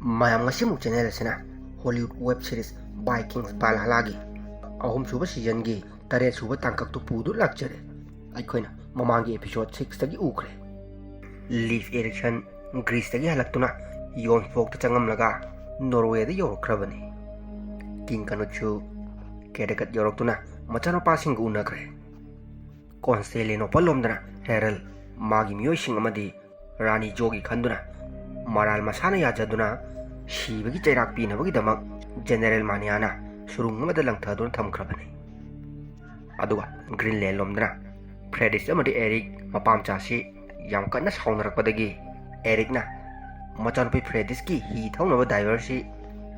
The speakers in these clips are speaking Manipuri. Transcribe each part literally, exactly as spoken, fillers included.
ꯃꯌꯥꯝ, ꯉꯁꯤꯃꯨꯛ ꯆꯦꯅꯦꯜ ꯑꯁꯤꯅ ꯍꯣꯂꯤꯋꯨꯗ ꯋꯦꯕ ꯁꯤꯔꯤꯁ ꯕꯥꯏꯀꯤꯡꯁ ꯚꯥꯜꯍꯥꯂꯥꯒꯤ ꯑꯍꯨꯝꯁꯨꯕ ꯁꯤꯖꯟꯒꯤ ꯇꯔꯦꯠ ꯁꯨꯕ ꯇꯥꯡꯀꯛꯇꯨ ꯄꯨꯗꯨꯅ ꯂꯥꯛꯆꯔꯦ꯫ ꯑꯩꯈꯣꯏꯅ ꯃꯃꯥꯡꯒꯤ ꯑꯦꯄꯤꯁꯣꯗ ꯁꯤꯛꯁꯇꯒꯤ ꯎꯈ꯭ꯔꯦ꯫ ꯂꯤꯐ ꯑꯦꯔꯤꯛꯁꯟ ꯒ꯭ꯔꯤꯁꯇꯒꯤ ꯍꯜꯂꯛꯇꯨꯅ ꯌꯣꯟꯐꯣꯛꯇ ꯆꯪꯉꯝꯂꯒ ꯅꯣꯔꯋꯦꯗ ꯌꯧꯔꯛꯈ꯭ꯔꯕꯅꯤ꯫ ꯀꯤꯡ ꯀꯅꯨꯠꯁꯨ ꯀꯦꯗꯀꯠ ꯌꯧꯔꯛꯇꯨꯅ ꯃꯆꯥꯅꯨꯄꯥꯁꯤꯡꯒ ꯎꯅꯈ꯭ꯔꯦ꯫ ꯀꯣꯟꯁꯇꯦꯂꯤꯅꯣꯄꯜ ꯂꯣꯝꯗꯅ ꯍꯦꯔꯜ ꯃꯥꯒꯤ ꯃꯤꯑꯣꯏꯁꯤꯡ ꯑꯃꯗꯤ ꯔꯥꯅꯤ ꯖꯣꯒꯤ ꯈꯟꯗꯨꯅ ꯃꯔꯥꯜ ꯃꯁꯥꯅ ꯌꯥꯖꯗꯨꯅ ꯁꯤꯕꯒꯤ ꯆꯩꯔꯥꯛ ꯄꯤꯅꯕꯒꯤꯗꯃꯛ ꯖꯦꯅꯦꯔꯦꯜ ꯃꯥꯅꯤꯌꯥꯅ ꯁꯨꯔꯨꯡ ꯑꯃꯗ ꯂꯪꯊꯗꯨꯅ ꯊꯝꯈ꯭ꯔꯕꯅꯤ꯫ ꯑꯗꯨꯒ ꯒ꯭ꯔꯤꯟꯂꯦꯟ ꯂꯣꯝꯗꯅ ꯐ꯭ꯔꯦꯗꯤꯁ ꯑꯃꯗꯤ ꯑꯦꯔꯤꯛ ꯃꯄꯥ ꯃꯆꯥꯁꯤ ꯌꯥꯝ ꯀꯟꯅ ꯁꯥꯎꯅꯔꯛꯄꯗꯒꯤ ꯑꯦꯔꯤꯛꯅ ꯃꯆꯥꯅꯨꯄꯤ ꯐ꯭ꯔꯦꯗꯤꯁꯀꯤ ꯍꯤ ꯊꯧꯅꯕ ꯗꯥꯏꯚꯔꯁꯤ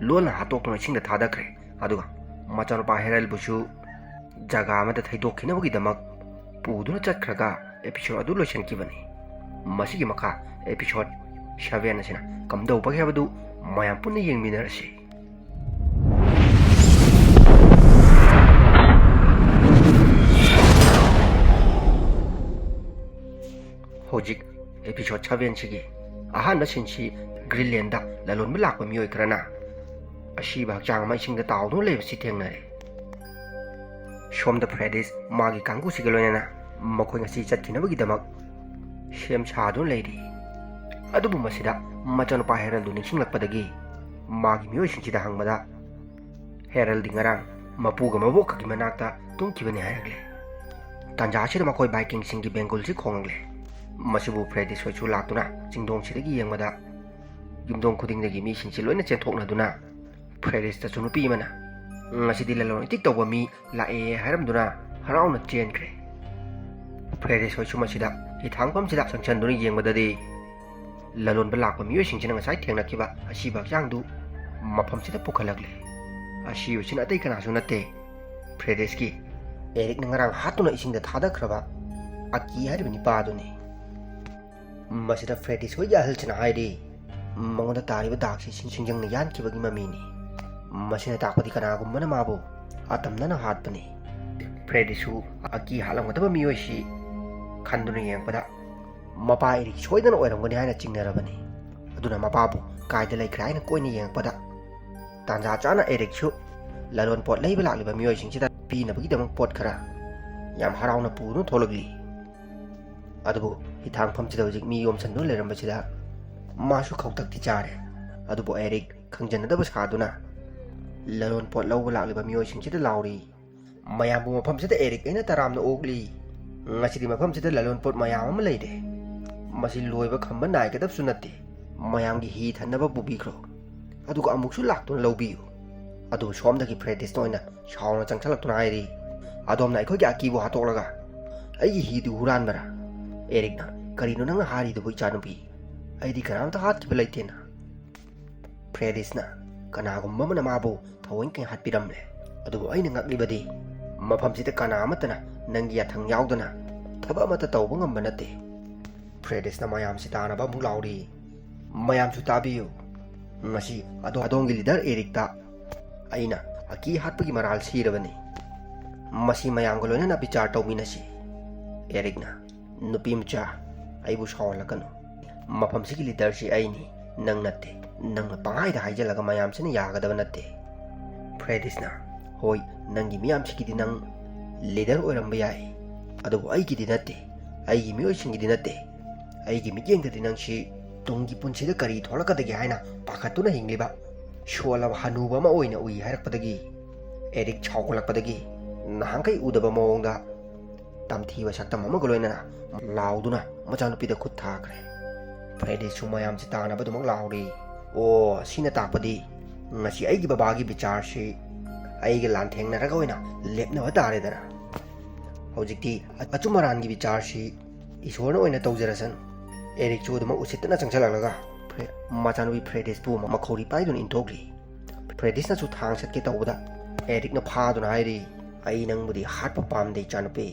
ꯂꯣꯟꯅ ꯍꯥꯠꯇꯣꯛꯇꯨꯅ ꯏꯁꯤꯡꯗ ꯊꯥꯗꯈ꯭ꯔꯦ꯫ ꯑꯗꯨꯒ ꯃꯆꯥꯅꯨꯄꯥ ꯍꯦꯔꯜꯕꯨꯁꯨ ꯖꯒꯥ ꯑꯃꯗ ꯊꯩꯗꯣꯛꯈꯤꯅꯕꯒꯤꯗꯃꯛ ꯄꯨꯗꯨꯅ ꯆꯠꯈ꯭ꯔꯒ ꯑꯦꯄꯤꯁꯣꯗ ꯑꯗꯨ ꯂꯣꯏꯁꯤꯟꯈꯤꯕꯅꯤ꯫ ꯃꯁꯤꯒꯤ ꯃꯈꯥ ꯑꯦꯄꯤꯁꯣꯗ ꯁꯚꯦꯟ ꯑꯁꯤꯅ ꯀꯝꯗꯧꯕꯒꯦ ꯍꯥꯏꯕꯗꯨ ꯃꯌꯥꯝ ꯄꯨꯟꯅ ꯌꯦꯡꯃꯤꯟꯅꯔꯁꯤ꯫ ꯍꯧꯖꯤꯛ ꯑꯦꯄꯤꯁꯣꯗ ꯁꯚꯦꯟꯁꯤꯒꯤ ꯑꯍꯥꯟꯕ ꯁꯤꯟꯁꯤ ꯒ꯭ꯔꯤꯟꯂꯦꯟꯗ ꯂꯂꯣꯟꯕ ꯂꯥꯛꯄ ꯃꯤꯑꯣꯏ ꯈꯔꯅ ꯑꯁꯤꯕ ꯍꯛꯆꯥꯡ ꯑꯃ ꯏꯁꯤꯡꯗ ꯇꯥꯎꯗꯨꯅ ꯂꯩꯕꯁꯤ ꯊꯦꯡꯅꯔꯦ꯫ ꯁꯣꯝꯗ ꯐ꯭ꯔꯦꯗꯤꯁ ꯃꯥꯒꯤ ꯀꯥꯡꯕꯨꯁꯤꯒ ꯂꯣꯏꯅꯅ ꯃꯈꯣꯏ ꯉꯁꯤ ꯆꯠꯈꯤꯅꯕꯒꯤꯗꯃꯛ ꯁꯦꯝ ꯁꯥꯗꯨꯅ ꯂꯩꯔꯤ꯫ ꯑꯗꯨꯕꯨ ꯃꯁꯤꯗ ꯃꯆꯥꯅꯨꯄꯥ ꯍꯦꯔꯜꯗꯨ ꯅꯤꯡꯁꯤꯡꯂꯛꯄꯗꯒꯤ ꯃꯥꯒꯤ ꯃꯤꯑꯣꯏꯁꯤꯡꯁꯤꯗ ꯍꯪꯕꯗ, ꯍꯦꯔꯜꯗꯤ ꯉꯔꯥꯡ ꯃꯄꯨꯒ ꯃꯕꯣꯛꯀꯒꯤ ꯃꯅꯥꯛꯇ ꯇꯨꯝꯈꯤꯕꯅꯤ ꯍꯥꯏꯔꯛꯂꯦ꯫ ꯇꯥꯟꯖꯥ ꯑꯁꯤꯗ ꯃꯈꯣꯏ ꯕꯥꯏꯀꯤꯡꯁꯤꯡꯒꯤ ꯕꯦꯡꯒꯨꯜꯁꯤ ꯈꯣꯡꯂꯛꯂꯦ꯫ ꯃꯁꯤꯕꯨ ꯐ꯭ꯔꯦꯗꯤꯁ ꯍꯣꯏꯁꯨ ꯂꯥꯛꯇꯨꯅ ꯆꯤꯡꯗꯣꯡꯁꯤꯗꯒꯤ ꯌꯦꯡꯕꯗ, ꯌꯨꯝꯊꯣꯡ ꯈꯨꯗꯤꯡꯗꯒꯤ ꯃꯤꯁꯤꯡꯁꯤ ꯂꯣꯏꯅ ꯆꯦꯟꯊꯣꯛꯅꯗꯨꯅ ꯐ꯭ꯔꯦꯗꯤꯁꯇꯁꯨ ꯅꯨꯄꯤ ꯑꯃꯅ, "ꯉꯁꯤꯗꯤ ꯂꯂꯣꯟ ꯏꯇꯤꯛ ꯇꯧꯕ ꯃꯤ ꯂꯥꯛꯑꯦ" ꯍꯥꯏꯔꯝꯗꯨꯅ ꯍꯔꯥꯎꯅ ꯆꯦꯟꯈ꯭ꯔꯦ꯫ ꯐ꯭ꯔꯦꯗꯤꯁ ꯍꯣꯏꯁꯨ ꯃꯁꯤꯗ ꯍꯤꯊꯥꯡꯐꯝꯁꯤꯗ ꯆꯪꯁꯤꯟꯗꯨꯅ ꯌꯦꯡꯕꯗꯗꯤ, ꯂꯂꯣꯟꯕ ꯂꯥꯛꯄ ꯃꯤꯑꯣꯏꯁꯤꯡꯁꯤꯅ ꯉꯁꯥꯏ ꯊꯦꯡꯅꯈꯤꯕ ꯑꯁꯤꯕ ꯍꯛꯆꯥꯡꯗꯨ ꯃꯐꯝꯁꯤꯗ ꯄꯨꯈꯠꯂꯛꯂꯦ꯫ ꯑꯁꯤꯕꯁꯤꯅ ꯑꯇꯩ ꯀꯅꯥꯁꯨ ꯅꯠꯇꯦ, ꯐ꯭ꯔꯦꯗꯤꯁꯀꯤ ꯑꯦꯔꯤꯛꯅ ꯉꯔꯥꯡ ꯍꯥꯠꯇꯨꯅ ꯏꯁꯤꯡꯗ ꯊꯥꯗꯈ꯭ꯔꯕ ꯑꯀꯤ ꯍꯥꯏꯔꯤꯕ ꯅꯤꯄꯥꯗꯨꯅꯤ꯫ ꯃꯁꯤꯗ ꯐ꯭ꯔꯦꯗꯤꯁ ꯍꯣꯏꯒꯤ ꯑꯍꯜꯁꯤꯅ ꯍꯥꯏꯔꯤ, ꯃꯉꯣꯟꯗ ꯇꯥꯔꯤꯕ ꯗꯥꯛꯁꯤ ꯁꯤꯡ-, ꯁꯤꯡꯖꯪꯅ ꯌꯥꯟꯈꯤꯕꯒꯤ ꯃꯃꯤꯅꯤ꯫ ꯃꯁꯤꯅ ꯇꯥꯛꯄꯗꯤ ꯀꯅꯥꯒꯨꯝꯕꯅ ꯃꯥꯕꯨ ꯑꯇꯝꯅꯅ ꯍꯥꯠꯄꯅꯤ꯫ ꯐ꯭ꯔꯦꯗꯤꯁꯨ ꯑꯀꯤ ꯍꯥꯠꯂꯝꯒꯗꯕ ꯃꯤꯑꯣꯏꯁꯤ ꯈꯟꯗꯨꯅ ꯌꯦꯡꯉꯛꯄꯗ, ꯃꯄꯥ ꯑꯦꯔꯤꯛ ꯁꯣꯏꯗꯅ ꯑꯣꯏꯔꯝꯒꯅꯤ ꯍꯥꯏꯅ ꯆꯤꯡꯅꯔꯕꯅꯤ꯫ ꯑꯗꯨꯅ ꯃꯄꯥꯕꯨ ꯀꯥꯏꯗ ꯂꯩꯈ꯭ꯔꯦ ꯍꯥꯏꯅ ꯀꯣꯏꯅ ꯌꯦꯡꯉꯛꯄꯗ, ꯇꯥꯟꯖꯥ ꯆꯥꯅ ꯑꯦꯔꯤꯛꯁꯨ ꯂꯂꯣꯟ ꯄꯣꯠ ꯂꯩꯕ ꯂꯥꯛꯂꯤꯕ ꯃꯤꯑꯣꯏꯁꯤꯡꯁꯤꯗ ꯄꯤꯅꯕꯒꯤꯗꯃꯛ ꯄꯣꯠ ꯈꯔ ꯌꯥꯝ ꯍꯔꯥꯎꯅ ꯄꯨꯗꯨꯅ ꯊꯣꯛꯂꯛꯂꯤ꯫ ꯑꯗꯨꯕꯨ ꯍꯤꯊꯥꯡꯐꯝꯁꯤꯗ ꯍꯧꯖꯤꯛ ꯃꯤ ꯌꯣꯝꯁꯤꯟꯗꯨꯅ ꯂꯩꯔꯝꯕꯁꯤꯗ ꯃꯥꯁꯨ ꯈꯧꯇꯛꯇꯤ ꯆꯥꯔꯦ꯫ ꯑꯗꯨꯕꯨ ꯑꯦꯔꯤꯛ ꯈꯪꯖꯟꯅꯗꯕ ꯁꯥꯗꯨꯅ ꯂꯂꯣꯟ ꯄꯣꯠ ꯂꯧꯕ ꯂꯥꯛꯂꯤꯕ ꯃꯤꯑꯣꯏꯁꯤꯡꯁꯤꯗ ꯂꯥꯎꯔꯤ, "ꯃꯌꯥꯝꯕꯨ ꯃꯐꯝꯁꯤꯗ ꯑꯦꯔꯤꯛ ꯑꯩꯅ ꯇꯔꯥꯝꯅ ꯑꯣꯛꯂꯤ꯫ ꯉꯁꯤꯗꯤ ꯃꯐꯝꯁꯤꯗ ꯂꯂꯣꯟ ꯄꯣꯠ ꯃꯌꯥꯝ ꯑꯃ ꯂꯩꯔꯦ꯫ ꯃꯁꯤ ꯂꯣꯏꯕ ꯈꯝꯕ ꯅꯥꯏꯒꯗꯕꯁꯨ ꯅꯠꯇꯦ꯫ ꯃꯌꯥꯝꯒꯤ ꯍꯤ ꯊꯟꯅꯕ ꯄꯨꯕꯤꯈ꯭ꯔꯣ꯫ ꯑꯗꯨꯒ ꯑꯃꯨꯛꯁꯨ ꯂꯥꯛꯇꯨꯅ ꯂꯧꯕꯤꯌꯨ꯫" ꯑꯗꯨꯕꯨ ꯁꯣꯝꯗꯒꯤ ꯐ꯭ꯔꯦꯗꯤꯁꯇ ꯑꯣꯏꯅ ꯁꯥꯎꯅ ꯆꯪꯁꯤꯜꯂꯛꯇꯨꯅ ꯍꯥꯏꯔꯤ, "ꯑꯗꯣꯝꯅ ꯑꯩꯈꯣꯏꯒꯤ ꯑꯀꯤꯕꯨ ꯍꯥꯠꯇꯣꯛꯂꯒ ꯑꯩꯒꯤ ꯍꯤꯗꯨ ꯍꯨꯔꯥꯟꯕꯔꯥ?" ꯑꯦꯔꯤꯛꯅ, "ꯀꯔꯤꯅꯣ ꯅꯪꯅ ꯍꯥꯏꯔꯤꯗꯨꯕꯨ, ꯏꯆꯥꯅꯨꯄꯤ? ꯑꯩꯗꯤ ꯀꯅꯥꯝꯇ ꯍꯥꯠꯈꯤꯕ ꯂꯩꯇꯦꯅ꯫" ꯐ꯭ꯔꯦꯗꯤꯁꯅ, "ꯀꯅꯥꯒꯨꯝꯕ ꯑꯃꯅ ꯃꯥꯕꯨ ꯊꯑꯣꯏꯅ ꯍꯥꯠꯄꯤꯔꯝꯂꯦ, ꯑꯗꯨꯕꯨ ꯑꯩꯅ ꯉꯛꯂꯤꯕꯗꯤ ꯃꯐꯝꯁꯤꯗ ꯀꯅꯥ ꯑꯃꯠꯇꯅ ꯅꯪꯒꯤ ꯌꯥꯊꯪ ꯌꯥꯎꯗꯅ ꯊꯕꯛ ꯑꯃꯠꯇ ꯇꯧꯕ ꯉꯝꯕ ꯅꯠꯇꯦ꯫" ꯐ꯭ꯔꯦꯗꯤꯁꯅ ꯃꯌꯥꯝꯁꯤ ꯇꯥꯅꯕ ꯑꯃꯨꯛ ꯂꯥꯎꯔꯤ, "ꯃꯌꯥꯝꯁꯨ ꯇꯥꯕꯤꯌꯨ꯫ ꯉꯁꯤ ꯑꯗꯣ-, ꯑꯗꯣꯝꯒꯤ ꯂꯤꯗꯔ ꯑꯦꯔꯤꯛꯇ ꯑꯩꯅ ꯑꯀꯤ ꯍꯥꯠꯄꯒꯤ ꯃꯔꯥꯜ ꯁꯤꯔꯕꯅꯤ꯫ ꯃꯁꯤ ꯃꯌꯥꯝꯒ ꯂꯣꯏꯅꯅ ꯕꯤꯆꯥꯔ ꯇꯧꯃꯤꯟꯅꯁꯤ꯫" ꯑꯦꯔꯤꯛꯅ, "ꯅꯨꯄꯤ ꯃꯆꯥ, ꯑꯩꯕꯨ ꯁꯥꯎꯍꯜꯂꯛꯀꯅꯨ꯫ ꯃꯐꯝꯁꯤꯒꯤ ꯂꯤꯗꯔꯁꯤ ꯑꯩꯅꯤ, ꯅꯪ ꯅꯠꯇꯦ꯫ ꯅꯪꯅ ꯄꯪꯍꯥꯏꯗ ꯍꯥꯏꯖꯤꯜꯂꯒ ꯃꯌꯥꯝꯁꯤꯅ ꯌꯥꯒꯗꯕ ꯅꯠꯇꯦ꯫" ꯐ꯭ꯔꯦꯗꯤꯁꯅ, "ꯍꯣꯏ, ꯅꯪꯒꯤ ꯃꯤꯌꯥꯝꯁꯤꯒꯤꯗꯤ ꯅꯪ ꯂꯤꯗꯔ ꯑꯣꯏꯔꯝꯕ ꯌꯥꯏ, ꯑꯗꯨꯕꯨ ꯑꯩꯒꯤꯗꯤ ꯅꯠꯇꯦ, ꯑꯩꯒꯤ ꯃꯤꯑꯣꯏꯁꯤꯡꯒꯤꯗꯤ ꯅꯠꯇꯦ꯫ ꯑꯩꯒꯤ ꯃꯤꯠꯌꯦꯡꯗꯗꯤ ꯅꯪꯁꯤ ꯇꯨꯡꯒꯤ ꯄꯨꯟꯁꯤꯗ ꯀꯔꯤ ꯊꯣꯛꯂꯛꯀꯗꯒꯦ ꯍꯥꯏꯅ ꯄꯥꯈꯠꯇꯨꯅ ꯍꯤꯡꯂꯤꯕ ꯁꯣꯜꯂꯕ ꯍꯅꯨꯕ ꯑꯃ ꯑꯣꯏꯅ ꯎꯏ" ꯍꯥꯏꯔꯛꯄꯗꯒꯤ, ꯑꯦꯔꯤꯛ ꯁꯥꯎꯒꯠꯂꯛꯄꯗꯒꯤ ꯅꯍꯥꯟꯈꯩ ꯎꯗꯕ ꯃꯑꯣꯡꯗ ꯇꯝꯊꯤꯕ ꯁꯛꯇꯝ ꯑꯃꯒ ꯂꯣꯏꯅꯅ ꯂꯥꯎꯗꯨꯅ ꯃꯆꯥꯅꯨꯄꯤꯗ ꯈꯨꯠ ꯊꯥꯈ꯭ꯔꯦ꯫ ꯐ꯭ꯔꯦꯗꯤꯁꯨ ꯃꯌꯥꯝꯁꯤ ꯇꯥꯅꯕ ꯑꯗꯨꯃꯛ ꯂꯥꯎꯔꯤ꯫ "ꯑꯣ, ꯁꯤꯅ ꯇꯥꯛꯄꯗꯤ ꯉꯁꯤ ꯑꯩꯒꯤ ꯕꯕꯥꯒꯤ ꯕꯤꯆꯥꯔꯁꯤ ꯑꯩꯒ ꯂꯥꯟꯊꯦꯡꯅꯔꯒ ꯑꯣꯏꯅ ꯂꯦꯞꯅꯕ ꯇꯥꯔꯦꯗꯅ꯫ ꯍꯧꯖꯤꯛꯇꯤ ꯑꯆꯨꯝ ꯑꯔꯥꯟꯒꯤ ꯕꯤꯆꯥꯔꯁꯤ ꯏꯁꯣꯔꯅ ꯑꯣꯏꯅ ꯇꯧꯖꯔꯁꯅꯨ꯫" ꯑꯦꯔꯤꯛꯁꯨ ꯑꯗꯨꯃꯛ ꯎꯁꯤꯠꯇꯅ ꯆꯪꯁꯤꯜꯂꯛꯂꯒ ꯐ꯭ꯔꯦ-, ꯃꯆꯥꯅꯨꯄꯤ ꯐ꯭ꯔꯦꯗꯤꯁꯄꯨ ꯃꯈꯧꯔꯤ ꯄꯥꯏꯗꯨꯅ ꯏꯟꯊꯣꯛꯂꯤ꯫ ꯐ꯭ꯔꯦꯗꯤꯁꯅꯁꯨ ꯊꯥꯡ ꯁꯠꯀꯦ ꯇꯧꯕꯗ ꯑꯦꯔꯤꯛꯅ ꯐꯥꯗꯨꯅ ꯍꯥꯏꯔꯤ, "ꯑꯩ ꯅꯪꯕꯨꯗꯤ ꯍꯥꯠꯄ ꯄꯥꯝꯗꯦ, ꯏꯆꯥꯅꯨꯄꯤ꯫"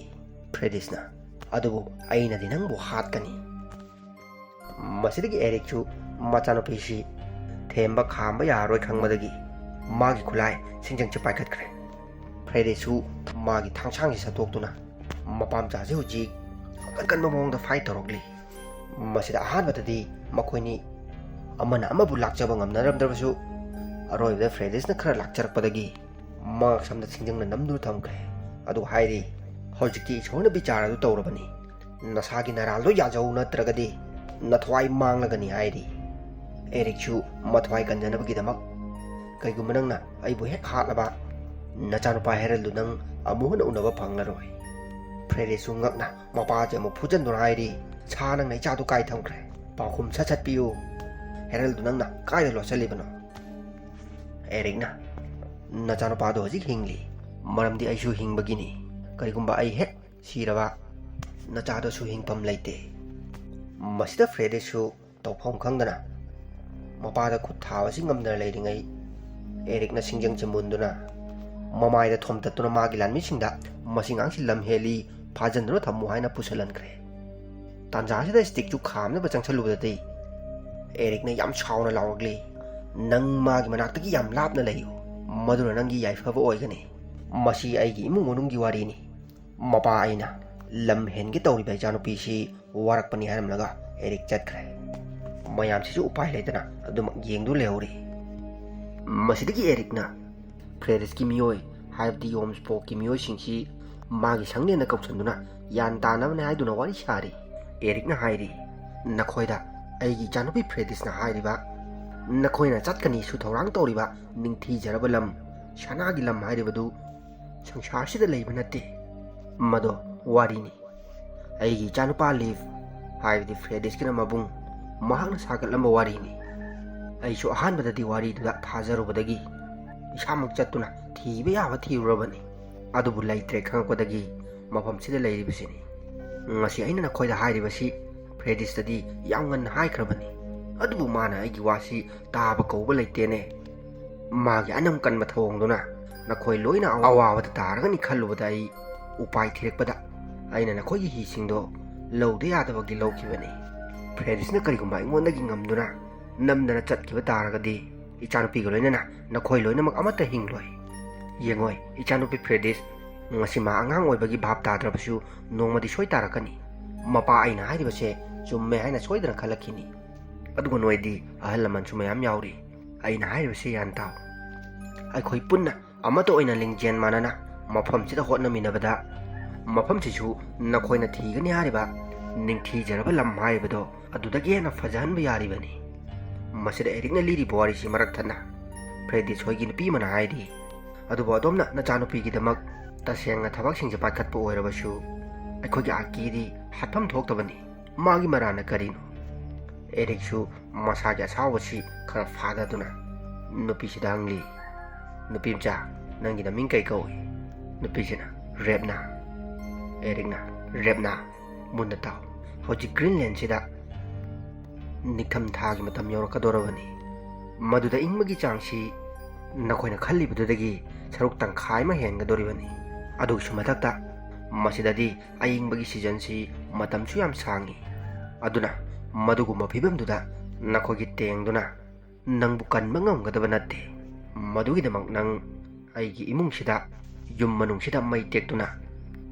ꯐ꯭ꯔꯦꯗꯤꯁꯅ, "ꯑꯗꯨꯕꯨ ꯑꯩꯅꯗꯤ ꯅꯪꯕꯨ ꯍꯥꯠꯀꯅꯤ꯫" ꯃꯁꯤꯗꯒꯤ ꯑꯦꯔꯤꯛꯁꯨ ꯃꯆꯥꯅꯨꯄꯤꯁꯤ ꯊꯦꯝꯕ ꯈꯥꯝꯕ ꯌꯥꯔꯔꯣꯏ ꯈꯪꯕꯗꯒꯤ ꯃꯥꯒꯤ ꯈꯨꯠꯂꯥꯏ ꯁꯤꯡꯖꯪꯁꯤ ꯄꯥꯏꯈꯠꯈ꯭ꯔꯦ꯫ ꯐ꯭ꯔꯦꯗꯤꯁꯁꯨ ꯃꯥꯒꯤ ꯊꯥꯡꯁꯥꯡꯁꯤ ꯁꯠꯇꯣꯛꯇꯨꯅ ꯃꯄꯥꯝꯆꯥꯁꯤ ꯍꯧꯖꯤꯛ ꯑꯀꯟ ꯀꯟꯕ ꯃꯑꯣꯡꯗ ꯐꯥꯏꯠ ꯇꯧꯔꯛꯂꯤ꯫ ꯃꯁꯤꯗ ꯑꯍꯥꯟꯕꯗꯗꯤ ꯃꯈꯣꯏꯅꯤ ꯑꯃꯅ ꯑꯃꯕꯨ ꯂꯥꯛꯆꯕ ꯉꯝꯅꯔꯝꯗ꯭ꯔꯕꯁꯨ, ꯑꯔꯣꯏꯕꯗ ꯐ꯭ꯔꯦꯗꯤꯁꯅ ꯈꯔ ꯂꯥꯛꯆꯔꯛꯄꯗꯒꯤ ꯃꯉꯛꯁꯝꯗ ꯁꯤꯡꯖꯪꯅ ꯅꯝꯗꯨꯅ ꯊꯝꯈ꯭ꯔꯦ꯫ ꯑꯗꯨꯒ ꯍꯥꯏꯔꯤ, "ꯍꯧꯖꯤꯛꯇꯤ ꯏꯁꯣꯔꯅ ꯕꯤꯆꯥꯔ ꯑꯗꯨ ꯇꯧꯔꯕꯅꯤ꯫ ꯅꯁꯥꯒꯤ ꯅꯔꯥꯜꯗꯣ ꯌꯥꯖꯧ, ꯅꯠꯇ꯭ꯔꯒꯗꯤ ꯅꯊ꯭ꯋꯥꯏ ꯃꯥꯡꯂꯒꯅꯤ," ꯍꯥꯏꯔꯤ꯫ ꯑꯦꯔꯤꯛꯁꯨ ꯃꯊ꯭ꯋꯥꯏ ꯀꯟꯖꯅꯕꯒꯤꯗꯃꯛ, "ꯀꯩꯒꯨꯝꯕ ꯅꯪꯅ ꯑꯩꯕꯨ ꯍꯦꯛ ꯍꯥꯠꯂꯕ, ꯅꯆꯥꯅꯨꯄꯥ ꯍꯦꯔꯜꯗꯨ ꯅꯪ ꯑꯃꯨꯛ ꯍꯟꯅ ꯎꯅꯕ ꯐꯪꯂꯔꯣꯏ꯫" ꯐ꯭ꯔꯦꯗꯤꯁꯁꯨ ꯉꯛꯅ ꯃꯄꯥꯁꯦ ꯑꯃꯨꯛ ꯐꯨꯖꯟꯗꯨꯅ ꯍꯥꯏꯔꯤ, "ꯁꯥ, ꯅꯪꯅ ꯏꯆꯥꯗꯨ ꯀꯥꯏ ꯊꯝꯈ꯭ꯔꯦ? ꯄꯥꯎꯈꯨꯝ ꯁꯠ ꯁꯠ ꯄꯤꯌꯨ꯫ ꯍꯦꯔꯜꯗꯨ ꯅꯪꯅ ꯀꯥꯏꯗ ꯂꯣꯠꯁꯤꯜꯂꯤꯕꯅꯣ?" ꯑꯦꯔꯤꯛꯅ, "ꯅꯆꯥꯅꯨꯄꯥꯗꯣ ꯍꯧꯖꯤꯛ ꯍꯤꯡꯂꯤ, ꯃꯔꯝꯗꯤ ꯑꯩꯁꯨ ꯍꯤꯡꯕꯒꯤꯅꯤ꯫ ꯀꯔꯤꯒꯨꯝꯕ ꯑꯩ ꯍꯦꯛ ꯁꯤꯔꯕ, ꯅꯆꯥꯗꯨꯁꯨ ꯍꯤꯡꯐꯝ ꯂꯩꯇꯦ꯫" ꯃꯁꯤꯗ ꯐ꯭ꯔꯦꯗꯤꯁꯁꯨ ꯇꯧꯐꯝ ꯈꯪꯗꯅ ꯃꯄꯥꯗ ꯈꯨꯠ ꯊꯥꯕꯁꯤ ꯉꯝꯗꯅ ꯂꯩꯔꯤꯉꯩ, ꯑꯦꯔꯤꯛꯅ ꯁꯤꯡꯖꯪꯁꯤ ꯃꯨꯟꯗꯨꯅ ꯃꯃꯥꯏꯗ ꯊꯣꯝꯇꯠꯇꯨꯅ ꯃꯥꯒꯤ ꯂꯥꯟꯃꯤꯁꯤꯡꯗ, "ꯃꯁꯤ ꯑꯉꯥꯡꯁꯤ ꯂꯝ ꯍꯦꯜꯂꯤ, ꯐꯥꯖꯟꯗꯨꯅ ꯊꯝꯃꯨ" ꯍꯥꯏꯅ ꯄꯨꯁꯜꯍꯟꯈ꯭ꯔꯦ꯫ ꯇꯥꯟꯖꯥꯁꯤꯗ ꯁ꯭ꯇꯤꯛꯁꯨ ꯈꯥꯝꯅꯕ ꯆꯪꯁꯜꯂꯨꯕꯗꯗꯤ, ꯑꯦꯔꯤꯛꯅ ꯌꯥꯝ ꯁꯥꯎꯅ ꯂꯥꯎꯔꯛꯂꯤ, "ꯅꯪ ꯃꯥꯒꯤ ꯃꯅꯥꯛꯇꯒꯤ ꯌꯥꯝ ꯂꯥꯞꯅ ꯂꯩꯌꯨ, ꯃꯗꯨꯅ ꯅꯪꯒꯤ ꯌꯥꯏꯐꯕ ꯑꯣꯏꯒꯅꯤ꯫ ꯃꯁꯤ ꯑꯩꯒꯤ ꯏꯃꯨꯡ ꯃꯅꯨꯡꯒꯤ ꯋꯥꯔꯤꯅꯤ꯫ ꯃꯄꯥ ꯑꯩꯅ ꯂꯝ ꯍꯦꯟꯒꯦ ꯇꯧꯔꯤꯕ ꯏꯆꯥꯅꯨꯄꯤꯁꯤ ꯋꯥꯔꯛꯄꯅꯤ" ꯍꯥꯏꯔꯝꯂꯒ ꯑꯦꯔꯤꯛ ꯆꯠꯈ꯭ꯔꯦ꯫ ꯃꯌꯥꯝꯁꯤꯁꯨ ꯎꯄꯥꯏ ꯂꯩꯇꯅ ꯑꯗꯨꯃꯛ ꯌꯦꯡꯗꯨ ꯂꯩꯍꯧꯔꯤ꯫ ꯃꯁꯤꯗꯒꯤ ꯑꯦꯔꯤꯛꯅ ꯐ꯭ꯔꯦꯗꯤꯁꯀꯤ ꯃꯤꯑꯣꯏ, ꯍꯥꯏꯕꯗꯤ ꯌꯣꯝꯁꯄꯣꯛꯀꯤ ꯃꯤꯑꯣꯏꯁꯤꯡꯁꯤ ꯃꯥꯒꯤ ꯁꯪꯂꯦꯟꯗ ꯀꯧꯁꯟꯗꯨꯅ ꯒ꯭ꯌꯥꯟ ꯇꯥꯅꯕꯅꯤ ꯍꯥꯏꯗꯨꯅ ꯋꯥꯔꯤ ꯁꯥꯔꯤ꯫ ꯑꯦꯔꯤꯛꯅ ꯍꯥꯏꯔꯤ, "ꯅꯈꯣꯏꯗ ꯑꯩꯒꯤ ꯏꯆꯥꯅꯨꯄꯤ ꯐ꯭ꯔꯦꯗꯤꯁꯅ ꯍꯥꯏꯔꯤꯕ, ꯅꯈꯣꯏꯅ ꯆꯠꯀꯅꯤꯁꯨ ꯊꯧꯔꯥꯡ ꯇꯧꯔꯤꯕ ꯅꯤꯡꯊꯤꯖꯔꯕ ꯂꯝ, ꯁꯅꯥꯒꯤ ꯂꯝ ꯍꯥꯏꯔꯤꯕꯗꯨ ꯁꯪꯁꯥꯔꯁꯤꯗ ꯂꯩꯕ ꯅꯠꯇꯦ꯫ ꯃꯗꯣ ꯋꯥꯔꯤꯅꯤ꯫ ꯑꯩꯒꯤ ꯏꯆꯥꯅꯨꯄꯥ ꯂꯤꯐ, ꯍꯥꯏꯕꯗꯤ ꯐ꯭ꯔꯦꯗꯤꯁꯀꯤꯅ ꯃꯕꯨꯡ, ꯃꯍꯥꯛꯅ ꯁꯥꯒꯠꯂꯝꯕ ꯋꯥꯔꯤꯅꯤ꯫ ꯑꯩꯁꯨ ꯑꯍꯥꯟꯕꯗꯗꯤ ꯋꯥꯔꯤꯗꯨꯗ ꯊꯥꯖꯔꯨꯕꯗꯒꯤ ꯏꯁꯥꯃꯛ ꯆꯠꯇꯨꯅ ꯊꯤꯕ ꯌꯥꯕ ꯊꯤꯔꯨꯔꯕꯅꯤ꯫ ꯑꯗꯨꯕꯨ ꯂꯩꯇ꯭ꯔꯦ ꯈꯪꯉꯛꯄꯗꯒꯤ ꯃꯐꯝꯁꯤꯗ ꯂꯩꯔꯤꯕꯁꯤꯅꯤ꯫ ꯉꯁꯤ ꯑꯩꯅ ꯅꯈꯣꯏꯗ ꯍꯥꯏꯔꯤꯕꯁꯤ ꯐ꯭ꯔꯦꯗꯤꯁꯇꯗꯤ ꯌꯥꯝ ꯉꯟꯅ ꯍꯥꯏꯈ꯭ꯔꯕꯅꯤ꯫ ꯑꯗꯨꯕꯨ ꯃꯥꯅ ꯑꯩꯒꯤ ꯋꯥꯁꯤ ꯇꯥꯕ ꯀꯧꯕ ꯂꯩꯇꯦꯅꯦ꯫ ꯃꯥꯒꯤ ꯑꯅꯝ ꯀꯟꯕ ꯊꯧꯑꯣꯡꯗꯨꯅ ꯅꯈꯣꯏ ꯂꯣꯏꯅ ꯑꯋꯥꯕꯗ ꯇꯥꯔꯒꯅꯤ ꯈꯜꯂꯨꯕꯗ ꯑꯩ ꯎꯄꯥꯏ ꯊꯤꯔꯛꯄꯗ ꯑꯩꯅ ꯅꯈꯣꯏꯒꯤ ꯍꯤꯁꯤꯡꯗꯣ ꯂꯧꯗ ꯌꯥꯗꯕꯒꯤ ꯂꯧꯈꯤꯕꯅꯤ꯫ ꯐ꯭ꯔꯦꯗꯤꯁꯅ ꯀꯔꯤꯒꯨꯝꯕ ꯑꯩꯉꯣꯟꯗꯒꯤ ꯉꯝꯗꯨꯅ ꯅꯝꯗꯅ ꯆꯠꯈꯤꯕ ꯇꯥꯔꯒꯗꯤ ꯏꯆꯥꯅꯨꯄꯤꯒ ꯂꯣꯏꯅꯅ ꯅꯈꯣꯏ ꯂꯣꯏꯅꯃꯛ ꯑꯃꯠꯇ ꯍꯤꯡꯂꯣꯏ꯫ ꯌꯦꯡꯉꯣꯏ, ꯏꯆꯥꯅꯨꯄꯤ ꯐ꯭ꯔꯦꯗꯤꯁ, ꯉꯁꯤ ꯃꯥ ꯑꯉꯥꯡ ꯑꯣꯏꯕꯒꯤ ꯚꯥꯞ ꯇꯥꯗ꯭ꯔꯕꯁꯨ ꯅꯣꯡꯃꯗꯤ ꯁꯣꯏ ꯇꯥꯔꯛꯀꯅꯤ꯫ ꯃꯄꯥ ꯑꯩꯅ ꯍꯥꯏꯔꯤꯕꯁꯦ ꯆꯨꯝꯃꯦ ꯍꯥꯏꯅ ꯁꯣꯏꯗꯅ ꯈꯜꯂꯛꯈꯤꯅꯤ꯫ ꯑꯗꯨꯒ ꯅꯣꯏꯗꯤ ꯑꯍꯜ ꯂꯃꯟꯁꯨ ꯃꯌꯥꯝ ꯌꯥꯎꯔꯤ꯫ ꯑꯩꯅ ꯍꯥꯏꯔꯤꯕꯁꯤ ꯒ꯭ꯌꯥꯟ ꯇꯥꯎ꯫ ꯑꯩꯈꯣꯏ ꯄꯨꯟꯅ ꯑꯃꯠꯇ ꯑꯣꯏꯅ ꯂꯤꯡꯖꯦꯜ ꯃꯥꯟꯅꯅ ꯃꯐꯝꯁꯤꯗ ꯍꯣꯠꯅꯃꯤꯟꯅꯕꯗ, ꯃꯐꯝꯁꯤꯁꯨ ꯅꯈꯣꯏꯅ ꯊꯤꯒꯅꯤ ꯍꯥꯏꯔꯤꯕ ꯅꯤꯡꯊꯤꯖꯔꯕ ꯂꯝ ꯍꯥꯏꯔꯤꯕꯗꯣ ꯑꯗꯨꯗꯒꯤ ꯍꯦꯟꯅ ꯐꯖꯍꯟꯕ ꯌꯥꯔꯤꯕꯅꯤ꯫ ꯃꯁꯤꯗ ꯑꯦꯔꯤꯛꯅ ꯂꯤꯔꯤꯕ ꯋꯥꯔꯤꯁꯤ ꯃꯔꯛ ꯊꯠꯅ ꯐ꯭ꯔꯦꯗꯤꯁ ꯍꯣꯏꯒꯤ ꯅꯨꯄꯤ ꯑꯃꯅ ꯍꯥꯏꯔꯤ, "ꯑꯗꯨꯕꯨ ꯑꯗꯣꯝꯅ ꯅꯆꯥꯅꯨꯄꯤꯒꯤꯗꯃꯛ ꯇꯁꯦꯡꯅ ꯊꯕꯛꯁꯤꯡꯁꯦ ꯄꯥꯏꯈꯠꯄ ꯑꯣꯏꯔꯕꯁꯨ, ꯑꯩꯈꯣꯏꯒꯤ ꯑꯥꯀꯤꯗꯤ ꯍꯥꯠꯐꯝ ꯊꯣꯛꯇꯕꯅꯤ꯫ ꯃꯥꯒꯤ ꯃꯔꯥꯟꯅ ꯀꯔꯤꯅꯣ?" ꯑꯦꯔꯤꯛꯁꯨ ꯃꯁꯥꯒꯤ ꯑꯁꯥꯎꯕꯁꯤ ꯈꯔ ꯐꯥꯗꯗꯨꯅ ꯅꯨꯄꯤꯁꯤꯗ ꯍꯪꯂꯤ, "ꯅꯨꯄꯤ ꯃꯆꯥ, ꯅꯪꯒꯤ ꯅꯃꯤꯡ ꯀꯩ ꯀꯧꯏ?" ꯅꯨꯄꯤꯁꯤꯅ, "ꯔꯦꯞꯅꯥ"꯫ ꯑꯦꯔꯤꯛꯅ, "ꯔꯦꯞꯅꯥ, ꯃꯨꯟꯅ ꯇꯥꯎ꯫ ꯍꯧꯖꯤꯛ ꯒ꯭ꯔꯤꯟꯂꯦꯟꯁꯤꯗ ꯅꯤꯡꯊꯝ ꯊꯥꯒꯤ ꯃꯇꯝ ꯌꯧꯔꯛꯀꯗꯧꯔꯕꯅꯤ꯫ ꯃꯗꯨꯗ ꯏꯪꯕꯒꯤ ꯆꯥꯡꯁꯤ ꯅꯈꯣꯏꯅ ꯈꯜꯂꯤꯕꯗꯨꯗꯒꯤ ꯁꯔꯨꯛ ꯇꯪꯈꯥꯏ ꯑꯃ ꯍꯦꯟꯒꯗꯧꯔꯤꯕꯅꯤ꯫ ꯑꯗꯨꯒꯤꯁꯨ ꯃꯊꯛꯇ ꯃꯁꯤꯗꯗꯤ ꯑꯏꯪꯕꯒꯤ ꯁꯤꯖꯟꯁꯤ ꯃꯇꯝꯁꯨ ꯌꯥꯝ ꯁꯥꯡꯉꯤ꯫ ꯑꯗꯨꯅ ꯃꯗꯨꯒꯨꯝꯕ ꯐꯤꯕꯝꯗꯨꯗ ꯅꯈꯣꯏꯒꯤ ꯇꯦꯡꯗꯨꯅ ꯅꯪꯕꯨ ꯀꯟꯕ ꯉꯝꯒꯗꯕ ꯅꯠꯇꯦ꯫ ꯃꯗꯨꯒꯤꯗꯃꯛ ꯅꯪ ꯑꯩꯒꯤ ꯏꯃꯨꯡꯁꯤꯗ, ꯌꯨꯝ ꯃꯅꯨꯡꯁꯤꯗ ꯃꯩ ꯇꯦꯛꯇꯨꯅ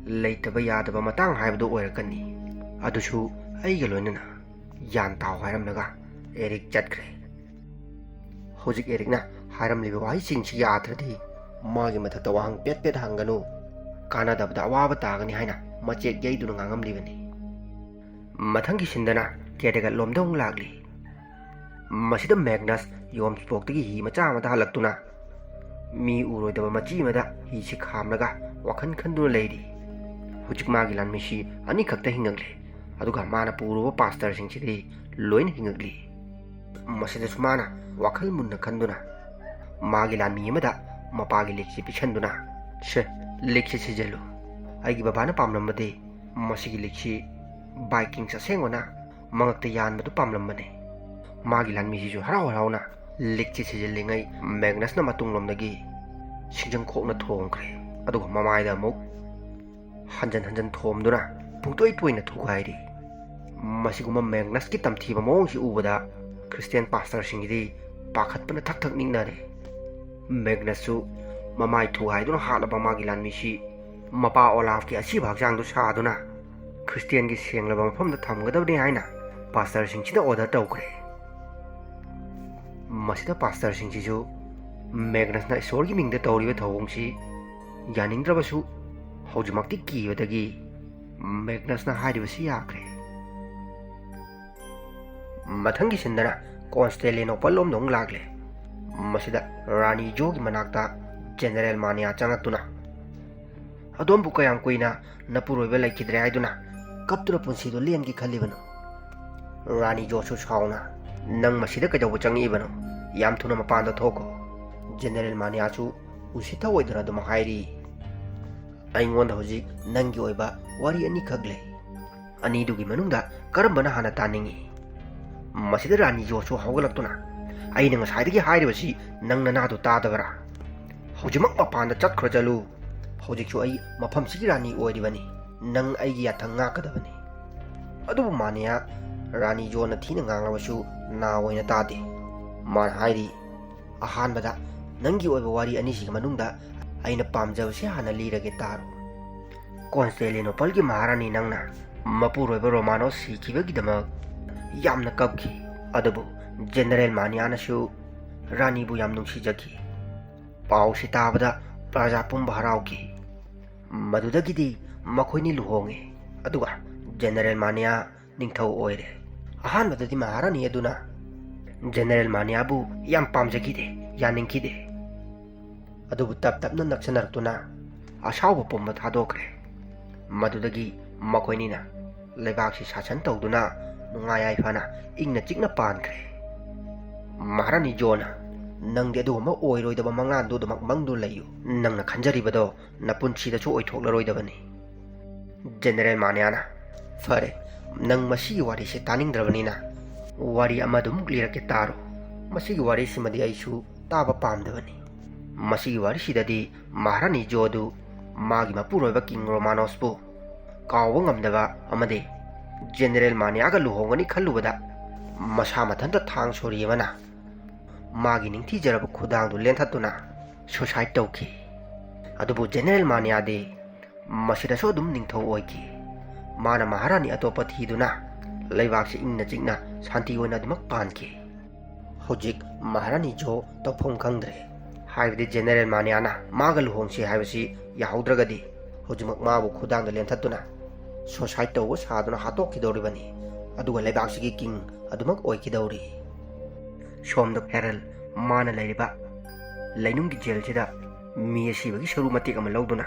ꯂꯩꯇꯕ ꯌꯥꯗꯕ ꯃꯇꯥꯡ ꯍꯥꯏꯕꯗꯨ ꯑꯣꯏꯔꯛꯀꯅꯤ꯫ ꯑꯗꯨꯁꯨ ꯑꯩꯒ ꯂꯣꯏꯅꯅ꯫ ꯒ꯭ꯌꯥꯟ ꯇꯥꯎ" ꯍꯥꯏꯔꯝꯂꯒ ꯑꯦꯔꯤꯛ ꯆꯠꯈ꯭ꯔꯦ꯫ ꯍꯧꯖꯤꯛ ꯑꯦꯔꯤꯛꯅ ꯍꯥꯏꯔꯝꯂꯤꯕ ꯋꯥꯍꯩꯁꯤꯡꯁꯤ ꯌꯥꯗ꯭ꯔꯗꯤ ꯃꯥꯒꯤ ꯃꯊꯛꯇ ꯋꯥꯍꯪ ꯄꯦꯠ ꯄꯦꯠ ꯍꯪꯒꯅꯨ, ꯀꯥꯟꯅꯗꯕꯗ ꯑꯋꯥꯕ ꯇꯥꯒꯅꯤ ꯍꯥꯏꯅ ꯃꯆꯦꯠ ꯌꯩꯗꯨꯅ ꯉꯥꯡꯉꯝꯂꯤꯕꯅꯤ꯫ ꯃꯊꯪꯒꯤ ꯁꯤꯟꯗꯅ ꯀꯦꯗꯒꯠꯂꯣꯝꯗ ꯑꯃꯨꯛ ꯂꯥꯛꯂꯤ꯫ ꯃꯁꯤꯗ ꯃꯦꯒꯅꯁ ꯌꯣꯝꯁꯄꯣꯛꯇꯒꯤ ꯍꯤ ꯃꯆꯥ ꯑꯃꯗ ꯍꯜꯂꯛꯇꯨꯅ ꯃꯤ ꯎꯔꯣꯏꯗꯕ ꯃꯆꯤ ꯑꯃꯗ ꯍꯤꯁꯤ ꯈꯥꯝꯂꯒ ꯋꯥꯈꯜ ꯈꯟꯗꯨꯅ ꯂꯩꯔꯤ꯫ ꯍꯧꯖꯤꯛ ꯃꯥꯒꯤ ꯂꯥꯟꯃꯤꯁꯤ ꯑꯅꯤꯈꯛꯇ ꯍꯤꯡꯉꯛꯂꯤ, ꯑꯗꯨꯒ ꯃꯥꯅ ꯄꯨꯔꯨꯕ ꯄꯥꯁꯇꯔꯁꯤꯡꯁꯤꯗꯤ ꯂꯣꯏꯅ ꯍꯤꯡꯉꯛꯂꯤ꯫ ꯃꯁꯤꯗꯁꯨ ꯃꯥꯅ ꯋꯥꯈꯜ ꯃꯨꯟꯅ ꯈꯟꯗꯨꯅ ꯃꯥꯒꯤ ꯂꯥꯟꯃꯤ ꯑꯃꯗ ꯃꯄꯥꯒꯤ ꯂꯤꯛꯁꯤ ꯄꯤꯁꯟꯗꯨꯅ, "ꯁꯦ, ꯂꯤꯛꯁꯤ ꯁꯤꯖꯜꯂꯨ꯫ ꯑꯩꯒꯤ ꯕꯕꯥꯅ ꯄꯥꯝꯂꯝꯕꯗꯤ ꯃꯁꯤꯒꯤ ꯂꯤꯛꯁꯤ ꯚꯥꯏꯀꯤꯡꯁ ꯑꯁꯦꯡꯕꯅ ꯃꯉꯛꯇ ꯌꯥꯟꯕꯗꯨ ꯄꯥꯝꯂꯝꯕꯅꯤ꯫ ꯃꯥꯒꯤ ꯂꯥꯟꯃꯤꯁꯤꯁꯨ ꯍꯔꯥꯎ ꯍꯔꯥꯎꯅ ꯂꯤꯛꯁꯤ ꯁꯤꯖꯤꯜꯂꯤꯉꯩ ꯃꯦꯒꯅꯁꯅ ꯃꯇꯨꯡꯂꯣꯝꯗꯒꯤ ꯁꯤꯡꯖꯪ ꯈꯣꯛꯅ ꯊꯣꯝꯈ꯭ꯔꯦ꯫ ꯑꯗꯨꯒ ꯃꯃꯥꯏꯗ ꯑꯃꯨꯛ ꯍꯟꯖꯟ ꯍꯟꯖꯟ ꯊꯣꯝꯗꯨꯅ ꯄꯨꯡꯇꯣꯏ ꯇꯣꯏꯅ ꯊꯨꯒꯥꯏꯔꯤ꯫ ꯃꯁꯤꯒꯨꯝꯕ ꯃꯦꯒꯅꯁꯀꯤ ꯇꯝꯊꯤꯕ ꯃꯑꯣꯡꯁꯤ ꯎꯕꯗ ꯈ꯭ꯔꯤꯁꯇꯤꯌꯥꯟ ꯄꯥꯁꯇꯔꯁꯤꯡꯒꯤꯗꯤ ꯄꯥꯈꯠꯄꯅ ꯊꯛ ꯊꯛ ꯅꯤꯛꯅꯔꯦ꯫ ꯃꯦꯒꯅꯁꯁꯨ ꯃꯃꯥꯏ ꯊꯨꯒꯥꯏꯗꯨꯅ ꯍꯥꯠꯂꯕ ꯃꯥꯒꯤ ꯂꯥꯟꯃꯤꯁꯤ ꯃꯄꯥ ꯑꯣꯂꯥꯐꯀꯤ ꯑꯁꯤꯕ ꯍꯛꯆꯥꯡꯗꯨ ꯁꯥꯗꯨꯅ ꯈ꯭ꯔꯤꯁꯇꯤꯌꯥꯟꯒꯤ ꯁꯦꯡꯂꯕ ꯃꯐꯝꯗ ꯊꯝꯒꯗꯕꯅꯤ ꯍꯥꯏꯅ ꯄꯥꯁꯇꯔꯁꯤꯡꯁꯤꯗ ꯑꯣꯔꯗꯔ ꯇꯧꯈ꯭ꯔꯦ꯫ ꯃꯁꯤꯗ ꯄꯥꯁꯇꯔꯁꯤꯡꯁꯤꯁꯨ ꯃꯦꯒꯅꯁꯅ ꯏꯁꯣꯔꯒꯤ ꯃꯤꯡꯗ ꯇꯧꯔꯤꯕ ꯊꯧꯑꯣꯡꯁꯤ ꯌꯥꯅꯤꯡꯗ꯭ꯔꯕꯁꯨ, ꯍꯧꯖꯤꯛꯃꯛꯇꯤ ꯀꯤꯕꯗꯒꯤ ꯃꯦꯒꯅꯁꯅ ꯍꯥꯏꯔꯤꯕꯁꯤ ꯌꯥꯈ꯭ꯔꯦ꯫ ꯃꯊꯪꯒꯤ ꯁꯤꯟꯗꯅ ꯀꯣꯟꯁꯇꯦꯂꯤꯅꯣꯄꯜ ꯂꯣꯝꯗ ꯑꯃꯨꯛ ꯂꯥꯛꯂꯦ꯫ ꯃꯁꯤꯗ ꯔꯥꯅꯤ ꯖꯣꯒꯤ ꯃꯅꯥꯛꯇ ꯖꯦꯅꯔꯦꯜ ꯃꯥꯅꯤꯌꯥ ꯆꯪꯉꯛꯇꯨꯅ, "ꯑꯗꯣꯝꯕꯨ ꯀꯌꯥꯝ ꯀꯨꯏꯅ ꯅꯄꯨꯔꯣꯏꯕ ꯂꯩꯈꯤꯗ꯭ꯔꯦ ꯍꯥꯏꯗꯨꯅ ꯀꯞꯇꯨꯅ ꯄꯨꯟꯁꯤꯗꯣ ꯂꯦꯟꯒꯦ ꯈꯜꯂꯤꯕꯅꯣ?" ꯔꯥꯅꯤ ꯖꯣꯁꯨ ꯁꯥꯎꯅ, "ꯅꯪ ꯃꯁꯤꯗ ꯀꯩꯗꯧꯕ ꯆꯪꯉꯛꯏꯕꯅꯣ? ꯌꯥꯝ ꯊꯨꯅ ꯃꯄꯥꯟꯗ ꯊꯣꯛꯈꯣ꯫" ꯖꯦꯅꯔꯦꯜ ꯃꯥꯅꯤꯌꯥꯁꯨ ꯎꯁꯤꯠꯊꯑꯣꯏꯗꯅ ꯑꯗꯨꯝ ꯍꯥꯏꯔꯤ, "ꯑꯩꯉꯣꯟꯗ ꯍꯧꯖꯤꯛ ꯅꯪꯒꯤ ꯑꯣꯏꯕ ꯋꯥꯔꯤ ꯑꯅꯤꯈꯛ ꯂꯩ꯫ ꯑꯅꯤꯗꯨꯒꯤ ꯃꯅꯨꯡꯗ ꯀꯔꯝꯕꯅ ꯍꯥꯟꯅ ꯇꯥꯅꯤꯡꯏ?" ꯃꯁꯤꯗ ꯔꯥꯅꯤ ꯖꯣꯁꯨ ꯍꯧꯒꯠꯂꯛꯇꯨꯅ, "ꯑꯩꯅ ꯉꯁꯥꯏꯗꯒꯤ ꯍꯥꯏꯔꯤꯕꯁꯤ ꯅꯪ ꯅꯅꯥꯗꯨ ꯇꯥꯗꯕꯔꯥ? ꯍꯧꯖꯤꯛꯃꯛ ꯃꯄꯥꯟꯗ ꯆꯠꯈ꯭ꯔꯖꯠꯂꯨ꯫ ꯍꯧꯖꯤꯛꯁꯨ ꯑꯩ ꯃꯐꯝꯁꯤꯒꯤ ꯔꯥꯅꯤ ꯑꯣꯏꯔꯤꯕꯅꯤ꯫ ꯅꯪ ꯑꯩꯒꯤ ꯌꯥꯊꯪ ꯉꯥꯛꯀꯗꯕꯅꯤ꯫" ꯑꯗꯨꯕꯨ ꯃꯥꯅꯤꯌꯥ, ꯔꯥꯅꯤ ꯖꯣꯅ ꯊꯤꯅ ꯉꯥꯡꯂꯕꯁꯨ ꯅꯥ ꯑꯣꯏꯅ ꯇꯥꯗꯦ꯫ ꯃꯥꯅ ꯍꯥꯏꯔꯤ, "ꯑꯍꯥꯟꯕꯗ ꯅꯪꯒꯤ ꯑꯣꯏꯕ ꯋꯥꯔꯤ ꯑꯅꯤꯁꯤꯒꯤ ꯃꯅꯨꯡꯗ ꯑꯩꯅ ꯄꯥꯝꯖꯕꯁꯤ ꯍꯥꯟꯅ ꯂꯤꯔꯒꯦ ꯇꯥꯔꯣ꯫ ꯀꯣꯟꯁꯇꯦꯂꯤꯅꯣꯄꯜꯒꯤ ꯃꯍꯥꯔꯥꯅꯤ ꯅꯪꯅ ꯃꯄꯨꯔꯣꯏꯕ ꯔꯣꯃꯥꯅꯣ ꯁꯤꯈꯤꯕꯒꯤꯗꯃꯛ ꯌꯥꯝꯅ ꯀꯞꯈꯤ꯫ ꯑꯗꯨꯕꯨ ꯖꯦꯅꯔꯦꯜ ꯃꯥꯅꯤꯌꯥꯅꯁꯨ ꯔꯥꯅꯤꯕꯨ ꯌꯥꯝ ꯅꯨꯡꯁꯤꯖꯈꯤ꯫ ꯄꯥꯎꯁꯤ ꯇꯥꯕꯗ ꯄ꯭ꯔꯖꯥ ꯄꯨꯝꯕ ꯍꯔꯥꯎꯈꯤ꯫ ꯃꯗꯨꯗꯒꯤꯗꯤ ꯃꯈꯣꯏꯅꯤ ꯂꯨꯍꯣꯡꯉꯤ꯫ ꯑꯗꯨꯒ ꯖꯦꯅꯔꯦꯜ ꯃꯥꯅꯤꯌꯥ ꯅꯤꯡꯊꯧ ꯑꯣꯏꯔꯦ꯫" ꯑꯍꯥꯟꯕꯗꯗꯤ ꯃꯍꯥꯔꯥꯅꯤ ꯑꯗꯨꯅ ꯖꯦꯅꯔꯦꯜ ꯃꯥꯅꯤꯌꯥꯕꯨ ꯌꯥꯝ ꯄꯥꯝꯖꯈꯤꯗꯦ, ꯌꯥꯅꯤꯡꯈꯤꯗꯦ꯫ ꯑꯗꯨꯕꯨ ꯇꯞ ꯇꯞꯅ ꯅꯛꯁꯟꯅꯔꯛꯇꯨꯅ ꯑꯁꯥꯎꯕ ꯄꯨꯝꯕ ꯊꯥꯗꯣꯛꯈ꯭ꯔꯦ꯫ ꯃꯗꯨꯗꯒꯤ ꯃꯈꯣꯏꯅꯤꯅ ꯂꯩꯕꯥꯛꯁꯤ ꯁꯥꯁꯟ ꯇꯧꯗꯨꯅ ꯅꯨꯡꯉꯥꯏ ꯌꯥꯏꯐꯅ ꯏꯪꯅ ꯆꯤꯛꯅ ꯄꯥꯟꯈ꯭ꯔꯦ꯫ ꯃꯍꯥꯔꯥꯅꯤ ꯖꯣꯅ, "ꯅꯪꯗꯤ ꯑꯗꯨꯒꯨꯝꯕ ꯑꯣꯏꯔꯣꯏꯗꯕ ꯃꯪꯂꯥꯟꯗꯨ ꯑꯗꯨꯃꯛ ꯃꯪꯗꯨꯅ ꯂꯩꯌꯨ꯫ ꯅꯪꯅ ꯈꯟꯖꯔꯤꯕꯗꯣ ꯅꯄꯨꯟꯁꯤꯗꯁꯨ ꯑꯣꯏꯊꯣꯛꯂꯔꯣꯏꯗꯕꯅꯤ꯫" ꯖꯦꯅꯔꯦꯜ ꯃꯥꯅꯤꯌꯥꯅ, "ꯐꯔꯦ, ꯅꯪ ꯃꯁꯤꯒꯤ ꯋꯥꯔꯤꯁꯦ ꯇꯥꯅꯤꯡꯗ꯭ꯔꯕꯅꯤꯅ ꯋꯥꯔꯤ ꯑꯃꯗꯨꯃꯨꯛ ꯂꯤꯔꯛꯀꯦ ꯇꯥꯔꯣ꯫ ꯃꯁꯤꯒꯤ ꯋꯥꯔꯤꯁꯤꯃꯗꯤ ꯑꯩꯁꯨ ꯇꯥꯕ ꯄꯥꯝꯗꯕꯅꯤ꯫" ꯃꯁꯤꯒꯤ ꯋꯥꯔꯤꯁꯤꯗꯗꯤ ꯃꯍꯥꯔꯥꯅꯤ ꯖꯣꯗꯨ ꯃꯥꯒꯤ ꯃꯄꯨꯔꯣꯏꯕ ꯀꯤꯡ ꯔꯣꯃꯥꯅꯣꯁꯄꯨ ꯀꯥꯎꯕ ꯉꯝꯗꯕ ꯑꯃꯗꯤ ꯖꯦꯅꯔꯦꯜ ꯃꯥꯅꯤꯌꯥꯒ ꯂꯨꯍꯣꯡꯒꯅꯤ ꯈꯜꯂꯨꯕꯗ ꯃꯁꯥ ꯃꯊꯟꯇ ꯊꯥꯡ ꯁꯣꯔꯤ ꯑꯃꯅ ꯃꯥꯒꯤ ꯅꯤꯡꯊꯤꯖꯔꯕ ꯈꯨꯗꯥꯡꯗꯨ ꯂꯦꯟꯊꯠꯇꯨꯅ suicide ꯇꯧꯈꯤ꯫ ꯑꯗꯨꯕꯨ ꯖꯦꯅꯔꯦꯜ ꯃꯥꯅꯤꯌꯥꯗꯤ ꯃꯁꯤꯗꯁꯨ ꯑꯗꯨꯝ ꯅꯤꯡꯊꯧ ꯑꯣꯏꯈꯤ꯫ ꯃꯥꯅ ꯃꯍꯥꯔꯥꯅꯤ ꯑꯇꯣꯞꯄ ꯊꯤꯗꯨꯅ ꯂꯩꯕꯥꯛꯁꯤ ꯏꯪꯅ ꯆꯤꯛꯅ ꯁꯥꯟꯇꯤ ꯑꯣꯏꯅ ꯑꯗꯨꯃꯛ ꯄꯥꯟꯈꯤ꯫ ꯍꯧꯖꯤꯛ ꯃꯍꯥꯔꯥꯅꯤ ꯖꯣ ꯇꯧꯐꯝ ꯈꯪꯗ꯭ꯔꯦ꯫ ꯍꯥꯏꯕꯗꯤ ꯖꯦꯅꯦꯔꯦꯜ ꯃꯥꯅꯤꯌꯥꯅ ꯃꯥꯒ ꯂꯨꯍꯣꯡꯁꯤ ꯍꯥꯏꯕꯁꯤ ꯌꯥꯍꯧꯗ꯭ꯔꯒꯗꯤ ꯍꯧꯖꯤꯛꯃꯛ ꯃꯥꯕꯨ ꯈꯨꯗꯥꯡꯗ ꯂꯦꯟꯊꯠꯇꯨꯅ ꯁꯣꯁꯥꯏꯠ ꯇꯧꯕ ꯁꯥꯗꯨꯅ ꯍꯥꯠꯇꯣꯛꯈꯤꯗꯧꯔꯤꯕꯅꯤ꯫ ꯑꯗꯨꯒ ꯂꯩꯕꯥꯛꯁꯤꯒꯤ ꯀꯤꯡ ꯑꯗꯨꯃꯛ ꯑꯣꯏꯈꯤꯗꯧꯔꯤ꯫ ꯁꯣꯝꯗ ꯍꯦꯔꯜ ꯃꯥꯅ ꯂꯩꯔꯤꯕ ꯂꯩꯅꯨꯡꯒꯤ ꯖꯦꯜꯁꯤꯗ ꯃꯤ ꯑꯁꯤꯕꯒꯤ ꯁꯔꯨ ꯃꯇꯦꯛ ꯑꯃ ꯂꯧꯗꯨꯅ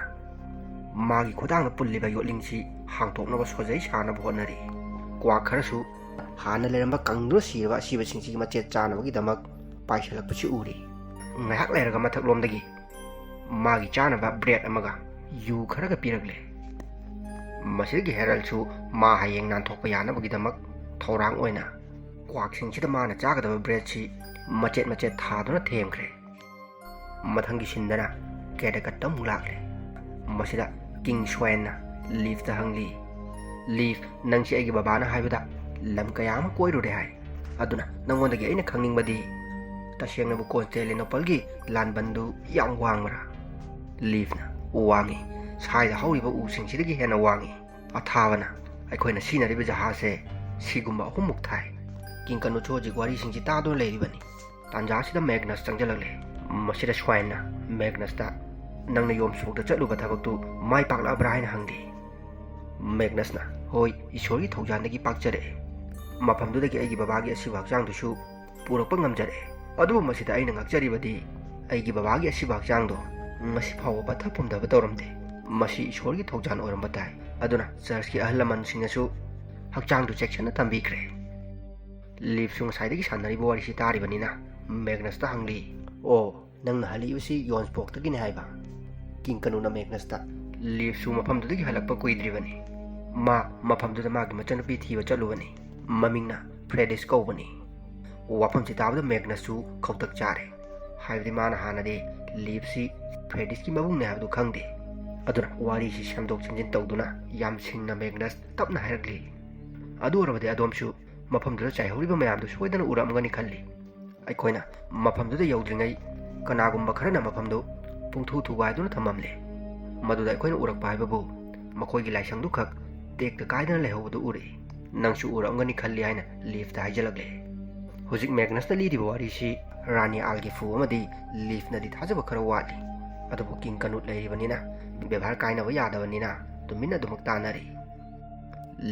ꯃꯥꯒꯤ ꯈꯨꯗꯥꯡꯗ ꯄꯨꯜꯂꯤꯕ ꯌꯣꯠꯂꯤꯡꯁꯤ ꯍꯥꯡꯗꯣꯛꯅꯕ ꯁꯣꯖꯩ ꯁꯥꯅꯕ ꯍꯣꯠꯅꯔꯤ꯫ ꯀ꯭ꯋꯥꯛ ꯈꯔꯁꯨ ꯍꯥꯟꯅ ꯂꯩꯔꯝꯕ ꯀꯪꯗꯨꯅ ꯁꯤꯔꯕ ꯑꯁꯤꯕꯁꯤꯡꯁꯤꯒꯤ ꯃꯆꯦꯠ ꯆꯥꯅꯕꯒꯤꯗꯃꯛ ꯄꯥꯏꯁꯤꯜꯂꯛꯄꯁꯤ ꯎꯔꯤ꯫ ꯉꯥꯏꯍꯥꯛ ꯂꯩꯔꯒ ꯃꯊꯛꯂꯣꯝꯗꯒꯤ ꯃꯥꯒꯤ ꯆꯥꯅꯕ ꯕ꯭ꯔꯦꯗ ꯑꯃꯒ ꯌꯨ ꯈꯔꯒ ꯄꯤꯔꯛꯂꯦ꯫ ꯃꯁꯤꯗꯒꯤ ꯍꯦꯔꯜꯁꯨ ꯃꯥ ꯍꯌꯦꯡ ꯅꯥꯟꯊꯣꯛꯄ ꯌꯥꯅꯕꯒꯤꯗꯃꯛ ꯊꯧꯔꯥꯡ ꯑꯣꯏꯅ ꯀ꯭ꯋꯥꯛꯁꯤꯡꯁꯤꯗ ꯃꯥꯅ ꯆꯥꯒꯗꯕ ꯕ꯭ꯔꯦꯗꯁꯤ ꯃꯆꯦꯠ ꯃꯆꯦꯠ ꯊꯥꯗꯨꯅ ꯊꯦꯝꯈ꯭ꯔꯦ꯫ ꯃꯊꯪꯒꯤ ꯁꯤꯟꯗꯅ ꯀꯦꯗꯀꯠꯇ ꯑꯃꯨꯛ ꯂꯥꯛꯂꯦ꯫ ꯃꯁꯤꯗ ꯀꯤꯡ ꯁ꯭ꯋꯦꯟꯅ ꯂꯤꯐꯇ ꯍꯪꯂꯤ, "ꯂꯤꯐ, ꯅꯪꯁꯤ ꯑꯩꯒꯤ ꯕꯕꯥꯅ ꯍꯥꯏꯕꯗ ꯂꯝ ꯀꯌꯥ ꯑꯃ ꯀꯣꯏꯔꯨꯔꯦ ꯍꯥꯏ꯫ ꯑꯗꯨꯅ ꯅꯪꯉꯣꯟꯗꯒꯤ ꯑꯩꯅ ꯈꯪꯅꯤꯡꯕꯗꯤ ꯇꯁꯦꯡꯅꯕꯨ ꯀꯣꯟꯁꯇꯦꯂꯤꯅꯣꯄꯜꯒꯤ ꯂꯥꯟꯕꯟꯗꯨ ꯌꯥꯝ ꯋꯥꯡꯕ꯭ꯔꯥ?" ꯂꯤꯐꯅ, "ꯋꯥꯡꯉꯤ꯫ ꯁ꯭ꯋꯥꯏꯗ ꯍꯧꯔꯤꯕ ꯎꯁꯤꯡꯁꯤꯗꯒꯤ ꯍꯦꯟꯅ ꯋꯥꯡꯉꯤ꯫ ꯑꯊꯥꯕꯅ ꯑꯩꯈꯣꯏꯅ ꯁꯤꯖꯤꯟꯅꯔꯤꯕ ꯖꯍꯥꯖꯁꯦ ꯁꯤꯒꯨꯝꯕ ꯑꯍꯨꯝꯃꯨꯛ ꯊꯥꯏ꯫" ꯀꯤꯡ ꯀꯅꯨꯁꯨ ꯍꯧꯖꯤꯛ ꯋꯥꯔꯤꯁꯤꯡꯁꯤ ꯇꯥꯗꯨꯅ ꯂꯩꯔꯤꯕꯅꯤ꯫ ꯇꯥꯟꯖꯥ ꯑꯁꯤꯗ ꯃꯦꯒꯅꯁ ꯆꯪꯁꯤꯜꯂꯛꯂꯦ꯫ ꯃꯁꯤꯗ ꯁ꯭ꯋꯥꯏꯟꯅ ꯃꯦꯒꯅꯁꯇ, "ꯅꯪꯅ ꯌꯣꯝ ꯁꯣꯛꯇ ꯆꯠꯂꯨꯕ ꯊꯕꯛꯇꯨ ꯃꯥꯏ ꯄꯥꯛꯂꯛꯑꯕ꯭ꯔꯥ?" ꯍꯥꯏꯅ ꯍꯪꯂꯤ꯫ ꯃꯦꯒꯅꯁꯅ, "ꯍꯣꯏ, ꯏꯁꯣꯔꯒꯤ ꯊꯧꯖꯥꯟꯗꯒꯤ ꯄꯥꯛꯆꯔꯛꯑꯦ꯫ ꯃꯐꯝꯗꯨꯗꯒꯤ ꯑꯩꯒꯤ ꯕꯕꯥꯒꯤ ꯑꯁꯤꯕ ꯍꯛꯆꯥꯡꯗꯨꯁꯨ ꯄꯨꯔꯛꯄ ꯉꯝꯖꯔꯛꯑꯦ꯫ ꯑꯗꯨꯕꯨ ꯃꯁꯤꯗ ꯑꯩꯅ ꯉꯛꯆꯔꯤꯕꯗꯤ ꯑꯩꯒꯤ ꯕꯕꯥꯒꯤ ꯑꯁꯤꯕ ꯍꯛꯆꯥꯡꯗꯣ ꯉꯁꯤ ꯐꯥꯎꯕ ꯄꯠꯊ ꯄꯨꯝꯊꯕ ꯇꯧꯔꯝꯗꯦ꯫ ꯃꯁꯤ ꯏꯁꯣꯔꯒꯤ ꯊꯧꯖꯥꯟ ꯑꯣꯏꯔꯝꯕ ꯇꯥꯏ꯫ ꯑꯗꯨꯅ ꯆꯔꯆꯀꯤ ꯑꯍꯜ ꯂꯃꯟꯁꯤꯡꯅꯁꯨ ꯍꯛꯆꯥꯡꯗꯨ ꯆꯦꯛꯁꯤꯟꯅ ꯊꯝꯕꯤꯈ꯭ꯔꯦ꯫" ꯂꯤꯐꯁꯨ ꯉꯁꯥꯏꯗꯒꯤ ꯁꯥꯟꯅꯔꯤꯕ ꯋꯥꯔꯤꯁꯤ ꯇꯥꯔꯤꯕꯅꯤꯅ ꯃꯦꯒꯅꯁꯇ ꯍꯪꯂꯤ, "ꯑꯣ, ꯅꯪꯅ ꯍꯜꯂꯛꯏꯕꯁꯤ ꯌꯣꯟꯁꯕꯣꯛꯇꯒꯤꯅꯤ ꯍꯥꯏꯕ?" ꯀꯤꯡ ꯀꯅꯨꯅ ꯃꯦꯒꯅꯁꯇ, "ꯂꯤꯐꯁꯨ ꯃꯐꯝꯗꯨꯗꯒꯤ ꯍꯜꯂꯛꯄ ꯀꯨꯏꯗ꯭ꯔꯤꯕꯅꯤ꯫ ꯃꯥ ꯃꯐꯝꯗꯨꯗ ꯃꯥꯒꯤ ꯃꯆꯟꯅꯨꯄꯤ ꯊꯤꯕ ꯆꯠꯂꯨꯕꯅꯤ꯫ ꯃꯃꯤꯡꯅ ꯐ꯭ꯔꯦꯗꯤꯁ ꯀꯧꯕꯅꯤ꯫" ꯋꯥꯐꯝꯁꯤ ꯇꯥꯕꯗ ꯃꯦꯒꯅꯁꯁꯨ ꯈꯧꯇꯛ ꯆꯥꯔꯦ꯫ ꯍꯥꯏꯕꯗꯤ ꯃꯥꯅ ꯍꯥꯟꯅꯗꯤ ꯂꯤꯐꯁꯤ ꯐ꯭ꯔꯦꯗꯤꯁꯀꯤ ꯃꯕꯨꯡꯅꯦ ꯍꯥꯏꯕꯗꯨ ꯈꯪꯗꯦ꯫ ꯑꯗꯨꯅ ꯋꯥꯔꯤꯁꯤ ꯁꯦꯝꯗꯣꯛ ꯁꯦꯝꯖꯤꯟ ꯇꯧꯗꯨꯅ ꯌꯥꯝ ꯁꯤꯡꯅ ꯃꯦꯒꯅꯁ ꯇꯞꯅ ꯍꯥꯏꯔꯛꯂꯤ, "ꯑꯗꯨ ꯑꯣꯏꯔꯕꯗꯤ ꯑꯗꯣꯝꯁꯨ ꯃꯐꯝꯗꯨꯗ ꯆꯥꯏꯍꯧꯔꯤꯕ ꯃꯌꯥꯝꯗꯨ ꯁꯣꯏꯗꯅ ꯎꯔꯝꯒꯅꯤ ꯈꯜꯂꯤ꯫ ꯑꯩꯈꯣꯏꯅ ꯃꯐꯝꯗꯨꯗ ꯌꯧꯗ꯭ꯔꯤꯉꯩ ꯀꯅꯥꯒꯨꯝꯕ ꯈꯔꯅ ꯃꯐꯝꯗꯨ ꯄꯨꯡꯊꯨ ꯊꯨꯒꯥꯏꯗꯨꯅ ꯊꯝꯃꯝꯂꯦ꯫ ꯃꯗꯨꯗ ꯑꯩꯈꯣꯏꯅ ꯎꯔꯛꯄ ꯍꯥꯏꯕꯕꯨ ꯃꯈꯣꯏꯒꯤ ꯂꯥꯏꯁꯪꯗꯨꯈꯛ ꯇꯦꯛꯇ ꯀꯥꯏꯗꯅ ꯂꯩꯍꯧꯕꯗꯨ ꯎꯔꯛꯏ꯫ ꯅꯪꯁꯨ ꯎꯔꯛꯑꯝꯒꯅꯤ ꯈꯜꯂꯤ" ꯍꯥꯏꯅ ꯂꯤꯐꯇ ꯍꯥꯏꯖꯜꯂꯛꯂꯦ꯫ ꯍꯧꯖꯤꯛ ꯃꯦꯒꯅꯁꯅ ꯂꯤꯔꯤꯕ ꯋꯥꯔꯤꯁꯤ ꯔꯥꯅꯤ ꯑꯥꯜꯒꯤꯐꯨ ꯑꯃꯗꯤ ꯂꯤꯐꯅꯗꯤ ꯊꯥꯖꯕ ꯈꯔ ꯋꯥꯠꯂꯤ꯫ ꯑꯗꯨꯕꯨ ꯀꯤꯡ ꯀꯅꯨꯠ ꯂꯩꯔꯤꯕꯅꯤꯅ, ꯕꯦꯕꯥꯔ ꯀꯥꯏꯅꯕ ꯌꯥꯗꯕꯅꯤꯅ ꯇꯨꯃꯤꯟꯅ ꯑꯗꯨꯃꯛ ꯇꯥꯟꯅꯔꯤ꯫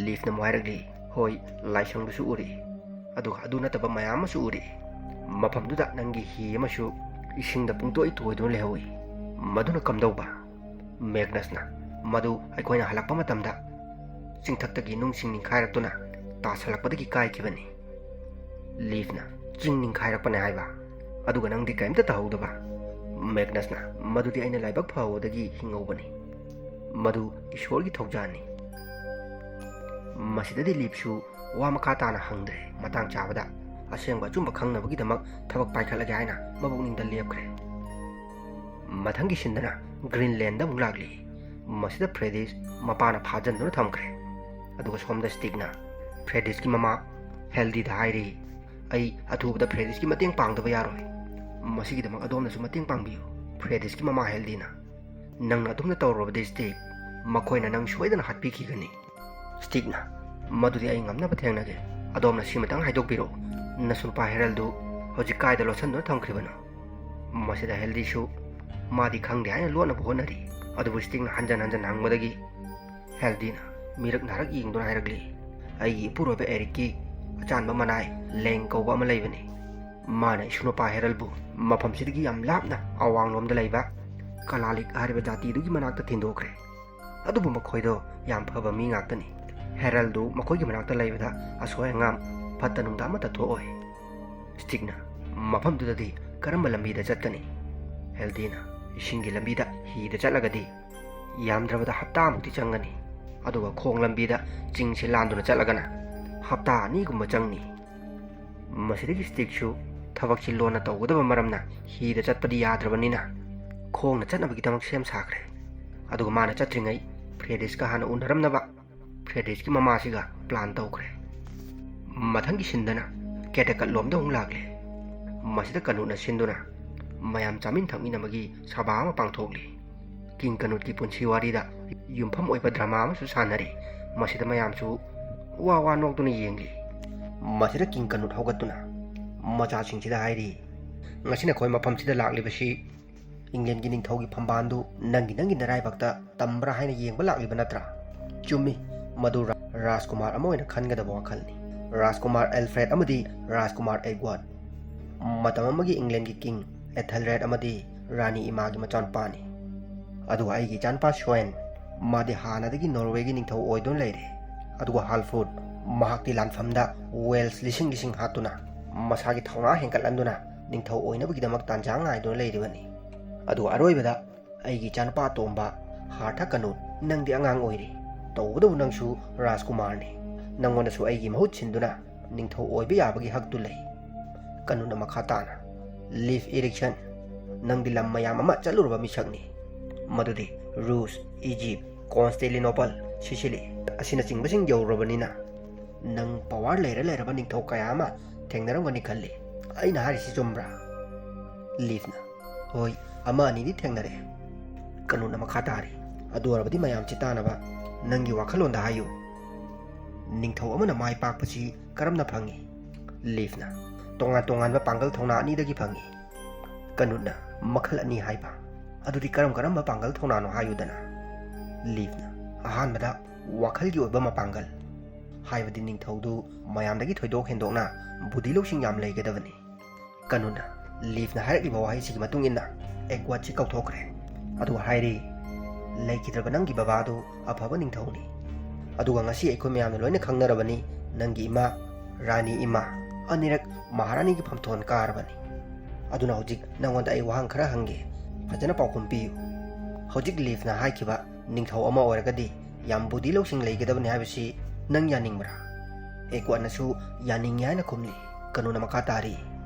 ꯂꯤꯐꯅ ꯑꯃꯨꯛ ꯍꯥꯏꯔꯛꯂꯤ, "ꯍꯣꯏ, ꯂꯥꯏꯁꯪꯗꯨꯁꯨ ꯎꯔꯤ, ꯑꯗꯨꯒ ꯑꯗꯨ ꯅꯠꯇꯕ ꯃꯌꯥꯝ ꯑꯃꯁꯨ ꯎꯔꯤ꯫ ꯃꯐꯝꯗꯨꯗ ꯅꯪꯒꯤ ꯍꯤ ꯑꯃꯁꯨ ꯏꯁꯤꯡꯗ ꯄꯨꯡꯇꯣꯏ ꯇꯣꯏꯗꯨꯅ ꯂꯩꯍꯧꯏ꯫ ꯃꯗꯨꯅ ꯀꯝꯗꯧꯕ?" ꯃꯦꯒꯅꯁꯅ, "ꯃꯗꯨ ꯑꯩꯈꯣꯏꯅ ꯍꯜꯂꯛꯄ ꯃꯇꯝꯗ ꯆꯤꯡꯊꯛꯇꯒꯤ ꯅꯨꯡꯁꯤꯡ ꯅꯤꯡꯈꯥꯏꯔꯛꯇꯨꯅ ꯇꯥꯁꯜꯂꯛꯄꯗꯒꯤ ꯀꯥꯏꯈꯤꯕꯅꯤ꯫" ꯂꯤꯐꯅ, "ꯆꯤꯡ ꯅꯤꯡꯈꯥꯏꯔꯛꯄꯅꯦ ꯍꯥꯏꯕ? ꯑꯗꯨꯒ ꯅꯪꯗꯤ ꯀꯔꯤꯝꯇ ꯇꯧꯍꯧꯗꯕ?" ꯃꯦꯒꯅꯁꯅ, "ꯃꯗꯨꯗꯤ ꯑꯩꯅ ꯂꯥꯏꯕꯛ ꯐꯍꯧꯕꯗꯒꯤ ꯍꯤꯡꯍꯧꯕꯅꯤ꯫ ꯃꯗꯨ ꯏꯁꯣꯔꯒꯤ ꯊꯧꯖꯥꯜꯅꯤ꯫" ꯃꯁꯤꯗꯗꯤ ꯂꯤꯐꯁꯨ ꯋꯥ ꯃꯈꯥ ꯇꯥꯅ ꯍꯪꯗ꯭ꯔꯦ꯫ ꯃꯇꯥꯡ ꯆꯥꯕꯗ ꯑꯁꯦꯡꯕ ꯑꯆꯨꯝꯕ ꯈꯪꯅꯕꯒꯤꯗꯃꯛ ꯊꯕꯛ ꯄꯥꯏꯈꯠꯂꯒꯦ ꯍꯥꯏꯅ ꯃꯄꯨꯛꯅꯤꯡꯗ ꯂꯦꯞꯈ꯭ꯔꯦ꯫ ꯃꯊꯪꯒꯤ ꯁꯤꯟꯗꯅ ꯒ꯭ꯔꯤꯟꯂꯦꯟꯗ ꯑꯃꯨꯛ ꯂꯥꯛꯂꯤ꯫ ꯃꯁꯤꯗ ꯐ꯭ꯔꯦꯗꯤꯁ ꯃꯄꯥꯅ ꯐꯥꯖꯟꯗꯨꯅ ꯊꯝꯈ꯭ꯔꯦ꯫ ꯑꯗꯨꯒ ꯁꯣꯝꯗ ꯁ꯭ꯇꯤꯛꯅ ꯐ꯭ꯔꯦꯗꯤꯁꯀꯤ ꯃꯃꯥ ꯍꯦꯜꯗꯤꯗ ꯍꯥꯏꯔꯤ, "ꯑꯩ ꯑꯊꯨꯕꯗ ꯐ꯭ꯔꯦꯗꯤꯁꯀꯤ ꯃꯇꯦꯡ ꯄꯥꯡꯗꯕ ꯌꯥꯔꯣꯏ꯫ ꯃꯁꯤꯒꯤꯗꯃꯛ ꯑꯗꯣꯝꯅꯁꯨ ꯃꯇꯦꯡ ꯄꯥꯡꯕꯤꯌꯨ꯫" ꯐ꯭ꯔꯦꯗꯤꯁꯀꯤ ꯃꯃꯥ ꯍꯦꯜꯗꯤꯅ, "ꯅꯪꯅ ꯑꯗꯨꯝꯅ ꯇꯧꯔꯨꯔꯕꯗꯤ ꯁ꯭ꯇꯤꯛ, ꯃꯈꯣꯏꯅ ꯅꯪ ꯁꯣꯏꯗꯅ ꯍꯥꯠꯄꯤꯈꯤꯒꯅꯤ꯫" ꯁ꯭ꯇꯤꯛꯅ, "ꯃꯗꯨꯗꯤ ꯑꯩ ꯉꯝꯅꯕ ꯊꯦꯡꯅꯒꯦ꯫ ꯑꯗꯣꯝꯅ ꯁꯤꯃꯇꯪ ꯍꯥꯏꯗꯣꯛꯄꯤꯔꯛꯎ, ꯅꯁꯨ ꯅꯨꯄꯥ ꯍꯦꯔꯜꯗꯨ ꯍꯧꯖꯤꯛ ꯀꯥꯏꯗ ꯂꯣꯠꯁꯤꯟꯗꯨꯅ ꯊꯝꯈ꯭ꯔꯤꯕꯅꯣ?" ꯃꯁꯤꯗ ꯍꯦꯜꯗꯤꯁꯨ ꯃꯥꯗꯤ ꯈꯪꯗꯦ ꯍꯥꯏꯅ ꯂꯣꯠꯅꯕ ꯍꯣꯠꯅꯔꯤ꯫ ꯑꯗꯨꯕꯨ ꯁ꯭ꯇꯤꯛꯅ ꯍꯟꯖꯟ ꯍꯟꯖꯟ ꯍꯪꯕꯗꯒꯤ ꯍꯦꯜꯗꯤꯅ ꯃꯤꯔꯛ ꯅꯥꯔꯛ ꯌꯦꯡꯗꯨꯅ ꯍꯥꯏꯔꯛꯂꯤ, "ꯑꯩꯒꯤ ꯏꯄꯨꯔꯣꯏꯕ ꯑꯦꯔꯤꯛꯀꯤ ꯑꯆꯥꯟꯕ ꯃꯅꯥꯏ ꯂꯦꯡ ꯀꯧꯕ ꯑꯃ ꯂꯩꯕꯅꯤ꯫ ꯃꯥꯅ ꯏꯁꯨ ꯅꯨꯄꯥ ꯍꯦꯔꯜꯕꯨ ꯃꯐꯝꯁꯤꯗꯒꯤ ꯌꯥꯝ ꯂꯥꯞꯅ ꯑꯋꯥꯡꯂꯣꯝꯗ ꯂꯩꯕ ꯀꯂꯥꯂꯤꯛ ꯍꯥꯏꯔꯤꯕ ꯖꯥꯇꯤꯗꯨꯒꯤ ꯃꯅꯥꯛꯇ ꯊꯤꯟꯗꯣꯛꯈ꯭ꯔꯦ꯫ ꯑꯗꯨꯕꯨ ꯃꯈꯣꯏꯗꯣ ꯌꯥꯝ ꯐꯕ ꯃꯤ ꯉꯥꯛꯇꯅꯤ꯫ ꯍꯦꯔꯜꯗꯨ ꯃꯈꯣꯏꯒꯤ ꯃꯅꯥꯛꯇ ꯂꯩꯕꯗ ꯑꯁꯣꯏ ꯑꯉꯥꯝ ꯐꯠꯇ ꯅꯨꯡꯗ ꯑꯃꯠꯇ ꯊꯣꯛꯑꯣꯏ꯫" ꯁ꯭ꯇꯤꯛꯅ, "ꯃꯐꯝꯗꯨꯗꯗꯤ ꯀꯔꯝꯕ ꯂꯝꯕꯤꯗ ꯆꯠꯀꯅꯤ?" ꯍꯦꯜꯗꯤꯅ, "ꯏꯁꯤꯡꯒꯤ ꯂꯝꯕꯤꯗ ꯍꯤꯗ ꯆꯠꯂꯒꯗꯤ ꯌꯥꯝꯗ꯭ꯔꯕꯗ ꯍꯞꯇꯥꯃꯨꯛꯇꯤ ꯆꯪꯒꯅꯤ꯫ ꯑꯗꯨꯒ ꯈꯣꯡ ꯂꯝꯕꯤꯗ ꯆꯤꯡꯁꯤ ꯂꯥꯟꯗꯨꯅ ꯆꯠꯂꯒꯅ ꯍꯞꯇꯥ ꯑꯅꯤꯒꯨꯝꯕ ꯆꯪꯅꯤ꯫" ꯃꯁꯤꯗꯒꯤ ꯁ꯭ꯇꯤꯛꯁꯨ ꯊꯕꯛꯁꯤ ꯂꯣꯟꯅ ꯇꯧꯒꯗꯕ ꯃꯔꯝꯅ ꯍꯤꯗ ꯆꯠꯄꯗꯤ ꯌꯥꯗ꯭ꯔꯕꯅꯤꯅ ꯈꯣꯡꯅ ꯆꯠꯅꯕꯒꯤꯗꯃꯛ ꯁꯦꯝ ꯁꯥꯈ꯭ꯔꯦ꯫ ꯑꯗꯨꯒ ꯃꯥꯅ ꯆꯠꯇ꯭ꯔꯤꯉꯩ ꯐ꯭ꯔꯦꯗꯤꯁꯀ ꯍꯥꯟꯅ ꯎꯅꯔꯝꯅꯕ ꯐ꯭ꯔꯦꯗꯤꯁꯀꯤ ꯃꯃꯥꯁꯤꯒ ꯄ꯭ꯂꯥꯟ ꯇꯧꯈ꯭ꯔꯦ꯫ ꯃꯊꯪꯒꯤ ꯁꯤꯟꯗꯅ ꯀꯦꯇꯀꯠꯂꯣꯝꯗ ꯑꯃꯨꯛ ꯂꯥꯛꯂꯦ꯫ ꯃꯁꯤꯗ ꯀꯅꯨꯠꯅ ꯁꯤꯟꯗꯨꯅ ꯃꯌꯥꯝ ꯆꯥꯃꯤꯟ ꯊꯛꯃꯤꯟꯅꯕꯒꯤ ꯁꯚꯥ ꯑꯃ ꯄꯥꯡꯊꯣꯛꯂꯤ꯫ ꯀꯤꯡ ꯀꯅꯨꯠꯀꯤ ꯄꯨꯟꯁꯤ ꯋꯥꯔꯤꯗ ꯌꯨꯝꯐꯝ ꯑꯣꯏꯕ ꯗ꯭ꯔꯃꯥ ꯑꯃꯁꯨ ꯁꯥꯟꯅꯔꯤ꯫ ꯃꯁꯤꯗ ꯃꯌꯥꯝꯁꯨ ꯋꯥ ꯋꯥ ꯅꯣꯛꯇꯨꯅ ꯌꯦꯡꯂꯤ꯫ ꯃꯁꯤꯗ ꯀꯤꯡ ꯀꯅꯨꯠ ꯍꯧꯒꯠꯇꯨꯅ, ꯃꯆꯥꯁꯤꯡꯁꯤꯗ ꯍꯥꯏꯔꯤ, "ꯉꯁꯤ ꯅꯈꯣꯏ ꯃꯐꯝꯁꯤꯗ ꯂꯥꯛꯂꯤꯕꯁꯤ ꯏꯪꯂꯦꯟꯒꯤ ꯅꯤꯡꯊꯧꯒꯤ ꯐꯝꯕꯥꯜꯗꯨ ꯅꯪꯒꯤ ꯅꯪꯒꯤ ꯅꯔꯥꯏꯕꯛꯇ ꯇꯝꯕ꯭ꯔꯥ ꯍꯥꯏꯅ ꯌꯦꯡꯕ ꯂꯥꯛꯂꯤꯕ ꯅꯠꯇ꯭ꯔꯥ?" "ꯆꯨꯝꯃꯤ, ꯃꯗꯨ ꯔꯥ-, ꯔꯥꯖꯀꯨꯃꯥꯔ ꯑꯃ ꯑꯣꯏꯅ ꯈꯟꯒꯗꯕ ꯋꯥꯈꯜꯅꯤ꯫ ꯔꯥꯖꯀꯨꯃꯥꯔ ꯑꯦꯜꯐ꯭ꯔꯦꯗ ꯑꯃꯗꯤ ꯔꯥꯖꯀꯨꯃꯥꯔ ꯑꯦꯗꯋꯥꯔꯗ, ꯃꯇꯝ ꯑꯃꯒꯤ ꯏꯪꯂꯦꯟꯒꯤ ꯀꯤꯡ ꯑꯦꯊꯦꯜꯔꯦꯗ ꯑꯃꯗꯤ ꯔꯥꯅꯤ ꯏꯃꯥꯒꯤ ꯃꯆꯥꯅꯨꯄꯥꯅꯤ꯫ ꯑꯗꯨꯒ ꯑꯩꯒꯤ ꯏꯆꯥꯅꯨꯄꯥ ꯁ꯭ꯋꯦꯟ, ꯃꯥꯗꯤ ꯍꯥꯟꯅꯗꯒꯤ ꯅꯣꯔꯋꯦꯒꯤ ꯅꯤꯡꯊꯧ ꯑꯣꯏꯗꯨꯅ ꯂꯩꯔꯦ꯫ ꯑꯗꯨꯒ ꯍꯥꯜꯐ꯭ꯔꯨꯗ, ꯃꯍꯥꯛꯇꯤ ꯂꯥꯟꯐꯝꯗ ꯋꯦꯜꯁ ꯂꯤꯁꯤꯡ ꯂꯤꯁꯤꯡ ꯍꯥꯠꯇꯨꯅ ꯃꯁꯥꯒꯤ ꯊꯧꯅꯥ ꯍꯦꯟꯒꯠꯍꯟꯗꯨꯅ ꯅꯤꯡꯊꯧ ꯑꯣꯏꯅꯕꯒꯤꯗꯃꯛ ꯇꯥꯟꯖꯥ ꯉꯥꯏꯗꯨꯅ ꯂꯩꯔꯤꯕꯅꯤ꯫ ꯑꯗꯨꯒ ꯑꯔꯣꯏꯕꯗ ꯑꯩꯒꯤ ꯏꯆꯥꯅꯨꯄꯥ ꯑꯇꯣꯝꯕ ꯍꯥꯔꯊ ꯀꯅꯨꯠ, ꯅꯪꯗꯤ ꯑꯉꯥꯡ ꯑꯣꯏꯔꯤ, ꯇꯧꯕꯇꯕꯨ ꯅꯪꯁꯨ ꯔꯥꯖꯀꯨꯃꯥꯔꯅꯤ꯫ ꯅꯪꯉꯣꯟꯗꯁꯨ ꯑꯩꯒꯤ ꯃꯍꯨꯠ ꯁꯤꯟꯗꯨꯅ ꯅꯤꯡꯊꯧ ꯑꯣꯏꯕ ꯌꯥꯕꯒꯤ ꯍꯛꯇꯨ ꯂꯩ꯫" ꯀꯅꯨꯠꯅ ꯃꯈꯥ ꯇꯥꯅ, "ꯂꯤꯐ ꯏꯔꯤꯛꯁꯟ, ꯅꯪꯗꯤ ꯂꯝ ꯃꯌꯥꯝ ꯑꯃ ꯆꯠꯂꯨꯔꯕ ꯃꯤꯁꯛꯅꯤ꯫ ꯃꯗꯨꯗꯤ ꯔꯨꯁ, ꯏꯖꯤꯞ, ꯀꯣꯟꯁꯇꯦꯂꯤꯅꯣꯄꯜ, ꯁꯤꯁꯤꯂꯤ ꯑꯁꯤꯅꯆꯤꯡꯕꯁꯤꯡ ꯌꯧꯔꯨꯔꯕꯅꯤꯅ ꯅꯪ ꯄꯋꯥꯔ ꯂꯩꯔ ꯂꯩꯔꯕ ꯅꯤꯡꯊꯧ ꯀꯌꯥ ꯑꯃ ꯊꯦꯡꯅꯔꯝꯒꯅꯤ ꯈꯜꯂꯤ꯫ ꯑꯩꯅ ꯍꯥꯏꯔꯤꯁꯤ ꯆꯨꯝꯕ꯭ꯔꯥ?" ꯂꯤꯐꯅ, "ꯍꯣꯏ, ꯑꯃ ꯑꯅꯤꯗꯤ ꯊꯦꯡꯅꯔꯦ꯫" ꯀꯅꯨꯠꯅ ꯃꯈꯥ ꯇꯥꯔꯤ, "ꯑꯗꯨ ꯑꯣꯏꯔꯕꯗꯤ ꯃꯌꯥꯝꯁꯤ ꯇꯥꯅꯕ ꯅꯪꯒꯤ ꯋꯥꯈꯜꯂꯣꯟꯗ ꯍꯥꯏꯌꯨ꯫ ꯅꯤꯡꯊꯧ ꯑꯃꯅ ꯃꯥꯏ ꯄꯥꯛꯄꯁꯤ ꯀꯔꯝꯅ ꯐꯪꯏ?" ꯂꯤꯐꯅ, "ꯇꯣꯉꯥꯟ ꯇꯣꯉꯥꯟꯕ ꯄꯥꯡꯒꯜ ꯊꯧꯅꯥ ꯑꯅꯤꯗꯒꯤ ꯐꯪꯏ꯫" ꯀꯅꯨꯠꯅ, "ꯃꯈꯜ ꯑꯅꯤ ꯍꯥꯏꯕ? ꯑꯗꯨꯗꯤ ꯀꯔꯝ ꯀꯔꯝꯕ ꯄꯥꯡꯒꯜ ꯊꯧꯅꯥꯅꯣ ꯍꯥꯏꯌꯨꯗꯅ?" ꯂꯤꯐꯅ, "ꯑꯍꯥꯟꯕꯗ ꯋꯥꯈꯜꯒꯤ ꯑꯣꯏꯕ ꯃꯄꯥꯡꯒꯜ, ꯍꯥꯏꯕꯗꯤ ꯅꯤꯡꯊꯧꯗꯨ ꯃꯌꯥꯝꯗꯒꯤ ꯊꯣꯏꯗꯣꯛ ꯍꯦꯟꯗꯣꯛꯅ ꯕꯨꯙꯤ ꯂꯧꯁꯤꯡ ꯌꯥꯝ ꯂꯩꯒꯗꯕꯅꯤ꯫" ꯀꯅꯨꯠꯅ, "ꯂꯤꯐꯅ ꯍꯥꯏꯔꯛꯂꯤꯕ ꯋꯥꯍꯩꯁꯤꯒꯤ ꯃꯇꯨꯡ ꯏꯟꯅ ꯑꯦꯗꯋꯥꯔꯗꯁꯤ ꯀꯧꯊꯣꯛꯈ꯭ꯔꯦ꯫" ꯑꯗꯨꯒ ꯍꯥꯏꯔꯤ, "ꯂꯩꯈꯤꯗ꯭ꯔꯕ ꯅꯪꯒꯤ ꯕꯕꯥꯗꯨ ꯑꯐꯕ ꯅꯤꯡꯊꯧꯅꯤ꯫ ꯑꯗꯨꯒ ꯉꯁꯤ ꯑꯩꯈꯣꯏ ꯃꯌꯥꯝꯅ ꯂꯣꯏꯅ ꯈꯪꯅꯔꯕꯅꯤ, ꯅꯪꯒꯤ ꯏꯃꯥ, ꯔꯥꯅꯤ ꯏꯃꯥ, ꯑꯅꯤꯔꯛ ꯃꯍꯥꯔꯥꯅꯤꯒꯤ ꯐꯝꯊꯣꯟ ꯀꯥꯔꯕꯅꯤ꯫ ꯑꯗꯨꯅ ꯍꯧꯖꯤꯛ ꯅꯪꯉꯣꯟꯗ ꯑꯩ ꯋꯥꯍꯪ ꯈꯔ ꯍꯪꯒꯦ, ꯐꯖꯅ ꯄꯥꯎꯈꯨꯝ ꯄꯤꯌꯨ꯫ ꯍꯧꯖꯤꯛ ꯂꯤꯐꯅ ꯍꯥꯏꯈꯤꯕ ꯅꯤꯡꯊꯧ ꯑꯃ ꯑꯣꯏꯔꯒꯗꯤ ꯌꯥꯝ ꯕꯨꯙꯤ ꯂꯧꯁꯤꯡ ꯂꯩꯒꯗꯕꯅꯤ ꯍꯥꯏꯕꯁꯤ ꯅꯪ ꯌꯥꯅꯤꯡꯕ꯭ꯔꯥ?" ꯑꯦꯗꯋꯥꯔꯗꯅꯁꯨ ꯌꯥꯅꯤꯡꯉꯤ ꯍꯥꯏꯅ ꯈꯨꯝꯂꯤ꯫ ꯀꯅꯨꯠꯅ ꯃꯈꯥ ꯇꯥꯔꯤ,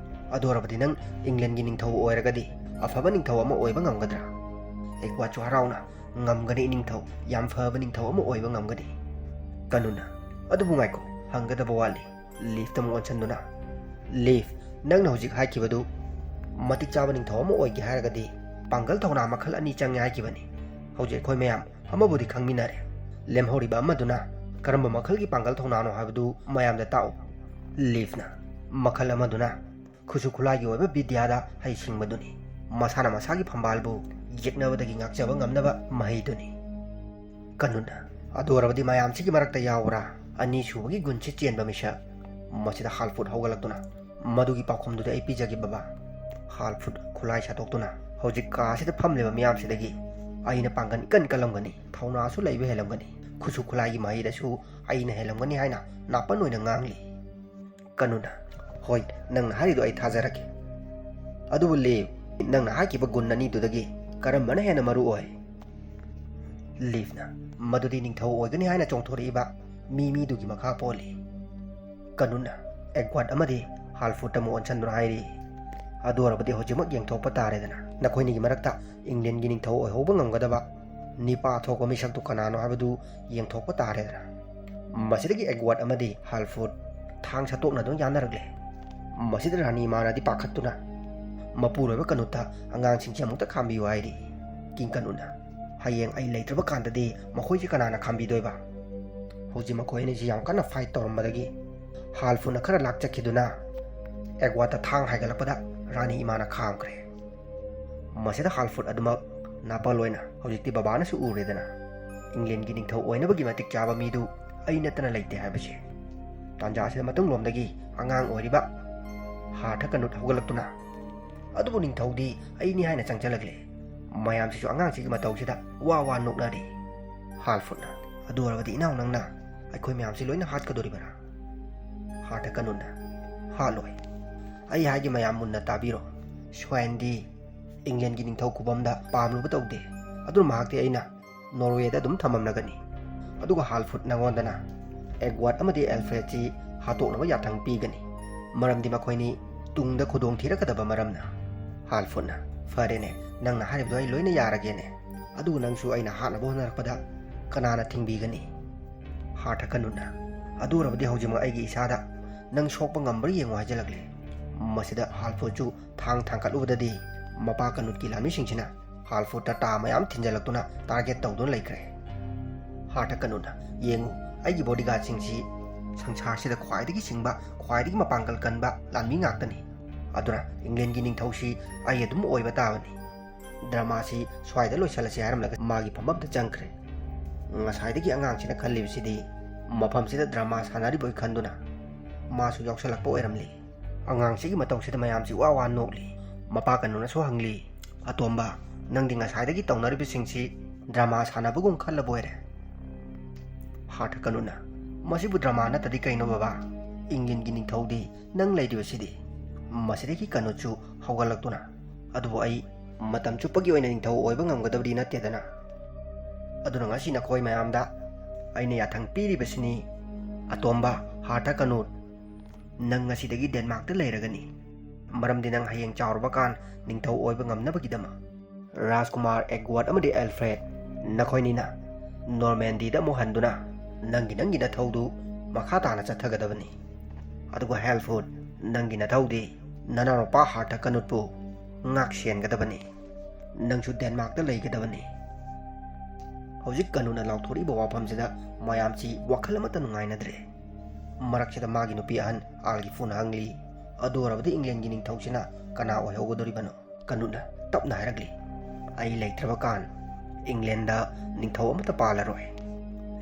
"ꯑꯗꯨ ꯑꯣꯏꯔꯕꯗꯤ ꯅꯪ ꯏꯪꯂꯦꯟꯒꯤ ꯅꯤꯡꯊꯧ ꯑꯣꯏꯔꯒꯗꯤ ꯑꯐꯕ ꯅꯤꯡꯊꯧ ꯑꯃ ꯑꯣꯏꯕ ꯉꯝꯒꯗ꯭ꯔꯥ?" ꯑꯦꯗꯋꯥꯔꯗꯁꯨ ꯍꯔꯥꯎꯅ, "ꯉꯝꯒꯅꯤ ꯏꯅꯤꯡꯊꯧ, ꯌꯥꯝ ꯐꯕ ꯅꯤꯡꯊꯧ ꯑꯃ ꯑꯣꯏꯕ ꯉꯝꯒꯅꯤ꯫" ꯀꯅꯨꯠꯅ, "ꯑꯗꯨꯕꯨ ꯉꯥꯏꯈꯣ, ꯍꯪꯒꯗꯕ ꯋꯥꯠꯂꯤ꯫" ꯂꯤꯐꯇ ꯑꯃꯨꯛ ꯑꯣꯟꯁꯤꯟꯗꯨꯅ, "ꯂꯤꯐ, ꯅꯪꯅ ꯍꯧꯖꯤꯛ ꯍꯥꯏꯈꯤꯕꯗꯨ ꯃꯇꯤꯛ ꯆꯥꯕ ꯅꯤꯡꯊꯧ ꯑꯃ ꯑꯣꯏꯒꯦ ꯍꯥꯏꯔꯒꯗꯤ ꯄꯥꯡꯒꯜ ꯊꯧꯅꯥ ꯃꯈꯜ ꯑꯅꯤ ꯆꯪꯉꯦ ꯍꯥꯏꯈꯤꯕꯅꯤ꯫ ꯍꯧꯖꯤꯛ ꯑꯩꯈꯣꯏ ꯃꯌꯥꯝ ꯑꯃꯕꯨꯗꯤ ꯈꯪꯃꯤꯟꯅꯔꯦ꯫ ꯂꯦꯝꯍꯧꯔꯤꯕ ꯑꯃꯗꯨꯅ ꯀꯔꯝꯕ ꯃꯈꯜꯒꯤ ꯄꯥꯡꯒꯜ ꯊꯧꯅꯥꯅꯣ ꯍꯥꯏꯕꯗꯨ ꯃꯌꯥꯝꯗ ꯇꯥꯛꯎ꯫" ꯂꯤꯐꯅ, "ꯃꯈꯜ ꯑꯃꯗꯨꯅ ꯈꯨꯠꯁꯨ ꯈꯨꯠꯂꯥꯏꯒꯤ ꯑꯣꯏꯕ ꯕꯤꯗ꯭ꯌꯥꯗ ꯍꯩꯁꯤꯡꯕꯗꯨꯅꯤ꯫ ꯃꯁꯥꯅ ꯃꯁꯥꯒꯤ ꯐꯝꯕꯥꯜꯕꯨ ꯌꯦꯛꯅꯕꯗꯒꯤ ꯉꯥꯛꯆꯕ ꯉꯝꯅꯕ ꯃꯍꯩꯗꯨꯅꯤ꯫ ꯀꯅꯨꯠꯅ, "ꯑꯗꯨ ꯑꯣꯏꯔꯕꯗꯤ ꯃꯌꯥꯝꯁꯤꯒꯤ ꯃꯔꯛꯇ ꯌꯥꯎꯕ꯭ꯔꯥ ꯑꯅꯤꯁꯨꯕꯒꯤ ꯒꯨꯟꯁꯤ ꯆꯦꯟꯕ ꯃꯤꯁꯛ?" ꯃꯁꯤꯗ ꯍꯥꯜꯐꯨꯠ ꯍꯧꯒꯠꯂꯛꯇꯨꯅ, "ꯃꯗꯨꯒꯤ ꯄꯥꯎꯈꯨꯝꯗꯨꯗꯤ ꯑꯩ ꯄꯤꯖꯒꯦ ꯕꯕꯥ꯫" ꯍꯥꯜꯐꯨꯠ ꯈꯨꯠꯂꯥꯏ ꯁꯥꯗꯣꯛꯇꯨꯅ, "ꯍꯧꯖꯤꯛ ꯀꯥ ꯑꯁꯤꯗ ꯐꯝꯂꯤꯕ ꯃꯤꯌꯥꯝꯁꯤꯗꯒꯤ ꯑꯩꯅ ꯄꯥꯡꯒꯜ ꯏꯀꯟ ꯀꯜꯂꯝꯒꯅꯤ, ꯊꯧꯅꯥꯁꯨ ꯂꯩꯕ ꯍꯦꯜꯂꯝꯒꯅꯤ, ꯈꯨꯠꯁꯨ ꯈꯨꯠꯂꯥꯏꯒꯤ ꯃꯍꯩꯗꯁꯨ ꯑꯩꯅ ꯍꯦꯜꯂꯝꯒꯅꯤ" ꯍꯥꯏꯅ ꯅꯥꯄꯟ ꯑꯣꯏꯅ ꯉꯥꯡꯂꯤ꯫ ꯀꯅꯨꯠꯅ, "ꯍꯣꯏ, ꯅꯪꯅ ꯍꯥꯏꯔꯤꯗꯣ ꯑꯩ ꯊꯥꯖꯔꯒꯦ꯫ ꯑꯗꯨꯕꯨ ꯂꯤꯐ, ꯅꯪꯅ ꯍꯥꯏꯈꯤꯕ ꯒꯨꯟ ꯑꯅꯤꯗꯨꯗꯒꯤ ꯀꯔꯝꯕꯅ ꯍꯦꯟꯅ ꯃꯔꯨ ꯑꯣꯏ?" ꯂꯤꯐꯅ, "ꯃꯗꯨꯗꯤ ꯅꯤꯡꯊꯧ ꯑꯣꯏꯒꯅꯤ ꯍꯥꯏꯅ ꯆꯣꯡꯊꯣꯔꯛꯏꯕ ꯃꯤ ꯃꯤꯗꯨꯒꯤ ꯃꯈꯥ ꯄꯣꯜꯂꯤ꯫" ꯀꯅꯨꯠꯅ ꯑꯦꯒꯋꯥꯔꯗ ꯑꯃꯗꯤ ꯍꯥꯜꯐꯨꯠ ꯑꯃꯨꯛ ꯑꯣꯟꯁꯤꯟꯗꯨꯅ ꯍꯥꯏꯔꯤ, "ꯑꯗꯨ ꯑꯣꯏꯔꯕꯗꯤ ꯍꯧꯖꯤꯛꯃꯛ ꯌꯦꯡꯊꯣꯛꯄ ꯇꯥꯔꯦꯗꯅ, ꯅꯈꯣꯏꯅꯤꯒꯤ ꯃꯔꯛꯇ ꯏꯪꯂꯦꯟꯒꯤ ꯅꯤꯡꯊꯧ ꯑꯣꯏꯍꯧꯕ ꯉꯝꯒꯗꯕ ꯅꯤꯄꯥ ꯊꯣꯛꯄ ꯃꯤꯁꯛꯇꯨ ꯀꯅꯥꯅꯣ ꯍꯥꯏꯕꯗꯨ ꯌꯦꯡꯊꯣꯛꯄ ꯇꯥꯔꯦꯗꯅ꯫" ꯃꯁꯤꯗꯒꯤ ꯑꯦꯒꯋꯥꯔꯗ ꯑꯃꯗꯤ ꯍꯥꯜꯐꯨꯠ ꯊꯥꯡ ꯁꯠꯇꯣꯛꯅꯗꯨꯅ ꯌꯥꯅꯔꯛꯂꯦ꯫ ꯃꯁꯤꯗ ꯔꯥꯅꯤ ꯏꯃꯥꯅꯗꯤ ꯄꯥꯈꯠꯇꯨꯅ, "ꯃꯄꯨꯔꯣꯏꯕ ꯀꯅꯨꯠꯇ ꯑꯉꯥꯡꯁꯤꯡꯁꯦ ꯑꯃꯨꯛꯇ ꯈꯥꯝꯕꯤꯌꯨ" ꯍꯥꯏꯔꯤ꯫ ꯀꯤꯡ ꯀꯅꯨꯠꯅ, "ꯍꯌꯦꯡ ꯑꯩ ꯂꯩꯇ꯭ꯔꯕ ꯀꯥꯟꯗꯗꯤ ꯃꯈꯣꯏꯁꯦ ꯀꯅꯥꯅ ꯈꯥꯝꯕꯤꯗꯣꯏꯕ? ꯍꯧꯖꯤꯛ ꯃꯈꯣꯏ ꯑꯅꯤꯁꯤ ꯌꯥꯝ ꯀꯟꯅ ꯐꯥꯏꯠ ꯇꯧꯔꯝꯕꯗꯒꯤ ꯍꯥꯜꯐꯨꯠꯅ ꯈꯔ ꯂꯥꯛꯆꯈꯤꯗꯨꯅ ꯑꯦꯒꯋꯥꯔꯗ ꯊꯥꯡ ꯍꯥꯏꯒꯠꯂꯛꯄꯗ ꯔꯥꯅꯤ ꯏꯃꯥꯅ ꯈꯥꯝꯈ꯭ꯔꯦ꯫" ꯃꯁꯤꯗ ꯍꯥꯜꯐꯨꯠ ꯑꯗꯨꯃꯛ ꯅꯥꯄꯜ ꯑꯣꯏꯅ, "ꯍꯧꯖꯤꯛꯇꯤ ꯕꯕꯥꯅꯁꯨ ꯎꯔꯦꯗꯅ, ꯏꯪꯂꯦꯟꯒꯤ ꯅꯤꯡꯊꯧ ꯑꯣꯏꯅꯕꯒꯤ ꯃꯇꯤꯛ ꯆꯥꯕ ꯃꯤꯗꯨ ꯑꯩ ꯅꯠꯇꯅ ꯂꯩꯇꯦ ꯍꯥꯏꯕꯁꯦ꯫" ꯇꯥꯟꯖꯥ ꯑꯁꯤꯗ ꯃꯇꯨꯡꯂꯣꯝꯗꯒꯤ ꯑꯉꯥꯡ ꯑꯣꯏꯔꯤꯕ ꯍꯥꯔꯊ ꯀꯅꯨꯠ ꯍꯧꯒꯠꯂꯛꯇꯨꯅ, "ꯑꯗꯨꯕꯨ ꯅꯤꯡꯊꯧꯗꯤ ꯑꯩꯅꯤ" ꯍꯥꯏꯅ ꯆꯪꯁꯤꯜꯂꯛꯂꯦ꯫ ꯃꯌꯥꯝꯁꯤꯁꯨ ꯑꯉꯥꯡꯁꯤꯒꯤ ꯃꯇꯧꯁꯤꯗ ꯋꯥ ꯋꯥ ꯅꯣꯛꯅꯔꯤ꯫ ꯍꯥꯜꯐꯨꯠꯅ, "ꯑꯗꯨ ꯑꯣꯏꯔꯕꯗꯤ ꯏꯅꯥꯎ, ꯅꯪꯅ ꯑꯩꯈꯣꯏ ꯃꯌꯥꯝꯁꯤ ꯂꯣꯏꯅ ꯍꯥꯠꯀꯗꯣꯔꯤꯕꯔꯥ?" ꯍꯥꯔꯊ ꯀꯅꯨꯠꯅ, "ꯍꯥꯠꯂꯣꯏ꯫ ꯑꯩ ꯍꯥꯏꯒꯦ, ꯃꯌꯥꯝ ꯃꯨꯟꯅ ꯇꯥꯕꯤꯔꯣ꯫ ꯁ꯭ꯋꯥꯏꯟꯗꯤ ꯏꯪꯂꯦꯟꯒꯤ ꯅꯤꯡꯊꯧ ꯈꯨꯕꯝꯗ ꯄꯥꯝꯂꯨꯕ ꯇꯧꯗꯦ꯫ ꯑꯗꯨꯅ ꯃꯍꯥꯛꯇꯤ ꯑꯩꯅ ꯅꯣꯔꯋꯦꯗ ꯑꯗꯨꯝ ꯊꯝꯃꯝꯂꯒꯅꯤ꯫ ꯑꯗꯨꯒ ꯍꯥꯜꯐꯨꯠ, ꯅꯉꯣꯟꯗꯅ ꯑꯦꯒꯋꯥꯔꯗ ꯑꯃꯗꯤ ꯑꯦꯜꯐ꯭ꯔꯦꯗꯁꯤ ꯍꯥꯠꯇꯣꯛꯅꯕ ꯌꯥꯊꯪ ꯄꯤꯒꯅꯤ, ꯃꯔꯝꯗꯤ ꯃꯈꯣꯏꯅꯤ ꯇꯨꯡꯗ ꯈꯨꯗꯣꯡ ꯊꯤꯔꯛꯀꯗꯕ ꯃꯔꯝꯅ꯫" ꯍꯥꯜꯐꯨꯠꯅ, "ꯐꯔꯦꯅꯦ, ꯅꯪꯅ ꯍꯥꯏꯔꯤꯕꯗꯣ ꯑꯩ ꯂꯣꯏꯅ ꯌꯥꯔꯒꯦꯅꯦ꯫ ꯑꯗꯨꯕꯨ ꯅꯪꯁꯨ ꯑꯩꯅ ꯍꯥꯠꯅꯕ ꯍꯣꯠꯅꯔꯛꯄꯗ ꯀꯅꯥꯅ ꯊꯤꯡꯕꯤꯒꯅꯤ?" ꯍꯥꯔꯊ ꯀꯅꯨꯠꯅ, "ꯑꯗꯨ ꯑꯣꯏꯔꯕꯗꯤ ꯍꯧꯖꯤꯛꯃꯛ ꯑꯩꯒꯤ ꯏꯁꯥꯗ ꯅꯪ ꯁꯣꯛꯄ ꯉꯝꯕ꯭ꯔꯥ ꯌꯦꯡꯉꯨ" ꯍꯥꯏꯖꯤꯜꯂꯛꯂꯦ꯫ ꯃꯁꯤꯗ ꯍꯥꯜꯐꯨꯠꯁꯨ ꯊꯥꯡ ꯊꯥꯡꯀꯠꯂꯨꯕꯗꯗꯤ ꯃꯄꯥ ꯀꯅꯨꯠꯀꯤ ꯂꯥꯟꯃꯤꯁꯤꯡꯁꯤꯅ ꯍꯥꯜꯐꯨꯠꯇ ꯇꯥ ꯃꯌꯥꯝ ꯊꯤꯟꯖꯜꯂꯛꯇꯨꯅ ꯇꯥꯔꯒꯦꯠ ꯇꯧꯗꯨꯅ ꯂꯩꯈ꯭ꯔꯦ꯫ ꯍꯥꯔꯊ ꯀꯅꯨꯠꯅ, "ꯌꯦꯡꯉꯨ, ꯑꯩꯒꯤ ꯕꯣꯗꯤꯒꯥꯔꯗꯁꯤꯡꯁꯤ ꯁꯪꯁꯥꯔꯁꯤꯗ ꯈ꯭ꯋꯥꯏꯗꯒꯤ ꯁꯤꯡꯕ, ꯈ꯭ꯋꯥꯏꯗꯒꯤ ꯃꯄꯥꯡꯒꯜ ꯀꯟꯕ ꯂꯥꯟꯃꯤ ꯉꯥꯛꯇꯅꯤ꯫ ꯑꯗꯨꯅ ꯏꯪꯂꯦꯟꯒꯤ ꯅꯤꯡꯊꯧꯁꯤ ꯑꯩ ꯑꯗꯨꯝ ꯑꯣꯏꯕ ꯇꯥꯕꯅꯤ꯫ ꯗ꯭ꯔꯃꯥꯁꯤ ꯁ꯭ꯋꯥꯏꯗ ꯂꯣꯏꯁꯤꯜꯂꯁꯤ ꯍꯥꯏꯔꯝꯂꯒ ꯃꯥꯒꯤ ꯐꯝꯐꯝꯗ ꯆꯪꯈ꯭ꯔꯦ꯫ ꯉꯁꯥꯏꯗꯒꯤ ꯑꯉꯥꯡꯁꯤꯅ ꯈꯜꯂꯤꯕꯁꯤꯗꯤ ꯃꯐꯝꯁꯤꯗ ꯗ꯭ꯔꯃꯥ ꯁꯥꯟꯅꯔꯤꯕꯣꯏ ꯈꯟꯗꯨꯅ ꯃꯥꯁꯨ ꯌꯥꯎꯁꯜꯂꯛꯄ ꯑꯣꯏꯔꯝꯂꯤ꯫ ꯑꯉꯥꯡꯁꯤꯒꯤ ꯃꯇꯧꯁꯤꯗ ꯃꯌꯥꯝꯁꯤ ꯋꯥ ꯋꯥ ꯅꯣꯛꯂꯤ꯫ ꯃꯄꯥ ꯀꯅꯨꯅꯁꯨ ꯍꯪꯂꯤ, "ꯑꯇꯣꯝꯕ, ꯅꯪꯗꯤ ꯉꯁꯥꯏꯗꯒꯤ ꯇꯧꯅꯔꯤꯕꯁꯤꯡꯁꯤ ꯗ꯭ꯔꯃꯥ ꯁꯥꯟꯅꯕꯒꯨꯝ ꯈꯜꯂꯕꯣꯏꯔꯦ?" ꯍꯥꯔꯊ ꯀꯅꯨꯅ, "ꯃꯁꯤꯕꯨ ꯗ꯭ꯔꯃꯥ ꯅꯠꯇꯗꯤ ꯀꯩꯅꯣ ꯕꯕꯥ? ꯏꯪꯂꯦꯟꯒꯤ ꯅꯤꯡꯊꯧꯗꯤ ꯅꯪ ꯂꯩꯔꯤꯕꯁꯤꯗꯤ꯫ ꯃꯁꯤꯗꯒꯤ ꯀꯅꯨꯠꯁꯨ ꯍꯧꯒꯠꯂꯛꯇꯨꯅ, ꯑꯗꯨꯕꯨ ꯑꯩ ꯃꯇꯝ ꯆꯨꯞꯄꯒꯤ ꯑꯣꯏꯅ ꯅꯤꯡꯊꯧ ꯑꯣꯏꯕ ꯉꯝꯒꯗꯕꯗꯤ ꯅꯠꯇꯦꯗꯅ꯫ ꯑꯗꯨꯅ ꯉꯁꯤ ꯅꯈꯣꯏ ꯃꯌꯥꯝꯗ ꯑꯩꯅ ꯌꯥꯊꯪ ꯄꯤꯔꯤꯕꯁꯤꯅꯤ, ꯑꯇꯣꯝꯕ ꯍꯥꯔꯊ ꯀꯅꯨꯠ, ꯅꯪ ꯉꯁꯤꯗꯒꯤ ꯗꯦꯟꯃꯥꯔꯛꯇ ꯂꯩꯔꯒꯅꯤ꯫ ꯃꯔꯝꯗꯤ ꯅꯪ ꯍꯌꯦꯡ ꯆꯥꯎꯔꯕ ꯀꯥꯟ ꯅꯤꯡꯊꯧ ꯑꯣꯏꯕ ꯉꯝꯅꯕꯒꯤꯗꯃꯛ ꯔꯥꯖꯀꯨꯃꯥꯔ ꯑꯦꯗꯋꯥꯔꯗ ꯑꯃꯗꯤ ꯑꯦꯜꯐ꯭ꯔꯦꯗ, ꯅꯈꯣꯏꯅꯤꯅ ꯅꯣꯔꯃꯦꯟꯗꯤꯗ ꯑꯃꯨꯛ ꯍꯟꯗꯨꯅ ꯅꯪꯒꯤ, ꯅꯪꯒꯤ ꯅꯊꯧꯗꯨ ꯃꯈꯥ ꯇꯥꯅ ꯆꯠꯊꯒꯗꯕꯅꯤ꯫ ꯑꯗꯨꯒ ꯍꯦꯜꯐꯨꯗ, ꯅꯪꯒꯤ ꯅꯊꯧꯗꯤ ꯅꯅꯥꯎꯅꯨꯄꯥ ꯍꯥꯔꯊ ꯀꯅꯨꯠꯄꯨ ꯉꯥꯛ ꯁꯦꯟꯒꯗꯕꯅꯤ꯫ ꯅꯪꯁꯨ ꯗꯦꯟꯃꯥꯔꯛꯇ ꯂꯩꯒꯗꯕꯅꯤ꯫" ꯍꯧꯖꯤꯛ ꯀꯅꯨꯅ ꯂꯥꯎꯊꯣꯔꯛꯏꯕ ꯋꯥꯐꯝꯁꯤꯗ ꯃꯌꯥꯝꯁꯤ ꯋꯥꯈꯜ ꯑꯃꯠꯇ ꯅꯨꯡꯉꯥꯏꯅꯗ꯭ꯔꯦ꯫ ꯃꯔꯛꯁꯤꯗ ꯃꯥꯒꯤ ꯅꯨꯄꯤ ꯑꯍꯟ ꯑꯥꯜꯒꯤꯐꯨꯅ ꯍꯪꯂꯤ, "ꯑꯗꯨ ꯑꯣꯏꯔꯕꯗꯤ ꯏꯪꯂꯦꯟꯒꯤ ꯅꯤꯡꯊꯧꯁꯤꯅ ꯀꯅꯥ ꯑꯣꯏꯍꯧꯒꯗꯣꯔꯤꯕꯅꯣ?" ꯀꯅꯨꯠꯅ ꯇꯞꯅ ꯍꯥꯏꯔꯛꯂꯤ, "ꯑꯩ ꯂꯩꯇ꯭ꯔꯕ ꯀꯥꯟ ꯏꯪꯂꯦꯟꯗ ꯅꯤꯡꯊꯧ ꯑꯃꯠꯇ ꯄꯥꯜꯂꯔꯣꯏ꯫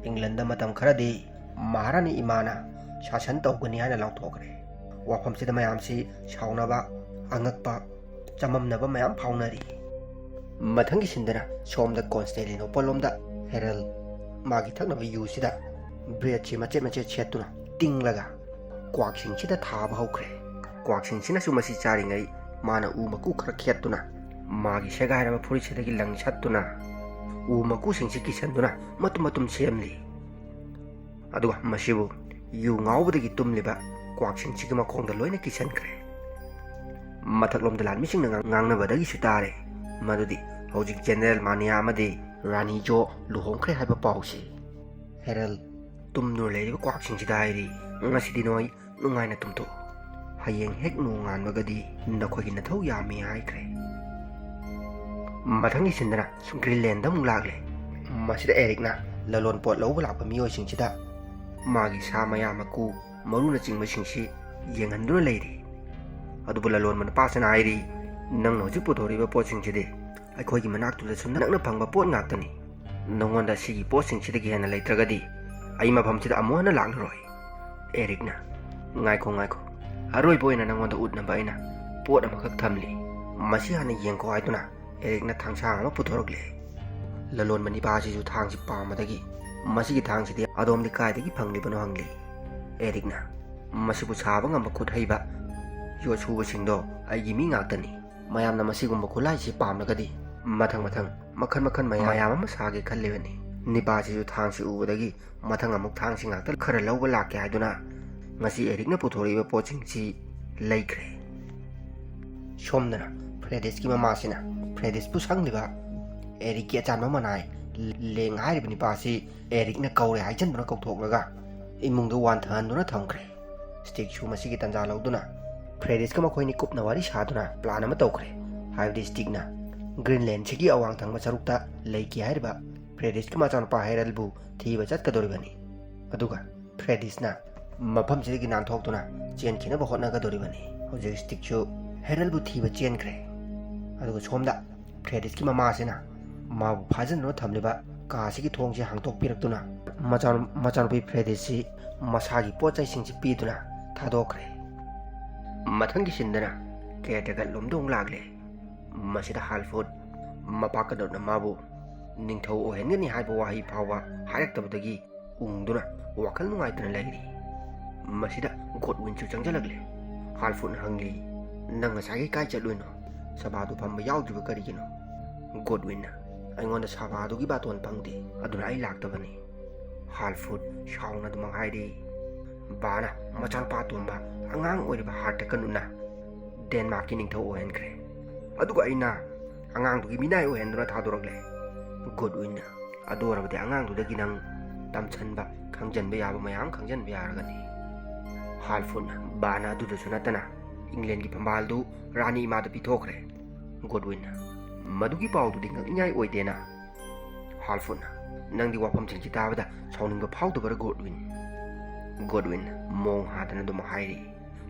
ꯏꯪꯂꯦꯟꯗ ꯃꯇꯝ ꯈꯔꯗꯤ ꯃꯍꯥꯔꯥꯅꯤ ꯏꯃꯥꯅ ꯁꯥꯁꯟ ꯇꯧꯒꯅꯤ" ꯍꯥꯏꯅ ꯂꯥꯎꯊꯣꯛꯈ꯭ꯔꯦ꯫ ꯋꯥꯐꯝꯁꯤꯗ ꯃꯌꯥꯝꯁꯤ ꯁꯥꯎꯅꯕ, ꯑꯉꯛꯄ, ꯆꯃꯝꯅꯕ ꯃꯌꯥꯝ ꯐꯥꯎꯅꯔꯤ꯫ ꯃꯊꯪꯒꯤ ꯁꯤꯟꯗꯅ ꯁꯣꯝꯗ ꯀꯣꯟꯁꯇꯦꯟꯇꯤꯅꯣꯄꯜ ꯂꯣꯝꯗ ꯍꯦꯔꯜ ꯃꯥꯒꯤ ꯊꯛꯅꯕ ꯌꯨꯁꯤꯗ ꯕ꯭ꯔꯦꯗꯁꯤ ꯃꯆꯦꯠ ꯃꯆꯦꯠ ꯁꯦꯠꯇꯨꯅ ꯇꯤꯡꯂꯒ ꯀ꯭ꯋꯥꯛꯁꯤꯡꯁꯤꯗ ꯊꯥꯕ ꯍꯧꯈ꯭ꯔꯦ꯫ ꯀ꯭ꯋꯥꯛꯁꯤꯡꯁꯤꯅꯁꯨ ꯃꯁꯤ ꯆꯥꯔꯤꯉꯩ ꯃꯥꯅ ꯎ ꯃꯀꯨ ꯈꯔ ꯈꯦꯠꯇꯨꯅ ꯃꯥꯒꯤ ꯁꯦꯒꯥꯏꯔꯕ ꯐꯨꯔꯤꯠꯁꯤꯗꯒꯤ ꯂꯪꯁꯠꯇꯨꯅ ꯎ ꯃꯀꯨꯁꯤꯡꯁꯤ ꯀꯤꯁꯟꯗꯨꯅ ꯃꯇꯨꯝ ꯃꯇꯨꯝ ꯁꯦꯝꯂꯤ꯫ ꯑꯗꯨꯒ ꯃꯁꯤꯕꯨ ꯌꯨ ꯉꯥꯎꯕꯗꯒꯤ ꯇꯨꯝꯂꯤꯕ ꯀ꯭ꯋꯥꯛꯁꯤꯡꯁꯤꯒꯤ ꯃꯈꯣꯡꯗ ꯂꯣꯏꯅ ꯀꯤꯁꯟꯈ꯭ꯔꯦ꯫ ꯃꯊꯛꯂꯣꯝꯗ ꯂꯥꯟꯃꯤꯁꯤꯡꯅ ꯉꯥꯡ-, ꯉꯥꯡꯅꯕꯗꯒꯤꯁꯨ ꯇꯥꯔꯦ ꯃꯗꯨꯗꯤ ꯍꯧꯖꯤꯛ ꯖꯦꯅꯦꯔꯦꯜ ꯃꯥꯅꯤꯌꯥ ꯑꯃꯗꯤ ꯔꯥꯅꯤ ꯖꯣ ꯂꯨꯍꯣꯡꯈ꯭ꯔꯦ ꯍꯥꯏꯕ ꯄꯥꯎꯁꯤ꯫ ꯍꯦꯔꯜ, ꯇꯨꯝꯗꯨꯅ ꯂꯩꯔꯤꯕ ꯀ꯭ꯋꯥꯛꯁꯤꯡꯁꯤꯗ ꯍꯥꯏꯔꯤ, "ꯉꯁꯤꯗꯤ ꯅꯣꯏ ꯅꯨꯡꯉꯥꯏꯅ ꯇꯨꯝꯊꯣꯛꯎ꯫ ꯍꯌꯦꯡ ꯍꯦꯛ ꯅꯣꯡꯉꯥꯟꯕꯒꯗꯤ ꯅꯈꯣꯏꯒꯤ ꯅꯊꯧ ꯌꯥꯝꯃꯤ" ꯍꯥꯏꯈ꯭ꯔꯦ꯫ ꯃꯊꯪꯒꯤ ꯁꯤꯟꯗꯅ ꯒ꯭ꯔꯤꯟꯂꯦꯟꯗ ꯑꯃꯨꯛ ꯂꯥꯛꯂꯦ꯫ ꯃꯁꯤꯗ ꯑꯦꯔꯤꯛꯅ ꯂꯂꯣꯟ ꯄꯣꯠ ꯂꯧꯕ ꯂꯥꯛꯄ ꯃꯤꯑꯣꯏꯁꯤꯡꯁꯤꯗ ꯃꯥꯒꯤ ꯁꯥ ꯃꯌꯥ, ꯃꯀꯨ, ꯃꯔꯨꯅꯆꯤꯡꯕꯁꯤꯡꯁꯤ ꯌꯦꯡꯍꯟꯗꯨꯅ ꯂꯩꯔꯤ꯫ ꯑꯗꯨꯕꯨ ꯂꯂꯣꯟꯕ ꯅꯨꯄꯥꯁꯤꯅ ꯍꯥꯏꯔꯤ, "ꯅꯪꯅ ꯍꯧꯖꯤꯛ ꯄꯨꯊꯣꯔꯛꯏꯕ ꯄꯣꯠꯁꯤꯡꯁꯤꯗꯤ ꯑꯩꯈꯣꯏꯒꯤ ꯃꯅꯥꯛꯇꯨꯗꯁꯨ ꯅꯛꯅ ꯐꯪꯕ ꯄꯣꯠ ꯉꯥꯛꯇꯅꯤ꯫ ꯅꯉꯣꯟꯗ ꯁꯤꯒꯤ ꯄꯣꯠꯁꯤꯡꯁꯤꯗꯒꯤ ꯍꯦꯟꯅ ꯂꯩꯇ꯭ꯔꯒꯗꯤ ꯑꯩ ꯃꯐꯝꯁꯤꯗ ꯑꯃꯨꯛ ꯍꯟꯅ ꯂꯥꯛꯂꯔꯣꯏ꯫" ꯑꯦꯔꯤꯛꯅ, "ꯉꯥꯏꯈꯣ, ꯉꯥꯏꯈꯣ, ꯑꯔꯣꯏꯕ ꯑꯣꯏꯅ ꯅꯉꯣꯟꯗ ꯎꯠꯅꯕ ꯑꯩꯅ ꯄꯣꯠ ꯑꯃꯈꯛ ꯊꯝꯂꯤ, ꯃꯁꯤ ꯍꯥꯟꯅ ꯌꯦꯡꯈꯣ" ꯍꯥꯏꯗꯨꯅ ꯑꯦꯔꯤꯛꯅ ꯊꯥꯡꯁꯥꯡ ꯑꯃ ꯄꯨꯊꯣꯔꯛꯂꯦ꯫ ꯂꯂꯣꯟꯕ ꯅꯤꯄꯥ ꯑꯁꯤꯁꯨ ꯊꯥꯡꯁꯤ ꯄꯥꯝꯕꯗꯒꯤ, "ꯃꯁꯤꯒꯤ ꯊꯥꯡꯁꯤꯗꯤ ꯑꯗꯣꯝꯗꯤ ꯀꯥꯏꯗꯒꯤ ꯐꯪꯂꯤꯕꯅꯣ?" ꯍꯪꯂꯤ꯫ ꯑꯦꯔꯤꯛꯅ, "ꯃꯁꯤꯕꯨ ꯁꯥꯕ ꯉꯝꯕ ꯈꯨꯠ ꯍꯩꯕ ꯌꯣꯠ ꯁꯨꯕꯁꯤꯡꯗꯣ ꯑꯩꯒꯤ ꯃꯤ ꯉꯥꯛꯇꯅꯤ꯫ ꯃꯌꯥꯝꯅ ꯃꯁꯤꯒꯨꯝꯕ ꯈꯨꯠꯂꯥꯏꯁꯤ ꯄꯥꯝꯂꯒꯗꯤ ꯃꯊꯪ ꯃꯊꯪ ꯃꯈꯜ ꯃꯈꯜ ꯃꯌꯥꯝ ꯃꯌꯥꯝ ꯑꯃ ꯁꯥꯒꯦ ꯈꯜꯂꯤꯕꯅꯤ꯫" ꯅꯤꯄꯥꯁꯤꯁꯨ ꯊꯥꯡꯁꯤ ꯎꯕꯗꯒꯤ ꯃꯊꯪ ꯑꯃꯨꯛ ꯊꯥꯡꯁꯤ ꯉꯥꯛꯇ ꯈꯔ ꯂꯧꯕ ꯂꯥꯛꯀꯦ ꯍꯥꯏꯗꯨꯅ ꯉꯁꯤ ꯑꯦꯔꯤꯛꯅ ꯄꯨꯊꯣꯔꯛꯏꯕ ꯄꯣꯠꯁꯤꯡꯁꯤ ꯂꯩꯈ꯭ꯔꯦ꯫ ꯁꯣꯝꯗꯅ ꯐ꯭ꯔꯦꯗꯤꯁꯀꯤ ꯃꯃꯥꯁꯤꯅ ꯐ꯭ꯔꯦꯗꯤꯁꯄꯨ ꯁꯪꯂꯤꯕ ꯑꯦꯔꯤꯛꯀꯤ ꯑꯆꯥꯟꯕ ꯃꯅꯥꯏ ꯂꯦꯡ ꯍꯥꯏꯔꯤꯕ ꯅꯤꯄꯥꯁꯤ ꯑꯦꯔꯤꯛꯅ ꯀꯧꯔꯦ ꯍꯥꯏꯖꯟꯗꯨꯅ ꯀꯧꯊꯣꯛꯂꯒ ꯏꯃꯨꯡꯗ ꯋꯥꯟꯊꯍꯟꯗꯨꯅ ꯊꯝꯈ꯭ꯔꯦ꯫ ꯁ꯭ꯇꯤꯛꯁꯨ ꯃꯁꯤꯒꯤ ꯇꯥꯟꯖꯥ ꯂꯧꯗꯨꯅ ꯐ꯭ꯔꯦꯗꯤꯁꯀ ꯃꯈꯣꯏꯅꯤ ꯀꯨꯞꯅ ꯋꯥꯔꯤ ꯁꯥꯗꯨꯅ ꯄ꯭ꯂꯥꯟ ꯑꯃ ꯇꯧꯈ꯭ꯔꯦ꯫ ꯍꯥꯏꯕꯗꯤ ꯁ꯭ꯇꯤꯛꯅ ꯒ꯭ꯔꯤꯟꯂꯦꯟꯁꯤꯒꯤ ꯑꯋꯥꯡ ꯊꯪꯕ ꯁꯔꯨꯛꯇ ꯂꯩꯈꯤ ꯍꯥꯏꯔꯤꯕ ꯐ꯭ꯔꯦꯗꯤꯁꯀꯤ ꯃꯆꯥꯅꯨꯄꯥ ꯍꯦꯔꯜꯕꯨ ꯊꯤꯕ ꯆꯠꯀꯗꯧꯔꯤꯕꯅꯤ꯫ ꯑꯗꯨꯒ ꯐ꯭ꯔꯦꯗꯤꯁꯅ ꯃꯐꯝꯁꯤꯗꯒꯤ ꯅꯥꯟꯊꯣꯛꯇꯨꯅ ꯆꯦꯟꯈꯤꯅꯕ ꯍꯣꯠꯅꯒꯗꯧꯔꯤꯕꯅꯤ꯫ ꯍꯧꯖꯤꯛ ꯁ꯭ꯇꯤꯛꯁꯨ ꯍꯦꯔꯜꯕꯨ ꯊꯤꯕ ꯆꯦꯟꯈ꯭ꯔꯦ꯫ ꯑꯗꯨꯒ ꯁꯣꯝꯗ ꯐ꯭ꯔꯦꯗꯤꯁꯀꯤ ꯃꯃꯥꯁꯤꯅ ꯃꯥꯕꯨ ꯐꯥꯖꯤꯟꯗꯨꯅ ꯊꯝꯂꯤꯕ ꯀꯥ ꯑꯁꯤꯒꯤ ꯊꯣꯡꯁꯤ ꯍꯥꯡꯗꯣꯛꯄꯤꯔꯛꯇꯨꯅ ꯃꯆꯥꯅꯨ-, ꯃꯆꯥꯅꯨꯄꯤ ꯐ꯭ꯔꯦꯗꯤꯁꯁꯤ ꯃꯁꯥꯒꯤ ꯄꯣꯠ ꯆꯩꯁꯤꯡꯁꯤ ꯄꯤꯗꯨꯅ ꯊꯥꯗꯣꯛꯈ꯭ꯔꯦ꯫ ꯃꯊꯪꯒꯤ ꯁꯤꯟꯗꯅ ꯀꯦꯌꯔꯇꯦꯀꯔ ꯂꯣꯝꯗ ꯑꯃꯨꯛ ꯂꯥꯛꯂꯦ꯫ ꯃꯁꯤꯗ ꯍꯥꯜꯐꯨꯗ ꯃꯄꯥ ꯀꯗꯧꯅ ꯃꯥꯕꯨ ꯅꯤꯡꯊꯧ ꯑꯣꯏꯍꯟꯒꯅꯤ ꯍꯥꯏꯕ ꯋꯥꯍꯩ ꯐꯥꯎꯕ ꯍꯥꯏꯔꯛꯇꯕꯗꯒꯤ ꯎꯪꯗꯨꯅ ꯋꯥꯈꯜ ꯅꯨꯡꯉꯥꯏꯇꯅ ꯂꯩꯔꯤ꯫ ꯃꯁꯤꯗ ꯒꯣꯗꯋꯤꯟꯁꯨ ꯆꯪꯁꯤꯜꯂꯛꯂꯦ꯫ ꯍꯥꯜꯐꯨꯗꯅ ꯍꯪꯂꯤ, "ꯅꯪ ꯉꯁꯥꯏꯒꯤ ꯀꯥꯏ ꯆꯠꯂꯨꯏꯅꯣ? ꯁꯚꯥꯗꯨ ꯐꯝꯕ ꯌꯥꯎꯗ꯭ꯔꯤꯕ ꯀꯔꯤꯒꯤꯅꯣ?" ꯒꯣꯗꯋꯤꯟꯅ, "ꯑꯩꯉꯣꯟꯗ ꯁꯚꯥꯗꯨꯒꯤ ꯕꯥꯇꯣꯟ ꯐꯪꯗꯦ, ꯑꯗꯨꯅ ꯑꯩ ꯂꯥꯛꯇꯕꯅꯤ꯫" ꯍꯥꯜꯐꯨꯗ ꯁꯥꯎꯅ ꯑꯗꯨꯃꯛ ꯍꯥꯏꯔꯤ, "ꯕꯥꯅ ꯃꯆꯥꯅꯨꯄꯥ ꯑꯇꯣꯝꯕ ꯑꯉꯥꯡ ꯑꯣꯏꯔꯤꯕ ꯍꯥꯔꯇꯀꯟꯅ ꯗꯦꯟꯃꯥꯔꯛꯀꯤ ꯅꯤꯡꯊꯧ ꯑꯣꯏꯍꯟꯈ꯭ꯔꯦ꯫ ꯑꯗꯨꯒ ꯑꯩꯅ ꯑꯉꯥꯡꯗꯨꯒꯤ ꯃꯤꯅꯥꯏ ꯑꯣꯏꯍꯟꯗꯨꯅ ꯊꯥꯗꯣꯔꯛꯂꯦ꯫" ꯒꯣꯗꯋꯤꯟꯅ, "ꯑꯗꯨ ꯑꯣꯏꯔꯕꯗꯤ ꯑꯉꯥꯡꯗꯨꯗꯒꯤ ꯅꯪ ꯇꯝꯁꯟꯕ, ꯈꯪꯖꯟꯕ ꯌꯥꯕ ꯃꯌꯥꯝ ꯈꯪꯖꯟꯕ ꯌꯥꯔꯒꯅꯤ꯫" ꯍꯥꯜꯐꯨꯗꯅ, "ꯕꯥꯅ ꯑꯗꯨꯗꯁꯨ ꯅꯠꯇꯅ ꯏꯪꯂꯦꯟꯒꯤ ꯐꯝꯕꯥꯜꯗꯨ ꯔꯥꯅꯤ ꯏꯃꯥꯗ ꯄꯤꯊꯣꯛꯈ꯭ꯔꯦ꯫" ꯒꯣꯗꯋꯤꯟꯅ, "ꯃꯗꯨꯒꯤ ꯄꯥꯎꯗꯨꯗꯤ ꯉꯛꯅꯤꯡꯉꯥꯏ ꯑꯣꯏꯗꯦꯅ꯫" ꯍꯥꯜꯐꯨꯗꯅ, "ꯅꯪꯗꯤ ꯋꯥꯐꯝꯁꯤꯡꯁꯤ ꯇꯥꯕꯗ ꯁꯥꯎꯅꯤꯡꯕ ꯐꯥꯎꯗꯕꯔꯥ, ꯒꯣꯗꯋꯤꯟ?" ꯒꯣꯗꯋꯤꯟꯅ ꯃꯣꯡ ꯍꯥꯗꯅ ꯑꯗꯨꯝ ꯍꯥꯏꯔꯤ,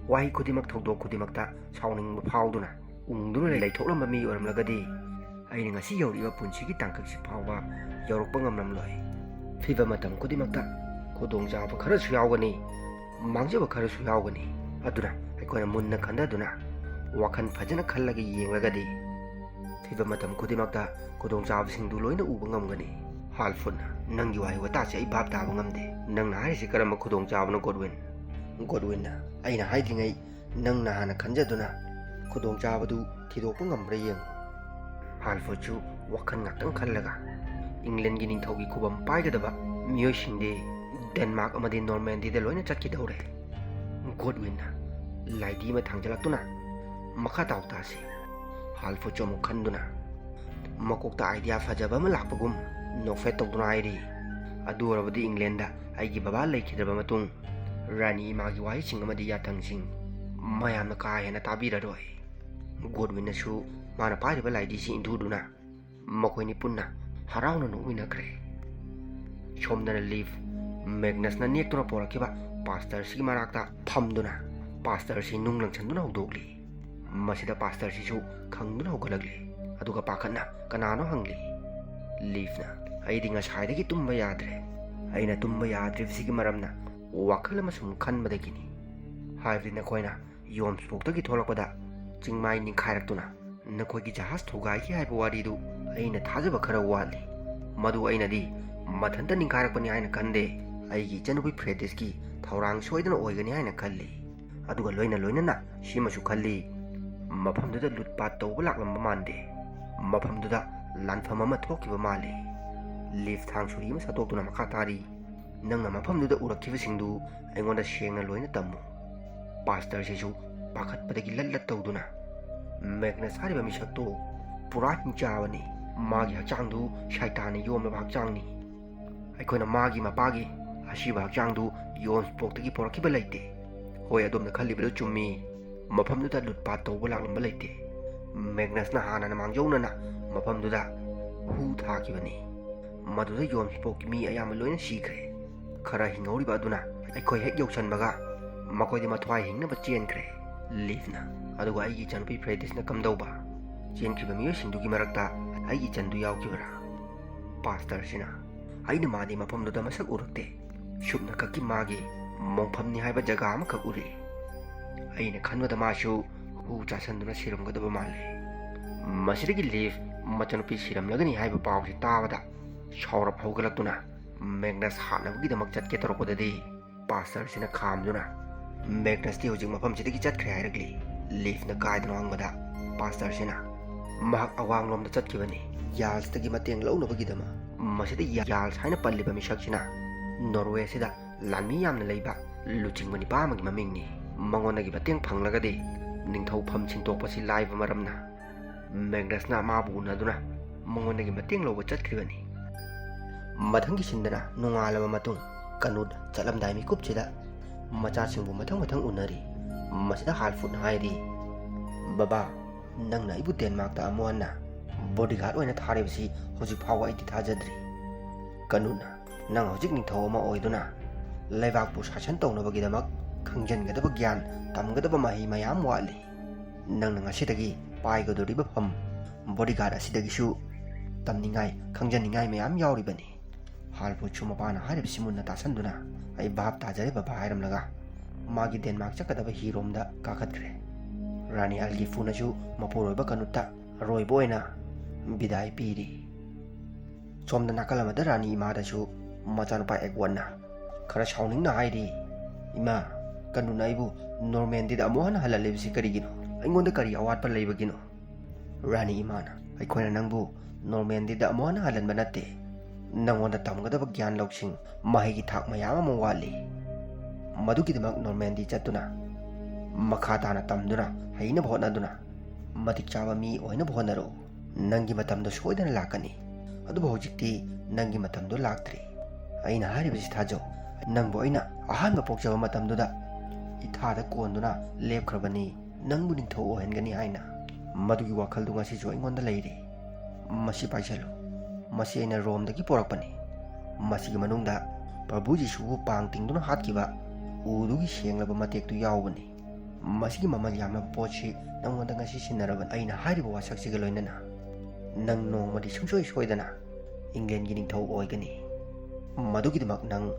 ꯋꯥꯍꯩ ꯈꯨꯗꯤꯡꯃꯛ, ꯊꯧꯗꯣꯛ ꯈꯨꯗꯤꯡꯃꯛꯇ ꯁꯥꯎꯅꯤꯡꯕ ꯐꯥꯎꯗꯨꯅ ꯎꯪꯗꯨꯅ ꯂꯩꯊꯣꯛꯂꯝꯕ ꯃꯤ ꯑꯣꯏꯔꯝꯂꯒꯗꯤ ꯑꯩꯅ ꯉꯁꯤ ꯌꯧꯔꯤꯕ ꯄꯨꯟꯁꯤꯒꯤ ꯇꯥꯡꯀꯛꯁꯤ ꯐꯥꯎꯕ ꯌꯧꯔꯛꯄ ꯉꯝꯂꯝꯂꯣꯏ꯫ ꯐꯤꯕꯝ ꯃꯇꯝ ꯈꯨꯗꯤꯡꯃꯛꯇ ꯈꯨꯗꯣꯡꯆꯥꯕ ꯈꯔꯁꯨ ꯌꯥꯎꯒꯅꯤ, ꯃꯥꯡꯖꯕ ꯈꯔꯁꯨ ꯌꯥꯎꯒꯅꯤ꯫ ꯑꯗꯨꯅ ꯑꯩꯈꯣꯏꯅ ꯃꯨꯟꯅ ꯈꯟꯊꯗꯨꯅ, ꯋꯥꯈꯜ ꯐꯖꯅ ꯈꯜꯂꯒ ꯌꯦꯡꯂꯒꯗꯤ ꯐꯤꯕꯝ ꯃꯇꯝ ꯈꯨꯗꯤꯡꯃꯛꯇ ꯈꯨꯗꯣꯡꯆꯥꯕꯁꯤꯡꯗꯨ ꯂꯣꯏꯅ ꯎꯕ ꯉꯝꯒꯅꯤ꯫ ꯍꯥꯜꯐꯣꯔꯗꯅ, "ꯅꯪꯒꯤ ꯋꯥꯍꯩ ꯋꯥꯇꯥꯁꯦ ꯑꯩ ꯚꯥꯞ ꯇꯥꯕ ꯉꯝꯗꯦ꯫ ꯅꯪꯅ ꯍꯥꯏꯔꯤꯁꯤ ꯀꯔꯝꯕ ꯈꯨꯗꯣꯡꯆꯥꯕꯅꯣ, ꯒꯣꯗꯋꯤꯟ?" ꯒꯣꯗꯋꯤꯟꯅ, "ꯑꯩꯅ ꯍꯥꯏꯗ꯭ꯔꯤꯉꯩ ꯅꯪꯅ ꯍꯥꯟꯅ ꯈꯟꯖꯗꯨꯅ ꯈꯨꯗꯣꯡꯆꯥꯕꯗꯨ ꯊꯤꯗꯣꯛꯄ ꯉꯝꯕ꯭ꯔꯥ ꯌꯦꯡꯉꯨ꯫" ꯍꯥꯜꯐꯣꯔꯗꯁꯨ ꯋꯥꯈꯜ ꯉꯥꯛꯇꯪ ꯈꯜꯂꯒ, "ꯏꯪꯂꯦꯟꯒꯤ ꯅꯤꯡꯊꯧꯒꯤ ꯈꯨꯕꯝ ꯄꯥꯏꯒꯗꯕ ꯃꯤꯑꯣꯏꯁꯤꯡꯗꯤ ꯗꯦꯟꯃꯥꯔꯛ ꯑꯃꯗꯤ ꯅꯣꯔꯃꯦꯟꯗꯤꯗ ꯂꯣꯏꯅ ꯆꯠꯈꯤꯗꯧꯔꯦ꯫" ꯒꯣꯗꯋꯤꯟꯅ ꯂꯥꯏꯙꯤ ꯑꯃ ꯊꯥꯡꯖꯜꯂꯛꯇꯨꯅ, "ꯃꯈꯥ ꯇꯥꯎ ꯇꯥꯁꯤ꯫" ꯍꯥꯜꯐꯣꯔꯗꯁꯨ ꯑꯃꯨꯛ ꯈꯟꯗꯨꯅ, ꯃꯀꯣꯛꯇ ꯑꯥꯏꯗꯤꯌꯥ ꯐꯖꯕ ꯑꯃ ꯂꯥꯛꯄꯒꯨꯝ ꯅꯣꯛꯐꯦꯠ ꯇꯧꯗꯨꯅ ꯍꯥꯏꯔꯤ, "ꯑꯗꯨ ꯑꯣꯏꯔꯕꯗꯤ ꯏꯪꯂꯦꯟꯗ ꯑꯩꯒꯤ ꯕꯕꯥ ꯂꯩꯈꯤꯗ꯭ꯔꯕ ꯃꯇꯨꯡ, ꯔꯥꯅꯤ ꯏꯃꯥꯒꯤ ꯋꯥꯍꯩꯁꯤꯡ ꯑꯃꯗꯤ ꯌꯥꯊꯪꯁꯤꯡ ꯃꯌꯥꯝꯅ ꯀꯥ ꯍꯦꯟꯅ ꯇꯥꯕꯤꯔꯔꯣꯏ꯫" ꯒꯣꯗꯋꯤꯟꯅꯁꯨ ꯃꯥꯅ ꯄꯥꯏꯔꯤꯕ ꯂꯥꯏꯙꯤꯁꯤ ꯏꯟꯊꯨꯗꯨꯅ ꯃꯈꯣꯏꯅꯤ ꯄꯨꯟꯅ ꯍꯔꯥꯎꯅ ꯅꯣꯛꯃꯤꯟꯅꯈ꯭ꯔꯦ꯫ ꯁꯣꯝꯗꯅ ꯂꯤꯐ, ꯃꯦꯒꯅꯁꯅ ꯅꯦꯛꯇꯨꯅ ꯄꯣꯔꯛꯈꯤꯕ ꯄꯥꯁꯇꯔꯁꯤꯒꯤ ꯃꯅꯥꯛꯇ ꯐꯝꯗꯨꯅ ꯄꯥꯁꯇꯔꯁꯤ ꯅꯨꯡ ꯂꯪꯁꯟꯗꯨꯅ ꯍꯧꯗꯣꯛꯂꯤ꯫ ꯃꯁꯤꯗ ꯄꯥꯁꯇꯔꯁꯤꯁꯨ ꯈꯪꯗꯨꯅ ꯍꯧꯒꯠꯂꯛꯂꯤ꯫ ꯑꯗꯨꯒ ꯄꯥꯈꯠꯅ ꯀꯅꯥꯅꯣ ꯍꯪꯂꯤ꯫ ꯂꯤꯐꯅ, "ꯑꯩꯗꯤ ꯉꯁꯥꯏꯗꯒꯤ ꯇꯨꯝꯕ ꯌꯥꯗ꯭ꯔꯦ꯫ ꯑꯩꯅ ꯇꯨꯝꯕ ꯌꯥꯗ꯭ꯔꯤꯕꯁꯤꯒꯤ ꯃꯔꯝꯅ ꯋꯥꯈꯜ ꯑꯃ ꯁꯨꯝ ꯈꯟꯕꯗꯒꯤꯅꯤ꯫ ꯍꯥꯏꯕꯗꯤ ꯅꯈꯣꯏꯅ ꯌꯣꯟꯁꯕꯣꯛꯇꯒꯤ ꯊꯣꯛꯂꯛꯄꯗ ꯆꯤꯡꯃꯥꯏ ꯅꯤꯡꯈꯥꯏꯔꯛꯇꯨꯅ ꯅꯈꯣꯏꯒꯤ ꯖꯍꯥꯖ ꯊꯨꯒꯥꯏꯈꯤ ꯍꯥꯏꯕ ꯋꯥꯔꯤꯗꯨ ꯑꯩꯅ ꯊꯥꯖꯕ ꯈꯔ ꯋꯥꯠꯂꯤ꯫ ꯃꯗꯨ ꯑꯩꯅꯗꯤ ꯃꯊꯟꯇ ꯅꯤꯡꯈꯥꯏꯔꯛꯄꯅꯤ ꯍꯥꯏꯅ ꯈꯟꯗꯦ꯫ ꯑꯩꯒꯤ ꯏꯆꯟꯅꯨꯄꯤ ꯐ꯭ꯔꯦꯗꯤꯁꯀꯤ ꯊꯧꯔꯥꯡ ꯁꯣꯏꯗꯅ ꯑꯣꯏꯒꯅꯤ ꯍꯥꯏꯅ ꯈꯜꯂꯤ꯫ ꯑꯗꯨꯒ ꯂꯣꯏꯅ ꯂꯣꯏꯅꯅ ꯁꯤꯃꯁꯨ ꯈꯜꯂꯤ, ꯃꯐꯝꯗꯨꯗ ꯂꯨꯠꯄꯥꯠ ꯇꯧꯕ ꯂꯥꯛꯂꯝꯕ ꯃꯥꯟꯗꯦ꯫ ꯃꯐꯝꯗꯨꯗ ꯂꯥꯟꯐꯝ ꯑꯃ ꯊꯣꯛꯈꯤꯕ ꯃꯥꯜꯂꯤ꯫" ꯂꯤꯐ ꯊꯥꯡ ꯁꯨꯔꯤ ꯑꯃ ꯁꯠꯇꯣꯛꯇꯨꯅ ꯃꯈꯥ ꯇꯥꯔꯤ, "ꯅꯪꯅ ꯃꯐꯝꯗꯨꯗ ꯎꯔꯛꯈꯤꯕꯁꯤꯡꯗꯨ ꯑꯩꯉꯣꯟꯗ ꯁꯦꯡꯅ ꯂꯣꯏꯅ ꯇꯝꯃꯨ꯫" ꯄꯥꯁꯇꯔꯁꯤꯁꯨ ꯄꯥꯈꯠꯄꯗꯒꯤ ꯂꯠ ꯂꯠ ꯇꯧꯗꯨꯅ, "ꯃꯦꯒꯅꯁ ꯍꯥꯏꯔꯤꯕ ꯃꯤꯁꯛꯇꯣ ꯄꯨꯔꯥ ꯍꯤꯡꯆꯥꯕꯅꯤ꯫ ꯃꯥꯒꯤ ꯍꯛꯆꯥꯡꯗꯨ ꯁꯥꯏꯇꯥꯟꯅ ꯌꯣꯝꯂꯕ ꯍꯛꯆꯥꯡꯅꯤ꯫ ꯑꯩꯈꯣꯏꯅ ꯃꯥꯒꯤ ꯃꯄꯥꯒꯤ ꯑꯁꯤꯕ ꯍꯛꯆꯥꯡꯗꯨ ꯌꯣꯟꯁꯕꯣꯛꯇꯒꯤ ꯄꯣꯔꯛꯈꯤꯕ ꯂꯩꯇꯦ꯫ ꯍꯣꯏ, ꯑꯗꯣꯝꯅ ꯈꯜꯂꯤꯕꯗꯨ ꯆꯨꯝꯃꯤ꯫ ꯃꯐꯝꯗꯨꯗ ꯂꯨꯠꯄꯥꯠ ꯇꯧꯕ ꯂꯥꯛꯂꯝꯕ ꯂꯩꯇꯦ꯫ ꯃꯦꯒꯅꯁꯅ ꯍꯥꯟꯅꯅ ꯃꯥꯡꯖꯧꯅꯅ ꯃꯐꯝꯗꯨꯗ ꯍꯨ ꯊꯥꯈꯤꯕꯅꯤ꯫ ꯃꯗꯨꯗ ꯌꯣꯟꯁꯕꯣꯛꯀꯤ ꯃꯤ ꯑꯌꯥꯝꯕ ꯂꯣꯏꯅ ꯁꯤꯈ꯭ꯔꯦ꯫ ꯈꯔ ꯍꯤꯡꯍꯧꯔꯤꯕ ꯑꯗꯨꯅ ꯑꯩꯈꯣꯏ ꯍꯦꯛ ꯌꯧꯁꯟꯕꯒ ꯃꯈꯣꯏꯗꯤ ꯃꯊ꯭ꯋꯥꯏ ꯍꯤꯡꯅꯕ ꯆꯦꯟꯈ꯭ꯔꯦ꯫ ꯂꯤꯐꯅ, "ꯑꯗꯨꯒ ꯑꯩꯒꯤ ꯏꯆꯥꯅꯨꯄꯤ ꯐ꯭ꯔꯦꯗꯤꯁꯅ ꯀꯝꯗꯧꯕ? ꯆꯦꯟꯈ꯭ꯔꯤꯕ ꯃꯤꯑꯣꯏꯁꯤꯡꯗꯨꯒꯤ ꯃꯔꯛꯇ ꯑꯩꯒꯤ ꯏꯆꯟꯗꯨ ꯌꯥꯎꯈꯤꯕ꯭ꯔꯥ?" ꯄꯥꯁꯇꯔꯁꯤꯅ, "ꯑꯩꯅ ꯃꯥꯗꯤ ꯃꯐꯝꯗꯨꯗ ꯃꯁꯛ ꯎꯔꯛꯇꯦ꯫ ꯁꯨꯞꯅꯈꯛꯀꯤ ꯃꯥꯒꯤ ꯃꯣꯡꯐꯝꯅꯤ ꯍꯥꯏꯕ ꯖꯒꯥ ꯑꯃꯈꯛ ꯎꯔꯛꯏ꯫ ꯑꯩꯅ ꯈꯟꯕꯗ ꯃꯥꯁꯨ ꯍꯨ ꯆꯥꯁꯟꯗꯨꯅ ꯁꯤꯔꯝꯒꯗꯕ ꯃꯥꯜꯂꯤ꯫" ꯃꯁꯤꯗꯒꯤ ꯂꯤꯐ ꯃꯆꯥꯅꯨꯄꯤ ꯁꯤꯔꯝꯂꯒꯅꯤ ꯍꯥꯏꯕ ꯄꯥꯎꯁꯤ ꯇꯥꯕꯗ ꯁꯥꯎꯔꯞ ꯍꯧꯒꯠꯂꯛꯇꯨꯅ ꯃꯦꯒꯅꯁ ꯍꯥꯠꯅꯕꯒꯤꯗꯃꯛ ꯆꯠꯀꯦ ꯇꯧꯔꯛꯄꯗꯗꯤ ꯄꯥꯁꯇꯔꯁꯤꯅ ꯈꯥꯝꯗꯨꯅ, "ꯃꯦꯒꯅꯁꯇꯤ ꯍꯧꯖꯤꯛ ꯃꯐꯝꯁꯤꯗꯒꯤ ꯆꯠꯈ꯭ꯔꯦ" ꯍꯥꯏꯔꯛꯂꯤ꯫ ꯂꯤꯐꯅ ꯀꯥꯏꯗꯅꯣ ꯍꯪꯕꯗ ꯄꯥꯁꯇꯔꯁꯤꯅ, "ꯃꯍꯥꯛ ꯑꯋꯥꯡꯂꯣꯝꯗ ꯆꯠꯈꯤꯕꯅꯤ, ꯌꯥꯜꯁꯇꯒꯤ ꯃꯇꯦꯡ ꯂꯧꯅꯕꯒꯤꯗꯃꯛ꯫ ꯃꯁꯤꯗ ꯌꯥꯜꯁ ꯍꯥꯏꯅ ꯄꯜꯂꯤꯕ ꯃꯤꯁꯛꯁꯤꯅ ꯅꯣꯔꯋꯦꯁꯤꯗ ꯂꯥꯟꯃꯤ ꯌꯥꯝꯅ ꯂꯩꯕ ꯂꯨꯆꯤꯡꯕ ꯅꯤꯄꯥ ꯑꯃꯒꯤ ꯃꯃꯤꯡꯅꯤ꯫ ꯃꯉꯣꯟꯗꯒꯤ ꯃꯇꯦꯡ ꯐꯪꯂꯒꯗꯤ ꯅꯤꯡꯊꯧ ꯐꯝ ꯁꯤꯟꯗꯣꯛꯄꯁꯤ ꯂꯥꯏꯕ ꯃꯔꯝꯅ ꯃꯦꯒꯅꯁꯅ ꯃꯥꯕꯨ ꯎꯅꯗꯨꯅ ꯃꯉꯣꯟꯗꯒꯤ ꯃꯇꯦꯡ ꯂꯧꯕ ꯆꯠꯈ꯭ꯔꯤꯕꯅꯤ꯫" ꯃꯊꯪꯒꯤ ꯁꯤꯟꯗꯅ ꯅꯣꯡꯉꯥꯜꯂꯕ ꯃꯇꯨꯡ ꯀꯅꯨꯠ ꯆꯠꯂꯝꯗꯥꯏ ꯃꯤꯀꯨꯞꯁꯤꯗ ꯃꯆꯥꯁꯤꯡꯕꯨ ꯃꯊꯪ ꯃꯊꯪ ꯎꯅꯔꯤ꯫ ꯃꯁꯤꯗ ꯍꯥꯜꯐꯨꯠꯅ ꯍꯥꯏꯔꯤ, "ꯕꯕꯥ, ꯅꯪꯅ ꯑꯩꯕꯨ ꯗꯦꯟꯃꯥꯔꯛꯇ ꯑꯃꯨꯛ ꯍꯟꯅ ꯕꯣꯗꯤꯒꯥꯔꯗ ꯑꯣꯏꯅ ꯊꯥꯔꯤꯕꯁꯤ ꯍꯧꯖꯤꯛ ꯐꯥꯎꯕ ꯑꯩꯗꯤ ꯊꯥꯖꯗ꯭ꯔꯤ꯫ ꯀꯅꯨꯠꯅ, ꯅꯪ ꯍꯧꯖꯤꯛ ꯅꯤꯡꯊꯧ ꯑꯃ ꯑꯣꯏꯗꯨꯅ ꯂꯩꯕꯥꯛꯄꯨ ꯁꯥꯁꯟ ꯇꯧꯅꯕꯒꯤꯗꯃꯛ ꯈꯪꯖꯤꯟꯒꯗꯕ ꯒ꯭ꯌꯥꯟ, ꯇꯝꯒꯗꯕ ꯃꯍꯩ ꯃꯌꯥꯝ ꯋꯥꯠꯂꯤ꯫ ꯅꯪꯅ ꯉꯁꯤꯗꯒꯤ ꯄꯥꯏꯒꯗꯧꯔꯤꯕ ꯐꯝ ꯕꯣꯗꯤꯒꯥꯔꯗ ꯑꯁꯤꯗꯒꯤꯁꯨ ꯇꯝꯅꯤꯡꯉꯥꯏ, ꯈꯪꯖꯅꯤꯡꯉꯥꯏ ꯃꯌꯥꯝ ꯌꯥꯎꯔꯤꯕꯅꯤ꯫" ꯍꯥꯜꯐꯨꯠꯁꯨ ꯃꯄꯥꯅ ꯍꯥꯏꯔꯤꯕꯁꯤ ꯃꯨꯟꯅ ꯇꯥꯁꯟꯗꯨꯅ, "ꯑꯩ ꯚꯥꯞ ꯇꯥꯖꯔꯦ ꯕꯕꯥ" ꯍꯥꯏꯔꯝꯂꯒ ꯃꯥꯒꯤ ꯗꯦꯟꯃꯥꯔꯛ ꯆꯠꯀꯗꯕ ꯍꯤꯔꯣꯝꯗ ꯀꯥꯈꯠꯈ꯭ꯔꯦ꯫ ꯔꯥꯅꯤ ꯑꯜꯒꯤꯐꯨꯅꯁꯨ ꯃꯄꯨꯔꯣꯏꯕ ꯀꯅꯨꯠꯇ ꯑꯔꯣꯏꯕ ꯑꯣꯏꯅ ꯕꯤꯗꯥꯏ ꯄꯤꯔꯤ꯫ ꯁꯣꯝꯗ ꯅꯥꯀꯜ ꯑꯃꯗ ꯔꯥꯅꯤ ꯏꯃꯥꯗꯁꯨ ꯃꯆꯥꯅꯨꯄꯥ ꯑꯦꯗꯋꯥꯔꯗꯅ ꯈꯔ ꯁꯥꯎꯅꯤꯡꯅ ꯍꯥꯏꯔꯤ, "ꯏꯃꯥ, ꯀꯅꯨꯠꯅ ꯑꯩꯕꯨ ꯅꯣꯔꯃꯦꯟꯗꯤꯗ ꯑꯃꯨꯛ ꯍꯟꯅ ꯍꯜꯍꯜꯂꯤꯕꯁꯤ ꯀꯔꯤꯒꯤꯅꯣ? ꯑꯩꯉꯣꯟꯗ ꯀꯔꯤ ꯑꯋꯥꯠꯄ ꯂꯩꯕꯒꯤꯅꯣ?" ꯔꯥꯅꯤ ꯏꯃꯥꯅ, "ꯑꯩꯈꯣꯏꯅ ꯅꯪꯕꯨ ꯅꯣꯔꯃꯦꯟꯗꯤꯗ ꯑꯃꯨꯛ ꯍꯟꯅ ꯍꯜꯍꯟꯕ ꯅꯠꯇꯦ꯫ ꯅꯪꯉꯣꯟꯗ ꯇꯝꯒꯗꯕ ꯒ꯭ꯌꯥꯟ ꯂꯧꯁꯤꯡ, ꯃꯍꯩꯒꯤ ꯊꯥꯛ ꯃꯌꯥꯝ ꯑꯃ ꯋꯥꯠꯂꯤ꯫ ꯃꯗꯨꯒꯤꯗꯃꯛ ꯅꯣꯔꯃꯦꯟꯗꯤ ꯆꯠꯇꯨꯅ, ꯃꯈꯥ ꯇꯥꯅ ꯇꯝꯗꯨꯅ, ꯍꯩꯅꯕ ꯍꯣꯠꯅꯗꯨꯅ, ꯃꯇꯤꯛ ꯆꯥꯕ ꯃꯤ ꯑꯣꯏꯅꯕ ꯍꯣꯠꯅꯔꯛꯎ꯫ ꯅꯪꯒꯤ ꯃꯇꯝꯗꯣ ꯁꯣꯏꯗꯅ ꯂꯥꯛꯀꯅꯤ꯫ ꯑꯗꯨꯕꯨ ꯍꯧꯖꯤꯛꯇꯤ ꯅꯪꯒꯤ ꯃꯇꯝꯗꯣ ꯂꯥꯛꯇ꯭ꯔꯤ꯫ ꯑꯩꯅ ꯍꯥꯏꯔꯤꯕꯁꯤ ꯊꯥꯖꯧ꯫ ꯅꯪꯕꯨ ꯑꯩꯅ ꯑꯍꯥꯟꯕ ꯄꯣꯛꯆꯕ ꯃꯇꯝꯗꯨꯗ ꯏꯊꯥꯗ ꯀꯣꯟꯗꯨꯅ ꯂꯦꯞꯈ꯭ꯔꯕꯅꯤ, ꯅꯪꯕꯨ ꯅꯤꯡꯊꯧ ꯑꯣꯏꯍꯟꯒꯅꯤ ꯍꯥꯏꯅ꯫ ꯃꯗꯨꯒꯤ ꯋꯥꯈꯜꯗꯨ ꯉꯁꯤꯁꯨ ꯑꯩꯉꯣꯟꯗ ꯂꯩꯔꯤ꯫ ꯃꯁꯤ ꯄꯥꯏꯁꯜꯂꯨ꯫ ꯃꯁꯤ ꯑꯩꯅ ꯔꯣꯝꯗꯒꯤ ꯄꯨꯔꯛꯄꯅꯤ꯫ ꯃꯁꯤꯒꯤ ꯃꯅꯨꯡꯗ ꯄ꯭ꯔꯚꯨ ꯖꯤꯁꯨꯕꯨ ꯄꯥꯡ ꯇꯤꯡꯗꯨꯅ ꯍꯥꯠꯈꯤꯕ ꯎꯗꯨꯒꯤ ꯁꯦꯡꯂꯕ ꯃꯇꯦꯛꯇꯨ ꯌꯥꯎꯕꯅꯤ꯫ ꯃꯁꯤꯒꯤ ꯃꯃꯜ ꯌꯥꯝꯂꯕ ꯄꯣꯠꯁꯤ ꯅꯪꯉꯣꯟꯗ ꯉꯁꯤ ꯁꯤꯟꯅꯔꯕꯅꯤ꯫ ꯑꯩꯅ ꯍꯥꯏꯔꯤꯕ ꯋꯥꯁꯛꯁꯤꯒ ꯂꯣꯏꯅꯅ ꯅꯪ ꯅꯣꯡꯃꯗꯤ ꯁꯨꯡꯁꯣꯏ ꯁꯣꯏꯗꯅ ꯏꯪꯂꯦꯟꯒꯤ ꯅꯤꯡꯊꯧ ꯑꯣꯏꯒꯅꯤ꯫ ꯃꯗꯨꯒꯤꯗꯃꯛ ꯅꯪ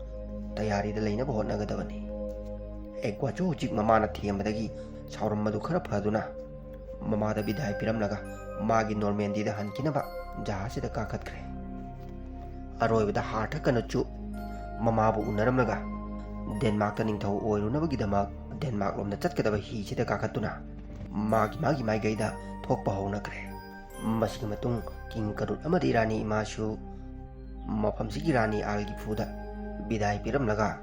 ꯇꯌꯥꯔꯤꯗ ꯂꯩꯅꯕ ꯍꯣꯠꯅꯒꯗꯕꯅꯤ꯫ ꯑꯦꯒ꯭ꯋꯥꯆꯨ ꯍꯧꯖꯤꯛ ꯃꯃꯥꯅ ꯊꯦꯝꯕꯗꯒꯤ ꯁꯥꯎꯔꯝꯕꯗꯨ ꯈꯔ ꯐꯗꯨꯅ ꯃꯃꯥꯗ ꯕꯤꯗꯥꯏ ꯄꯤꯔꯝꯂꯒ ꯃꯥꯒꯤ ꯅꯣꯔꯃꯦꯟꯗꯤꯗ ꯍꯟꯈꯤꯅꯕ ꯖꯍꯥꯖꯁꯤꯗ ꯀꯥꯈꯠꯈ꯭ꯔꯦ꯫ ꯑꯔꯣꯏꯕꯗ ꯍꯥꯔꯊ ꯀꯅꯨꯆꯨ ꯃꯃꯥꯕꯨ ꯎꯅꯔꯝꯂꯒ ꯗꯦꯟꯃꯥꯔꯛꯇ ꯅꯤꯡꯊꯧ ꯑꯣꯏꯔꯨꯅꯕꯒꯤꯗꯃꯛ ꯗꯦꯟꯃꯥꯔꯛ ꯂꯣꯝꯗ ꯆꯠꯀꯗꯕ ꯍꯤꯁꯤꯗ ꯀꯥꯈꯠꯇꯨꯅ ꯃꯥꯒꯤ ꯃꯥꯒꯤ ꯃꯥꯏꯀꯩꯗ ꯊꯣꯛꯄ ꯍꯧꯅꯈ꯭ꯔꯦ꯫ ꯃꯁꯤꯒꯤ ꯃꯇꯨꯡ ꯀꯤꯡ ꯀꯔꯨꯠ ꯑꯃꯗꯤ ꯔꯥꯅꯤ ꯏꯃꯥꯁꯨ ꯃꯐꯝꯁꯤꯒꯤ ꯔꯥꯅꯤ ꯑꯥꯜꯒꯤ ꯐꯨꯗ ꯕꯤꯗꯥꯏ ꯄꯤꯔꯝꯂꯒ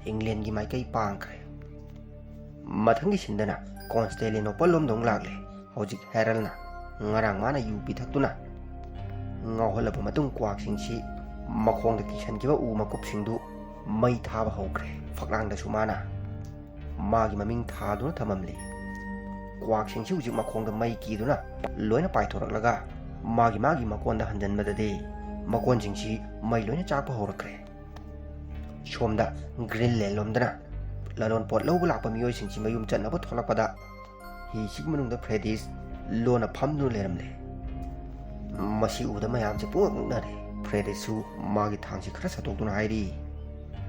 ꯏꯪꯂꯦꯟꯒꯤ ꯃꯥꯏꯀꯩ ꯄꯥꯡꯈ꯭ꯔꯦ꯫ ꯃꯊꯪꯒꯤ ꯁꯤꯟꯗꯅ ꯀꯣꯟꯁꯇꯦꯂꯤꯅꯣꯄꯜ ꯂꯣꯝꯗ ꯑꯃꯨꯛ ꯂꯥꯛꯂꯦ꯫ ꯍꯧꯖꯤꯛ ꯍꯦꯔꯜꯅ ꯉꯔꯥꯡ ꯃꯥꯅ ꯌꯨ ꯄꯤꯊꯛꯇꯨꯅ ꯉꯥꯎꯍꯜꯂꯕ ꯃꯇꯨꯡ ꯀ꯭ꯋꯥꯛꯁꯤꯡꯁꯤ ꯃꯈꯣꯡꯗ ꯀꯤꯁꯟꯈꯤꯕ ꯎ ꯃꯀꯨꯞꯁꯤꯡꯗꯨ ꯃꯩ ꯊꯥꯕ ꯍꯧꯈ꯭ꯔꯦ꯫ ꯐꯛꯂꯥꯡꯗꯁꯨ ꯃꯥꯅ ꯃꯥꯒꯤ ꯃꯃꯤꯡ ꯊꯥꯗꯨꯅ ꯊꯝꯃꯝꯂꯤ꯫ ꯀ꯭ꯋꯥꯛꯁꯤꯡꯁꯤ ꯍꯧꯖꯤꯛ ꯃꯈꯣꯡꯗ ꯃꯩ ꯀꯤꯗꯨꯅ ꯂꯣꯏꯅ ꯄꯥꯏꯊꯣꯔꯛꯂꯒ ꯃꯥꯒꯤ ꯃꯥꯒꯤ ꯃꯀꯣꯟꯗ ꯍꯟꯖꯤꯟꯕꯗꯗꯤ ꯃꯀꯣꯟꯁꯤꯡꯁꯤ ꯃꯩ ꯂꯣꯏꯅ ꯆꯥꯛꯄ ꯍꯧꯔꯛꯈ꯭ꯔꯦ꯫ ꯁꯣꯝꯗ ꯒ꯭ꯔꯤꯟꯂꯦꯟ ꯂꯣꯝꯗꯅ ꯂꯂꯣꯟ ꯄꯣꯠ ꯂꯧꯕ ꯂꯥꯛꯄ ꯃꯤꯑꯣꯏꯁꯤꯡꯁꯤ ꯃꯌꯨꯝ ꯆꯠꯅꯕ ꯊꯣꯛꯂꯛꯄꯗ ꯍꯤꯁꯤꯒꯤ ꯃꯅꯨꯡꯗ ꯐ꯭ꯔꯦꯗꯤꯁ ꯂꯣꯟꯅ ꯐꯝꯗꯨꯅ ꯂꯩꯔꯝꯂꯦ꯫ ꯃꯁꯤ ꯎꯕꯗ ꯃꯌꯥꯝꯁꯦ ꯄꯨꯡꯉꯛ ꯉꯛꯅꯔꯦ꯫ ꯐ꯭ꯔꯦꯗꯤꯁꯁꯨ ꯃꯥꯒꯤ ꯊꯥꯡꯁꯤ ꯈꯔ ꯁꯠꯇꯣꯛꯇꯨꯅ ꯍꯥꯏꯔꯤ,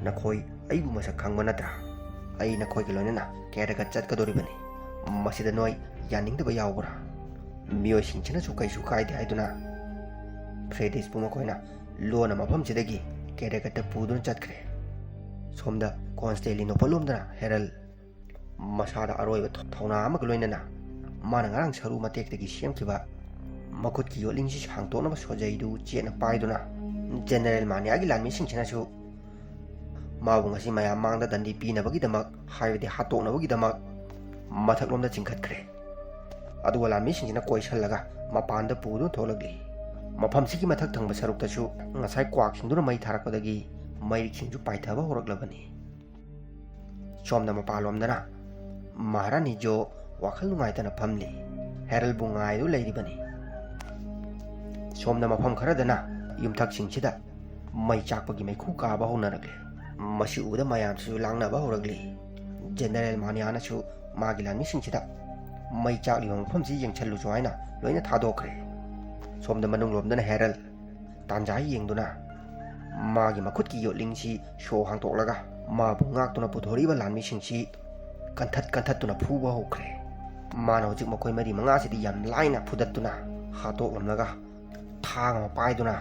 "ꯅꯈꯣꯏ ꯑꯩꯕꯨ ꯃꯁꯛ ꯈꯪꯕ ꯅꯠꯇ꯭ꯔꯥ? ꯑꯩ ꯅꯈꯣꯏꯒ ꯂꯣꯏꯅꯅ ꯀꯦꯔꯒ ꯆꯠꯀꯗꯧꯔꯤꯕꯅꯤ꯫ ꯃꯁꯤꯗ ꯅꯣꯏ ꯌꯥꯅꯤꯡꯗꯕ ꯌꯥꯎꯕ꯭ꯔꯥ?" ꯃꯤꯑꯣꯏꯁꯤꯡꯁꯤꯅꯁꯨ ꯀꯩꯁꯨ ꯀꯥꯏꯗꯦ ꯍꯥꯏꯗꯨꯅ ꯐ꯭ꯔꯦꯗꯤꯁꯄꯨ ꯃꯈꯣꯏꯅ ꯂꯣꯟꯅ ꯃꯐꯝꯁꯤꯗꯒꯤ ꯀꯦꯔꯦꯀꯠꯇ ꯄꯨꯗꯨꯅ ꯆꯠꯈ꯭ꯔꯦ꯫ ꯁꯣꯝꯗ ꯀꯣꯟꯁꯇꯦꯂꯤꯅꯣꯄꯜ ꯂꯣꯝꯗꯅ ꯍꯦꯔꯜ ꯃꯁꯥꯗ ꯑꯔꯣꯏꯕ ꯊꯧꯅꯥ ꯑꯃꯒ ꯂꯣꯏꯅꯅ ꯃꯥꯅ ꯉꯔꯥꯡ ꯁꯔꯨ ꯃꯇꯦꯛꯇꯒꯤ ꯁꯦꯝꯈꯤꯕ ꯃꯈꯨꯠꯀꯤ ꯌꯣꯠꯂꯤꯡꯁꯤ ꯁꯥꯡꯇꯣꯛꯅꯕ ꯁꯣꯖꯩꯗꯨ ꯆꯦꯠꯅ ꯄꯥꯏꯗꯨꯅ ꯖꯦꯅꯔꯦꯜ ꯃꯥꯅꯤꯌꯥꯒꯤ ꯂꯥꯟꯃꯤꯁꯤꯡꯁꯤꯅꯁꯨ ꯃꯥꯕꯨ ꯉꯁꯤ ꯃꯌꯥꯝ ꯃꯥꯡꯗ ꯗꯟꯗꯤ ꯄꯤꯅꯕꯒꯤꯗꯃꯛ, ꯍꯥꯏꯕꯗꯤ ꯍꯥꯠꯇꯣꯛꯅꯕꯒꯤꯗꯃꯛ ꯃꯊꯛꯂꯣꯝꯗ ꯆꯤꯡꯈꯠꯈ꯭ꯔꯦ꯫ ꯑꯗꯨꯒ ꯂꯥꯟꯃꯤꯁꯤꯡꯁꯤꯅ ꯀꯣꯏꯁꯜꯂꯒ ꯃꯄꯥꯟꯗ ꯄꯨꯗꯨꯅ ꯊꯣꯛꯂꯛꯂꯤ꯫ ꯃꯐꯝꯁꯤꯒꯤ ꯃꯊꯛ ꯊꯪꯕ ꯁꯔꯨꯛꯇꯁꯨ ꯉꯁꯥꯏ ꯀ꯭ꯋꯥꯛꯁꯤꯡꯗꯨꯅ ꯃꯩ ꯊꯥꯔꯛꯄꯗꯒꯤ ꯃꯩꯔꯤꯛꯁꯤꯡꯁꯨ ꯄꯥꯏꯊꯕ ꯍꯧꯔꯛꯂꯕꯅꯤ꯫ ꯁꯣꯝꯗ ꯃꯄꯥꯟꯂꯣꯝꯗꯅ ꯃꯍꯥꯔꯥꯅꯤ ꯖꯣ ꯋꯥꯈꯜ ꯅꯨꯡꯉꯥꯏꯇꯅ ꯐꯝꯂꯤ꯫ ꯍꯦꯔꯜꯕꯨ ꯉꯥꯏꯗꯨ ꯂꯩꯔꯤꯕꯅꯤ꯫ ꯁꯣꯝꯗ ꯃꯐꯝ ꯈꯔꯗꯅ ꯌꯨꯝꯊꯛꯁꯤꯡꯁꯤꯗ ꯃꯩ ꯆꯥꯛꯄꯒꯤ ꯃꯩꯈꯨ ꯀꯥꯕ ꯍꯧꯅꯔꯛꯂꯦ꯫ ꯃꯁꯤ ꯎꯕꯗ ꯃꯌꯥꯝꯁꯤꯁꯨ ꯂꯥꯡꯅꯕ ꯍꯧꯔꯛꯂꯤ꯫ ꯖꯦꯅꯔꯦꯜ ꯃꯥꯅꯤꯌꯥꯅꯁꯨ ꯃꯥꯒꯤ ꯂꯥꯟꯃꯤꯁꯤꯡꯁꯤꯗ ꯃꯩ ꯆꯥꯛꯂꯤꯕ ꯃꯐꯝꯁꯤ ꯌꯦꯡꯁꯜꯂꯨꯁꯨ ꯍꯥꯏꯅ ꯂꯣꯏꯅ ꯊꯥꯗꯣꯛꯈ꯭ꯔꯦ꯫ ꯁꯣꯝꯗ ꯃꯅꯨꯡꯂꯣꯝꯗꯅ ꯍꯦꯔꯜ ꯇꯥꯟꯖꯥ ꯌꯦꯡꯗꯨꯅ ꯃꯥꯒꯤ ꯃꯈꯨꯠꯀꯤ ꯌꯣꯠꯂꯤꯡꯁꯤ ꯁꯣ ꯍꯥꯡꯇꯣꯛꯂꯒ ꯃꯥꯕꯨ ꯉꯥꯛꯇꯨꯅ ꯄꯨꯊꯣꯔꯛꯏꯕ ꯂꯥꯟꯃꯤꯁꯤꯡꯁꯤ ꯀꯟꯊꯠ ꯀꯟꯊꯠꯇꯨꯅ ꯐꯨꯕ ꯍꯧꯈ꯭ꯔꯦ꯫ ꯃꯥꯅ ꯍꯧꯖꯤꯛ ꯃꯈꯣꯏ ꯃꯔꯤ ꯃꯉꯥꯁꯤꯗꯤ ꯌꯥꯝ ꯂꯥꯏꯅ ꯐꯨꯗꯠꯇꯨꯅ ꯍꯥꯠꯇꯣꯛꯂꯝꯂꯒ ꯊꯥꯡ ꯑꯃ ꯄꯥꯏꯗꯨꯅ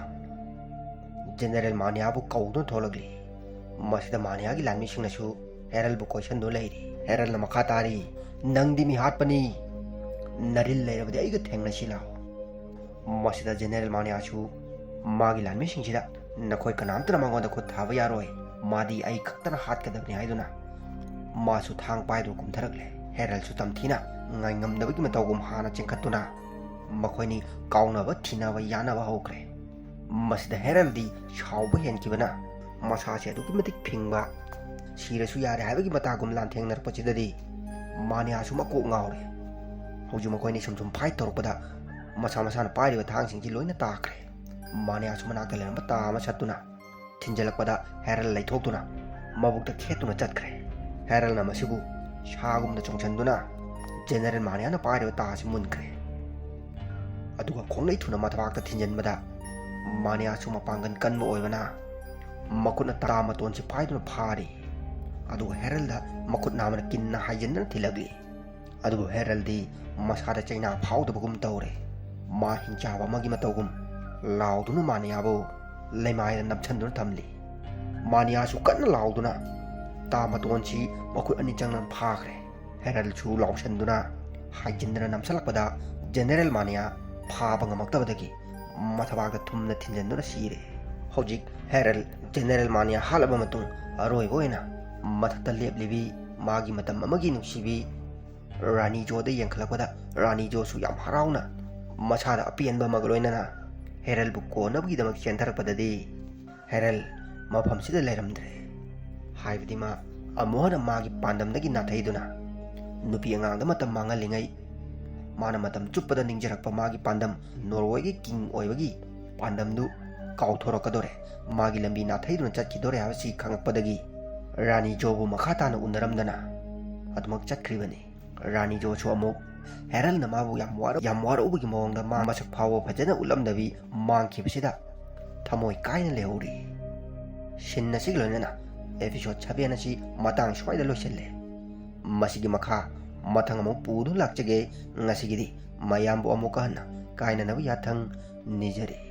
ꯖꯦꯅꯔꯦꯜ ꯃꯥꯅꯤꯌꯥꯕꯨ ꯀꯧꯗꯨꯅ ꯊꯣꯛꯂꯛꯂꯤ꯫ ꯃꯁꯤꯗ ꯃꯥꯅꯤꯌꯥꯒꯤ ꯂꯥꯟꯃꯤꯁꯤꯡꯅꯁꯨ ꯍꯦꯔꯜꯕꯨ ꯀꯣꯏꯁꯟꯗꯨꯅ ꯂꯩꯔꯤ꯫ ꯍꯦꯔꯜꯅ ꯃꯈꯥ ꯇꯥꯔꯤ, "ꯅꯪꯗꯤ ꯃꯤ ꯍꯥꯠꯄꯅꯤ, ꯅꯔꯤꯜ ꯂꯩꯔꯕꯗꯤ ꯑꯩꯒ ꯊꯦꯡꯅꯁꯤ ꯂꯥꯎ꯫" ꯃꯁꯤꯗ ꯖꯦꯅꯔꯦꯜ ꯃꯥꯅꯤꯌꯥꯁꯨ ꯃꯥꯒꯤ ꯂꯥꯟꯃꯤꯁꯤꯡꯁꯤꯗ, "ꯅꯈꯣꯏ ꯀꯅꯥꯝꯇꯅ ꯃꯉꯣꯟꯗ ꯈꯨꯠ ꯊꯥꯕ ꯌꯥꯔꯣꯏ, ꯃꯥꯗꯤ ꯑꯩ ꯈꯛꯇꯅ ꯍꯥꯠꯀꯗꯕꯅꯤ" ꯍꯥꯏꯗꯨꯅ ꯃꯥꯁꯨ ꯊꯥꯡ ꯄꯥꯏꯗꯨꯅ ꯀꯨꯝꯊꯔꯛꯂꯦ꯫ ꯍꯦꯔꯜꯁꯨ ꯇꯝꯊꯤꯅ ꯉꯥꯏꯉꯝꯗꯕꯒꯤ ꯃꯇꯧꯒꯨꯝ ꯍꯥꯟꯅ ꯆꯦꯟꯈꯠꯇꯨꯅ ꯃꯈꯣꯏꯅꯤ ꯀꯥꯎꯅꯕ ꯊꯤꯅꯕ ꯌꯥꯅꯕ ꯍꯧꯈ꯭ꯔꯦ꯫ ꯃꯁꯤꯗ ꯍꯦꯔꯜꯗꯤ ꯁꯥꯎꯕ ꯍꯦꯟꯈꯤꯕꯅ ꯃꯁꯥꯁꯦ ꯑꯗꯨꯛꯀꯤ ꯃꯇꯤꯛ ꯐꯤꯡꯕ, ꯁꯤꯔꯁꯨ ꯌꯥꯔꯦ ꯍꯥꯏꯕꯒꯤ ꯃꯇꯥꯒꯨꯝ ꯂꯥꯟꯊꯦꯡꯅꯔꯛꯄꯁꯤꯗꯗꯤ ꯃꯥꯅꯤꯌꯥꯁꯨ ꯃꯀꯣꯛ ꯉꯥꯎꯔꯦ꯫ ꯍꯧꯖꯤꯛ ꯃꯈꯣꯏꯅꯤ ꯁꯨꯝ ꯁꯨꯝ ꯐꯥꯏꯠ ꯇꯧꯔꯛꯄꯗ ꯃꯁꯥ ꯃꯁꯥꯅ ꯄꯥꯏꯔꯤꯕ ꯊꯥꯡꯁꯤꯡꯁꯤ ꯂꯣꯏꯅ ꯇꯥꯈ꯭ꯔꯦ꯫ ꯃꯥꯅꯤꯌꯥꯁꯨ ꯃꯅꯥꯛꯇ ꯂꯩꯔꯝꯕ ꯇꯥ ꯑꯃ ꯁꯠꯇꯨꯅ ꯊꯤꯟꯖꯤꯜꯂꯛꯄꯗ ꯍꯦꯔꯜ ꯂꯩꯊꯣꯛꯇꯨꯅ ꯃꯕꯨꯛꯇ ꯈꯦꯠꯇꯨꯅ ꯆꯠꯈ꯭ꯔꯦ꯫ ꯍꯦꯔꯜꯅ ꯃꯁꯤꯕꯨ ꯁꯥꯒꯨꯝꯅ ꯆꯣꯡꯁꯤꯟꯗꯨꯅ ꯖꯦꯅꯔꯦꯜ ꯃꯥꯅꯤꯌꯥꯅ ꯄꯥꯏꯔꯤꯕ ꯇꯥ ꯑꯁꯤ ꯃꯨꯟꯈ꯭ꯔꯦ꯫ ꯑꯗꯨꯒ ꯈꯣꯡꯂꯩ ꯊꯨꯅ ꯃꯊꯕꯥꯛꯇ ꯊꯤꯟꯖꯤꯟꯕꯗ ꯃꯥꯅꯤꯌꯥꯁꯨ ꯃꯄꯥꯡꯒꯜ ꯀꯟꯕ ꯑꯣꯏꯕꯅ ꯃꯈꯨꯠꯅ ꯇꯥ ꯃꯇꯣꯟꯁꯤ ꯄꯥꯏꯗꯨꯅ ꯐꯥꯔꯤ꯫ ꯑꯗꯨꯒ ꯍꯦꯔꯜꯗ ꯃꯈꯨꯠ ꯅꯥꯝꯃꯅ ꯀꯤꯟꯅ ꯍꯥꯏꯖꯤꯟꯗꯨꯅ ꯊꯤꯜꯂꯛꯂꯤ꯫ ꯑꯗꯨꯕꯨ ꯍꯦꯔꯜꯗꯤ ꯃꯁꯥꯗ ꯆꯩꯅꯥ ꯐꯥꯎꯗꯕꯒꯨꯝ ꯇꯧꯔꯦ꯫ ꯃꯥ ꯍꯤꯡꯆꯥꯕ ꯑꯃꯒꯤ ꯃꯇꯧꯒꯨꯝ ꯂꯥꯎꯗꯨꯅ ꯃꯥꯅꯤꯌꯥꯕꯨ ꯂꯩꯃꯥꯏꯗ ꯅꯞꯁꯟꯗꯨꯅ ꯊꯝꯂꯤ꯫ ꯃꯥꯅꯤꯌꯥꯁꯨ ꯀꯟꯅ ꯂꯥꯎꯗꯨꯅ ꯇꯥ ꯃꯇꯣꯟꯁꯤ ꯃꯈꯨꯠ ꯑꯅꯤ ꯆꯪꯅ ꯐꯥꯈ꯭ꯔꯦ꯫ ꯍꯦꯔꯜꯁꯨ ꯂꯥꯎꯁꯟꯗꯨꯅ ꯍꯥꯏꯖꯤꯟꯗꯅ ꯅꯝꯁꯤꯜꯂꯛꯄꯗ ꯖꯦꯅꯔꯦꯜ ꯃꯥꯅꯤꯌꯥ ꯐꯥꯕ ꯉꯝꯃꯛꯇꯕꯗꯒꯤ ꯃꯊꯕꯥꯛꯇ ꯊꯨꯝꯅ ꯊꯤꯟꯖꯤꯟꯗꯨꯅ ꯁꯤꯔꯦ꯫ ꯍꯧꯖꯤꯛ ꯍꯦꯔꯜ ꯖꯦꯅꯔꯦꯜ ꯃꯥꯅꯤꯌꯥ ꯍꯥꯠꯂꯕ ꯃꯇꯨꯡ ꯑꯔꯣꯏꯕ ꯑꯣꯏꯅ ꯃꯊꯛꯇ ꯂꯦꯞꯂꯤꯕꯤ ꯃꯥꯒꯤ ꯃꯇꯝ ꯑꯃꯒꯤ ꯅꯨꯡꯁꯤꯕꯤ ꯔꯥꯅꯤ ꯖꯣꯗ ꯌꯦꯡꯈꯠꯂꯛꯄꯗ ꯔꯥꯅꯤ ꯖꯣꯁꯨ ꯌꯥꯝ ꯍꯔꯥꯎꯅ ꯃꯁꯥꯗ ꯑꯄꯦꯟꯕ ꯑꯃꯒ ꯂꯣꯏꯅꯅ ꯍꯦꯔꯜꯕꯨ ꯀꯣꯟꯅꯕꯒꯤꯗꯃꯛ ꯆꯦꯟꯊꯔꯛꯄꯗꯗꯤ ꯍꯦꯔꯜ ꯃꯐꯝꯁꯤꯗ ꯂꯩꯔꯝꯗ꯭ꯔꯦ꯫ ꯍꯥꯏꯕꯗꯤ ꯃꯥ ꯑꯃꯨꯛ ꯍꯟꯅ ꯃꯥꯒꯤ ꯄꯥꯟꯗꯝꯗꯒꯤ ꯅꯥꯊꯩꯗꯨꯅ ꯅꯨꯄꯤ ꯑꯉꯥꯡꯗ ꯃꯇꯝ ꯃꯥꯡꯍꯜꯂꯤꯉꯩ ꯃꯥꯅ ꯃꯇꯝ ꯆꯨꯞꯄꯗ ꯅꯤꯡꯖꯔꯛꯄ ꯃꯥꯒꯤ ꯄꯥꯟꯗꯝ, ꯅꯣꯔꯋꯦꯒꯤ ꯀꯤꯡ ꯑꯣꯏꯕꯒꯤ ꯄꯥꯟꯗꯝꯗꯨ ꯀꯥꯎꯊꯣꯔꯛꯀꯗꯣꯔꯦ, ꯃꯥꯒꯤ ꯂꯝꯕꯤ ꯅꯥꯊꯩꯗꯨꯅ ꯆꯠꯈꯤꯗꯣꯔꯦ ꯍꯥꯏꯕꯁꯤ ꯈꯪꯉꯛꯄꯗꯒꯤ ꯔꯥꯅꯤ ꯖꯣꯕꯨ ꯃꯈꯥ ꯇꯥꯅ ꯎꯅꯔꯝꯗꯅ ꯑꯗꯨꯃꯛ ꯆꯠꯈ꯭ꯔꯤꯕꯅꯤ꯫ ꯔꯥꯅꯤ ꯖꯣꯁꯨ ꯑꯃꯨꯛ ꯍꯦꯔꯜꯅ ꯃꯥꯕꯨ ꯌꯥꯝ ꯋꯥꯔ-, ꯌꯥꯝ ꯋꯥꯔꯛꯎꯕꯒꯤ ꯃꯑꯣꯡꯗ ꯃꯥ ꯃꯁꯛ ꯐꯥꯎꯕ ꯐꯖꯅ ꯎꯠꯂꯝꯗꯕꯤ ꯃꯥꯡꯈꯤꯕꯁꯤꯗ ꯊꯃꯣꯏ ꯀꯥꯏꯅ ꯂꯩꯍꯧꯔꯤ꯫ ꯁꯤꯟ ꯑꯁꯤꯒ ꯂꯣꯏꯅꯅ episode seven ꯑꯁꯤ ꯃꯇꯥꯡ ꯁ꯭ꯋꯥꯏꯗ ꯂꯣꯏꯁꯤꯜꯂꯦ꯫ ꯃꯁꯤꯒꯤ ꯃꯈꯥ ꯃꯊꯪ ꯑꯃꯨꯛ ꯄꯨꯗꯨꯅ ꯂꯥꯛꯆꯒꯦ꯫ ꯉꯁꯤꯒꯤꯗꯤ ꯃꯌꯥꯝꯕꯨ ꯑꯃꯨꯛꯀ ꯍꯟꯅ ꯀꯥꯏꯅꯅꯕ ꯌꯥꯊꯪ ꯅꯤꯖꯔꯤ꯫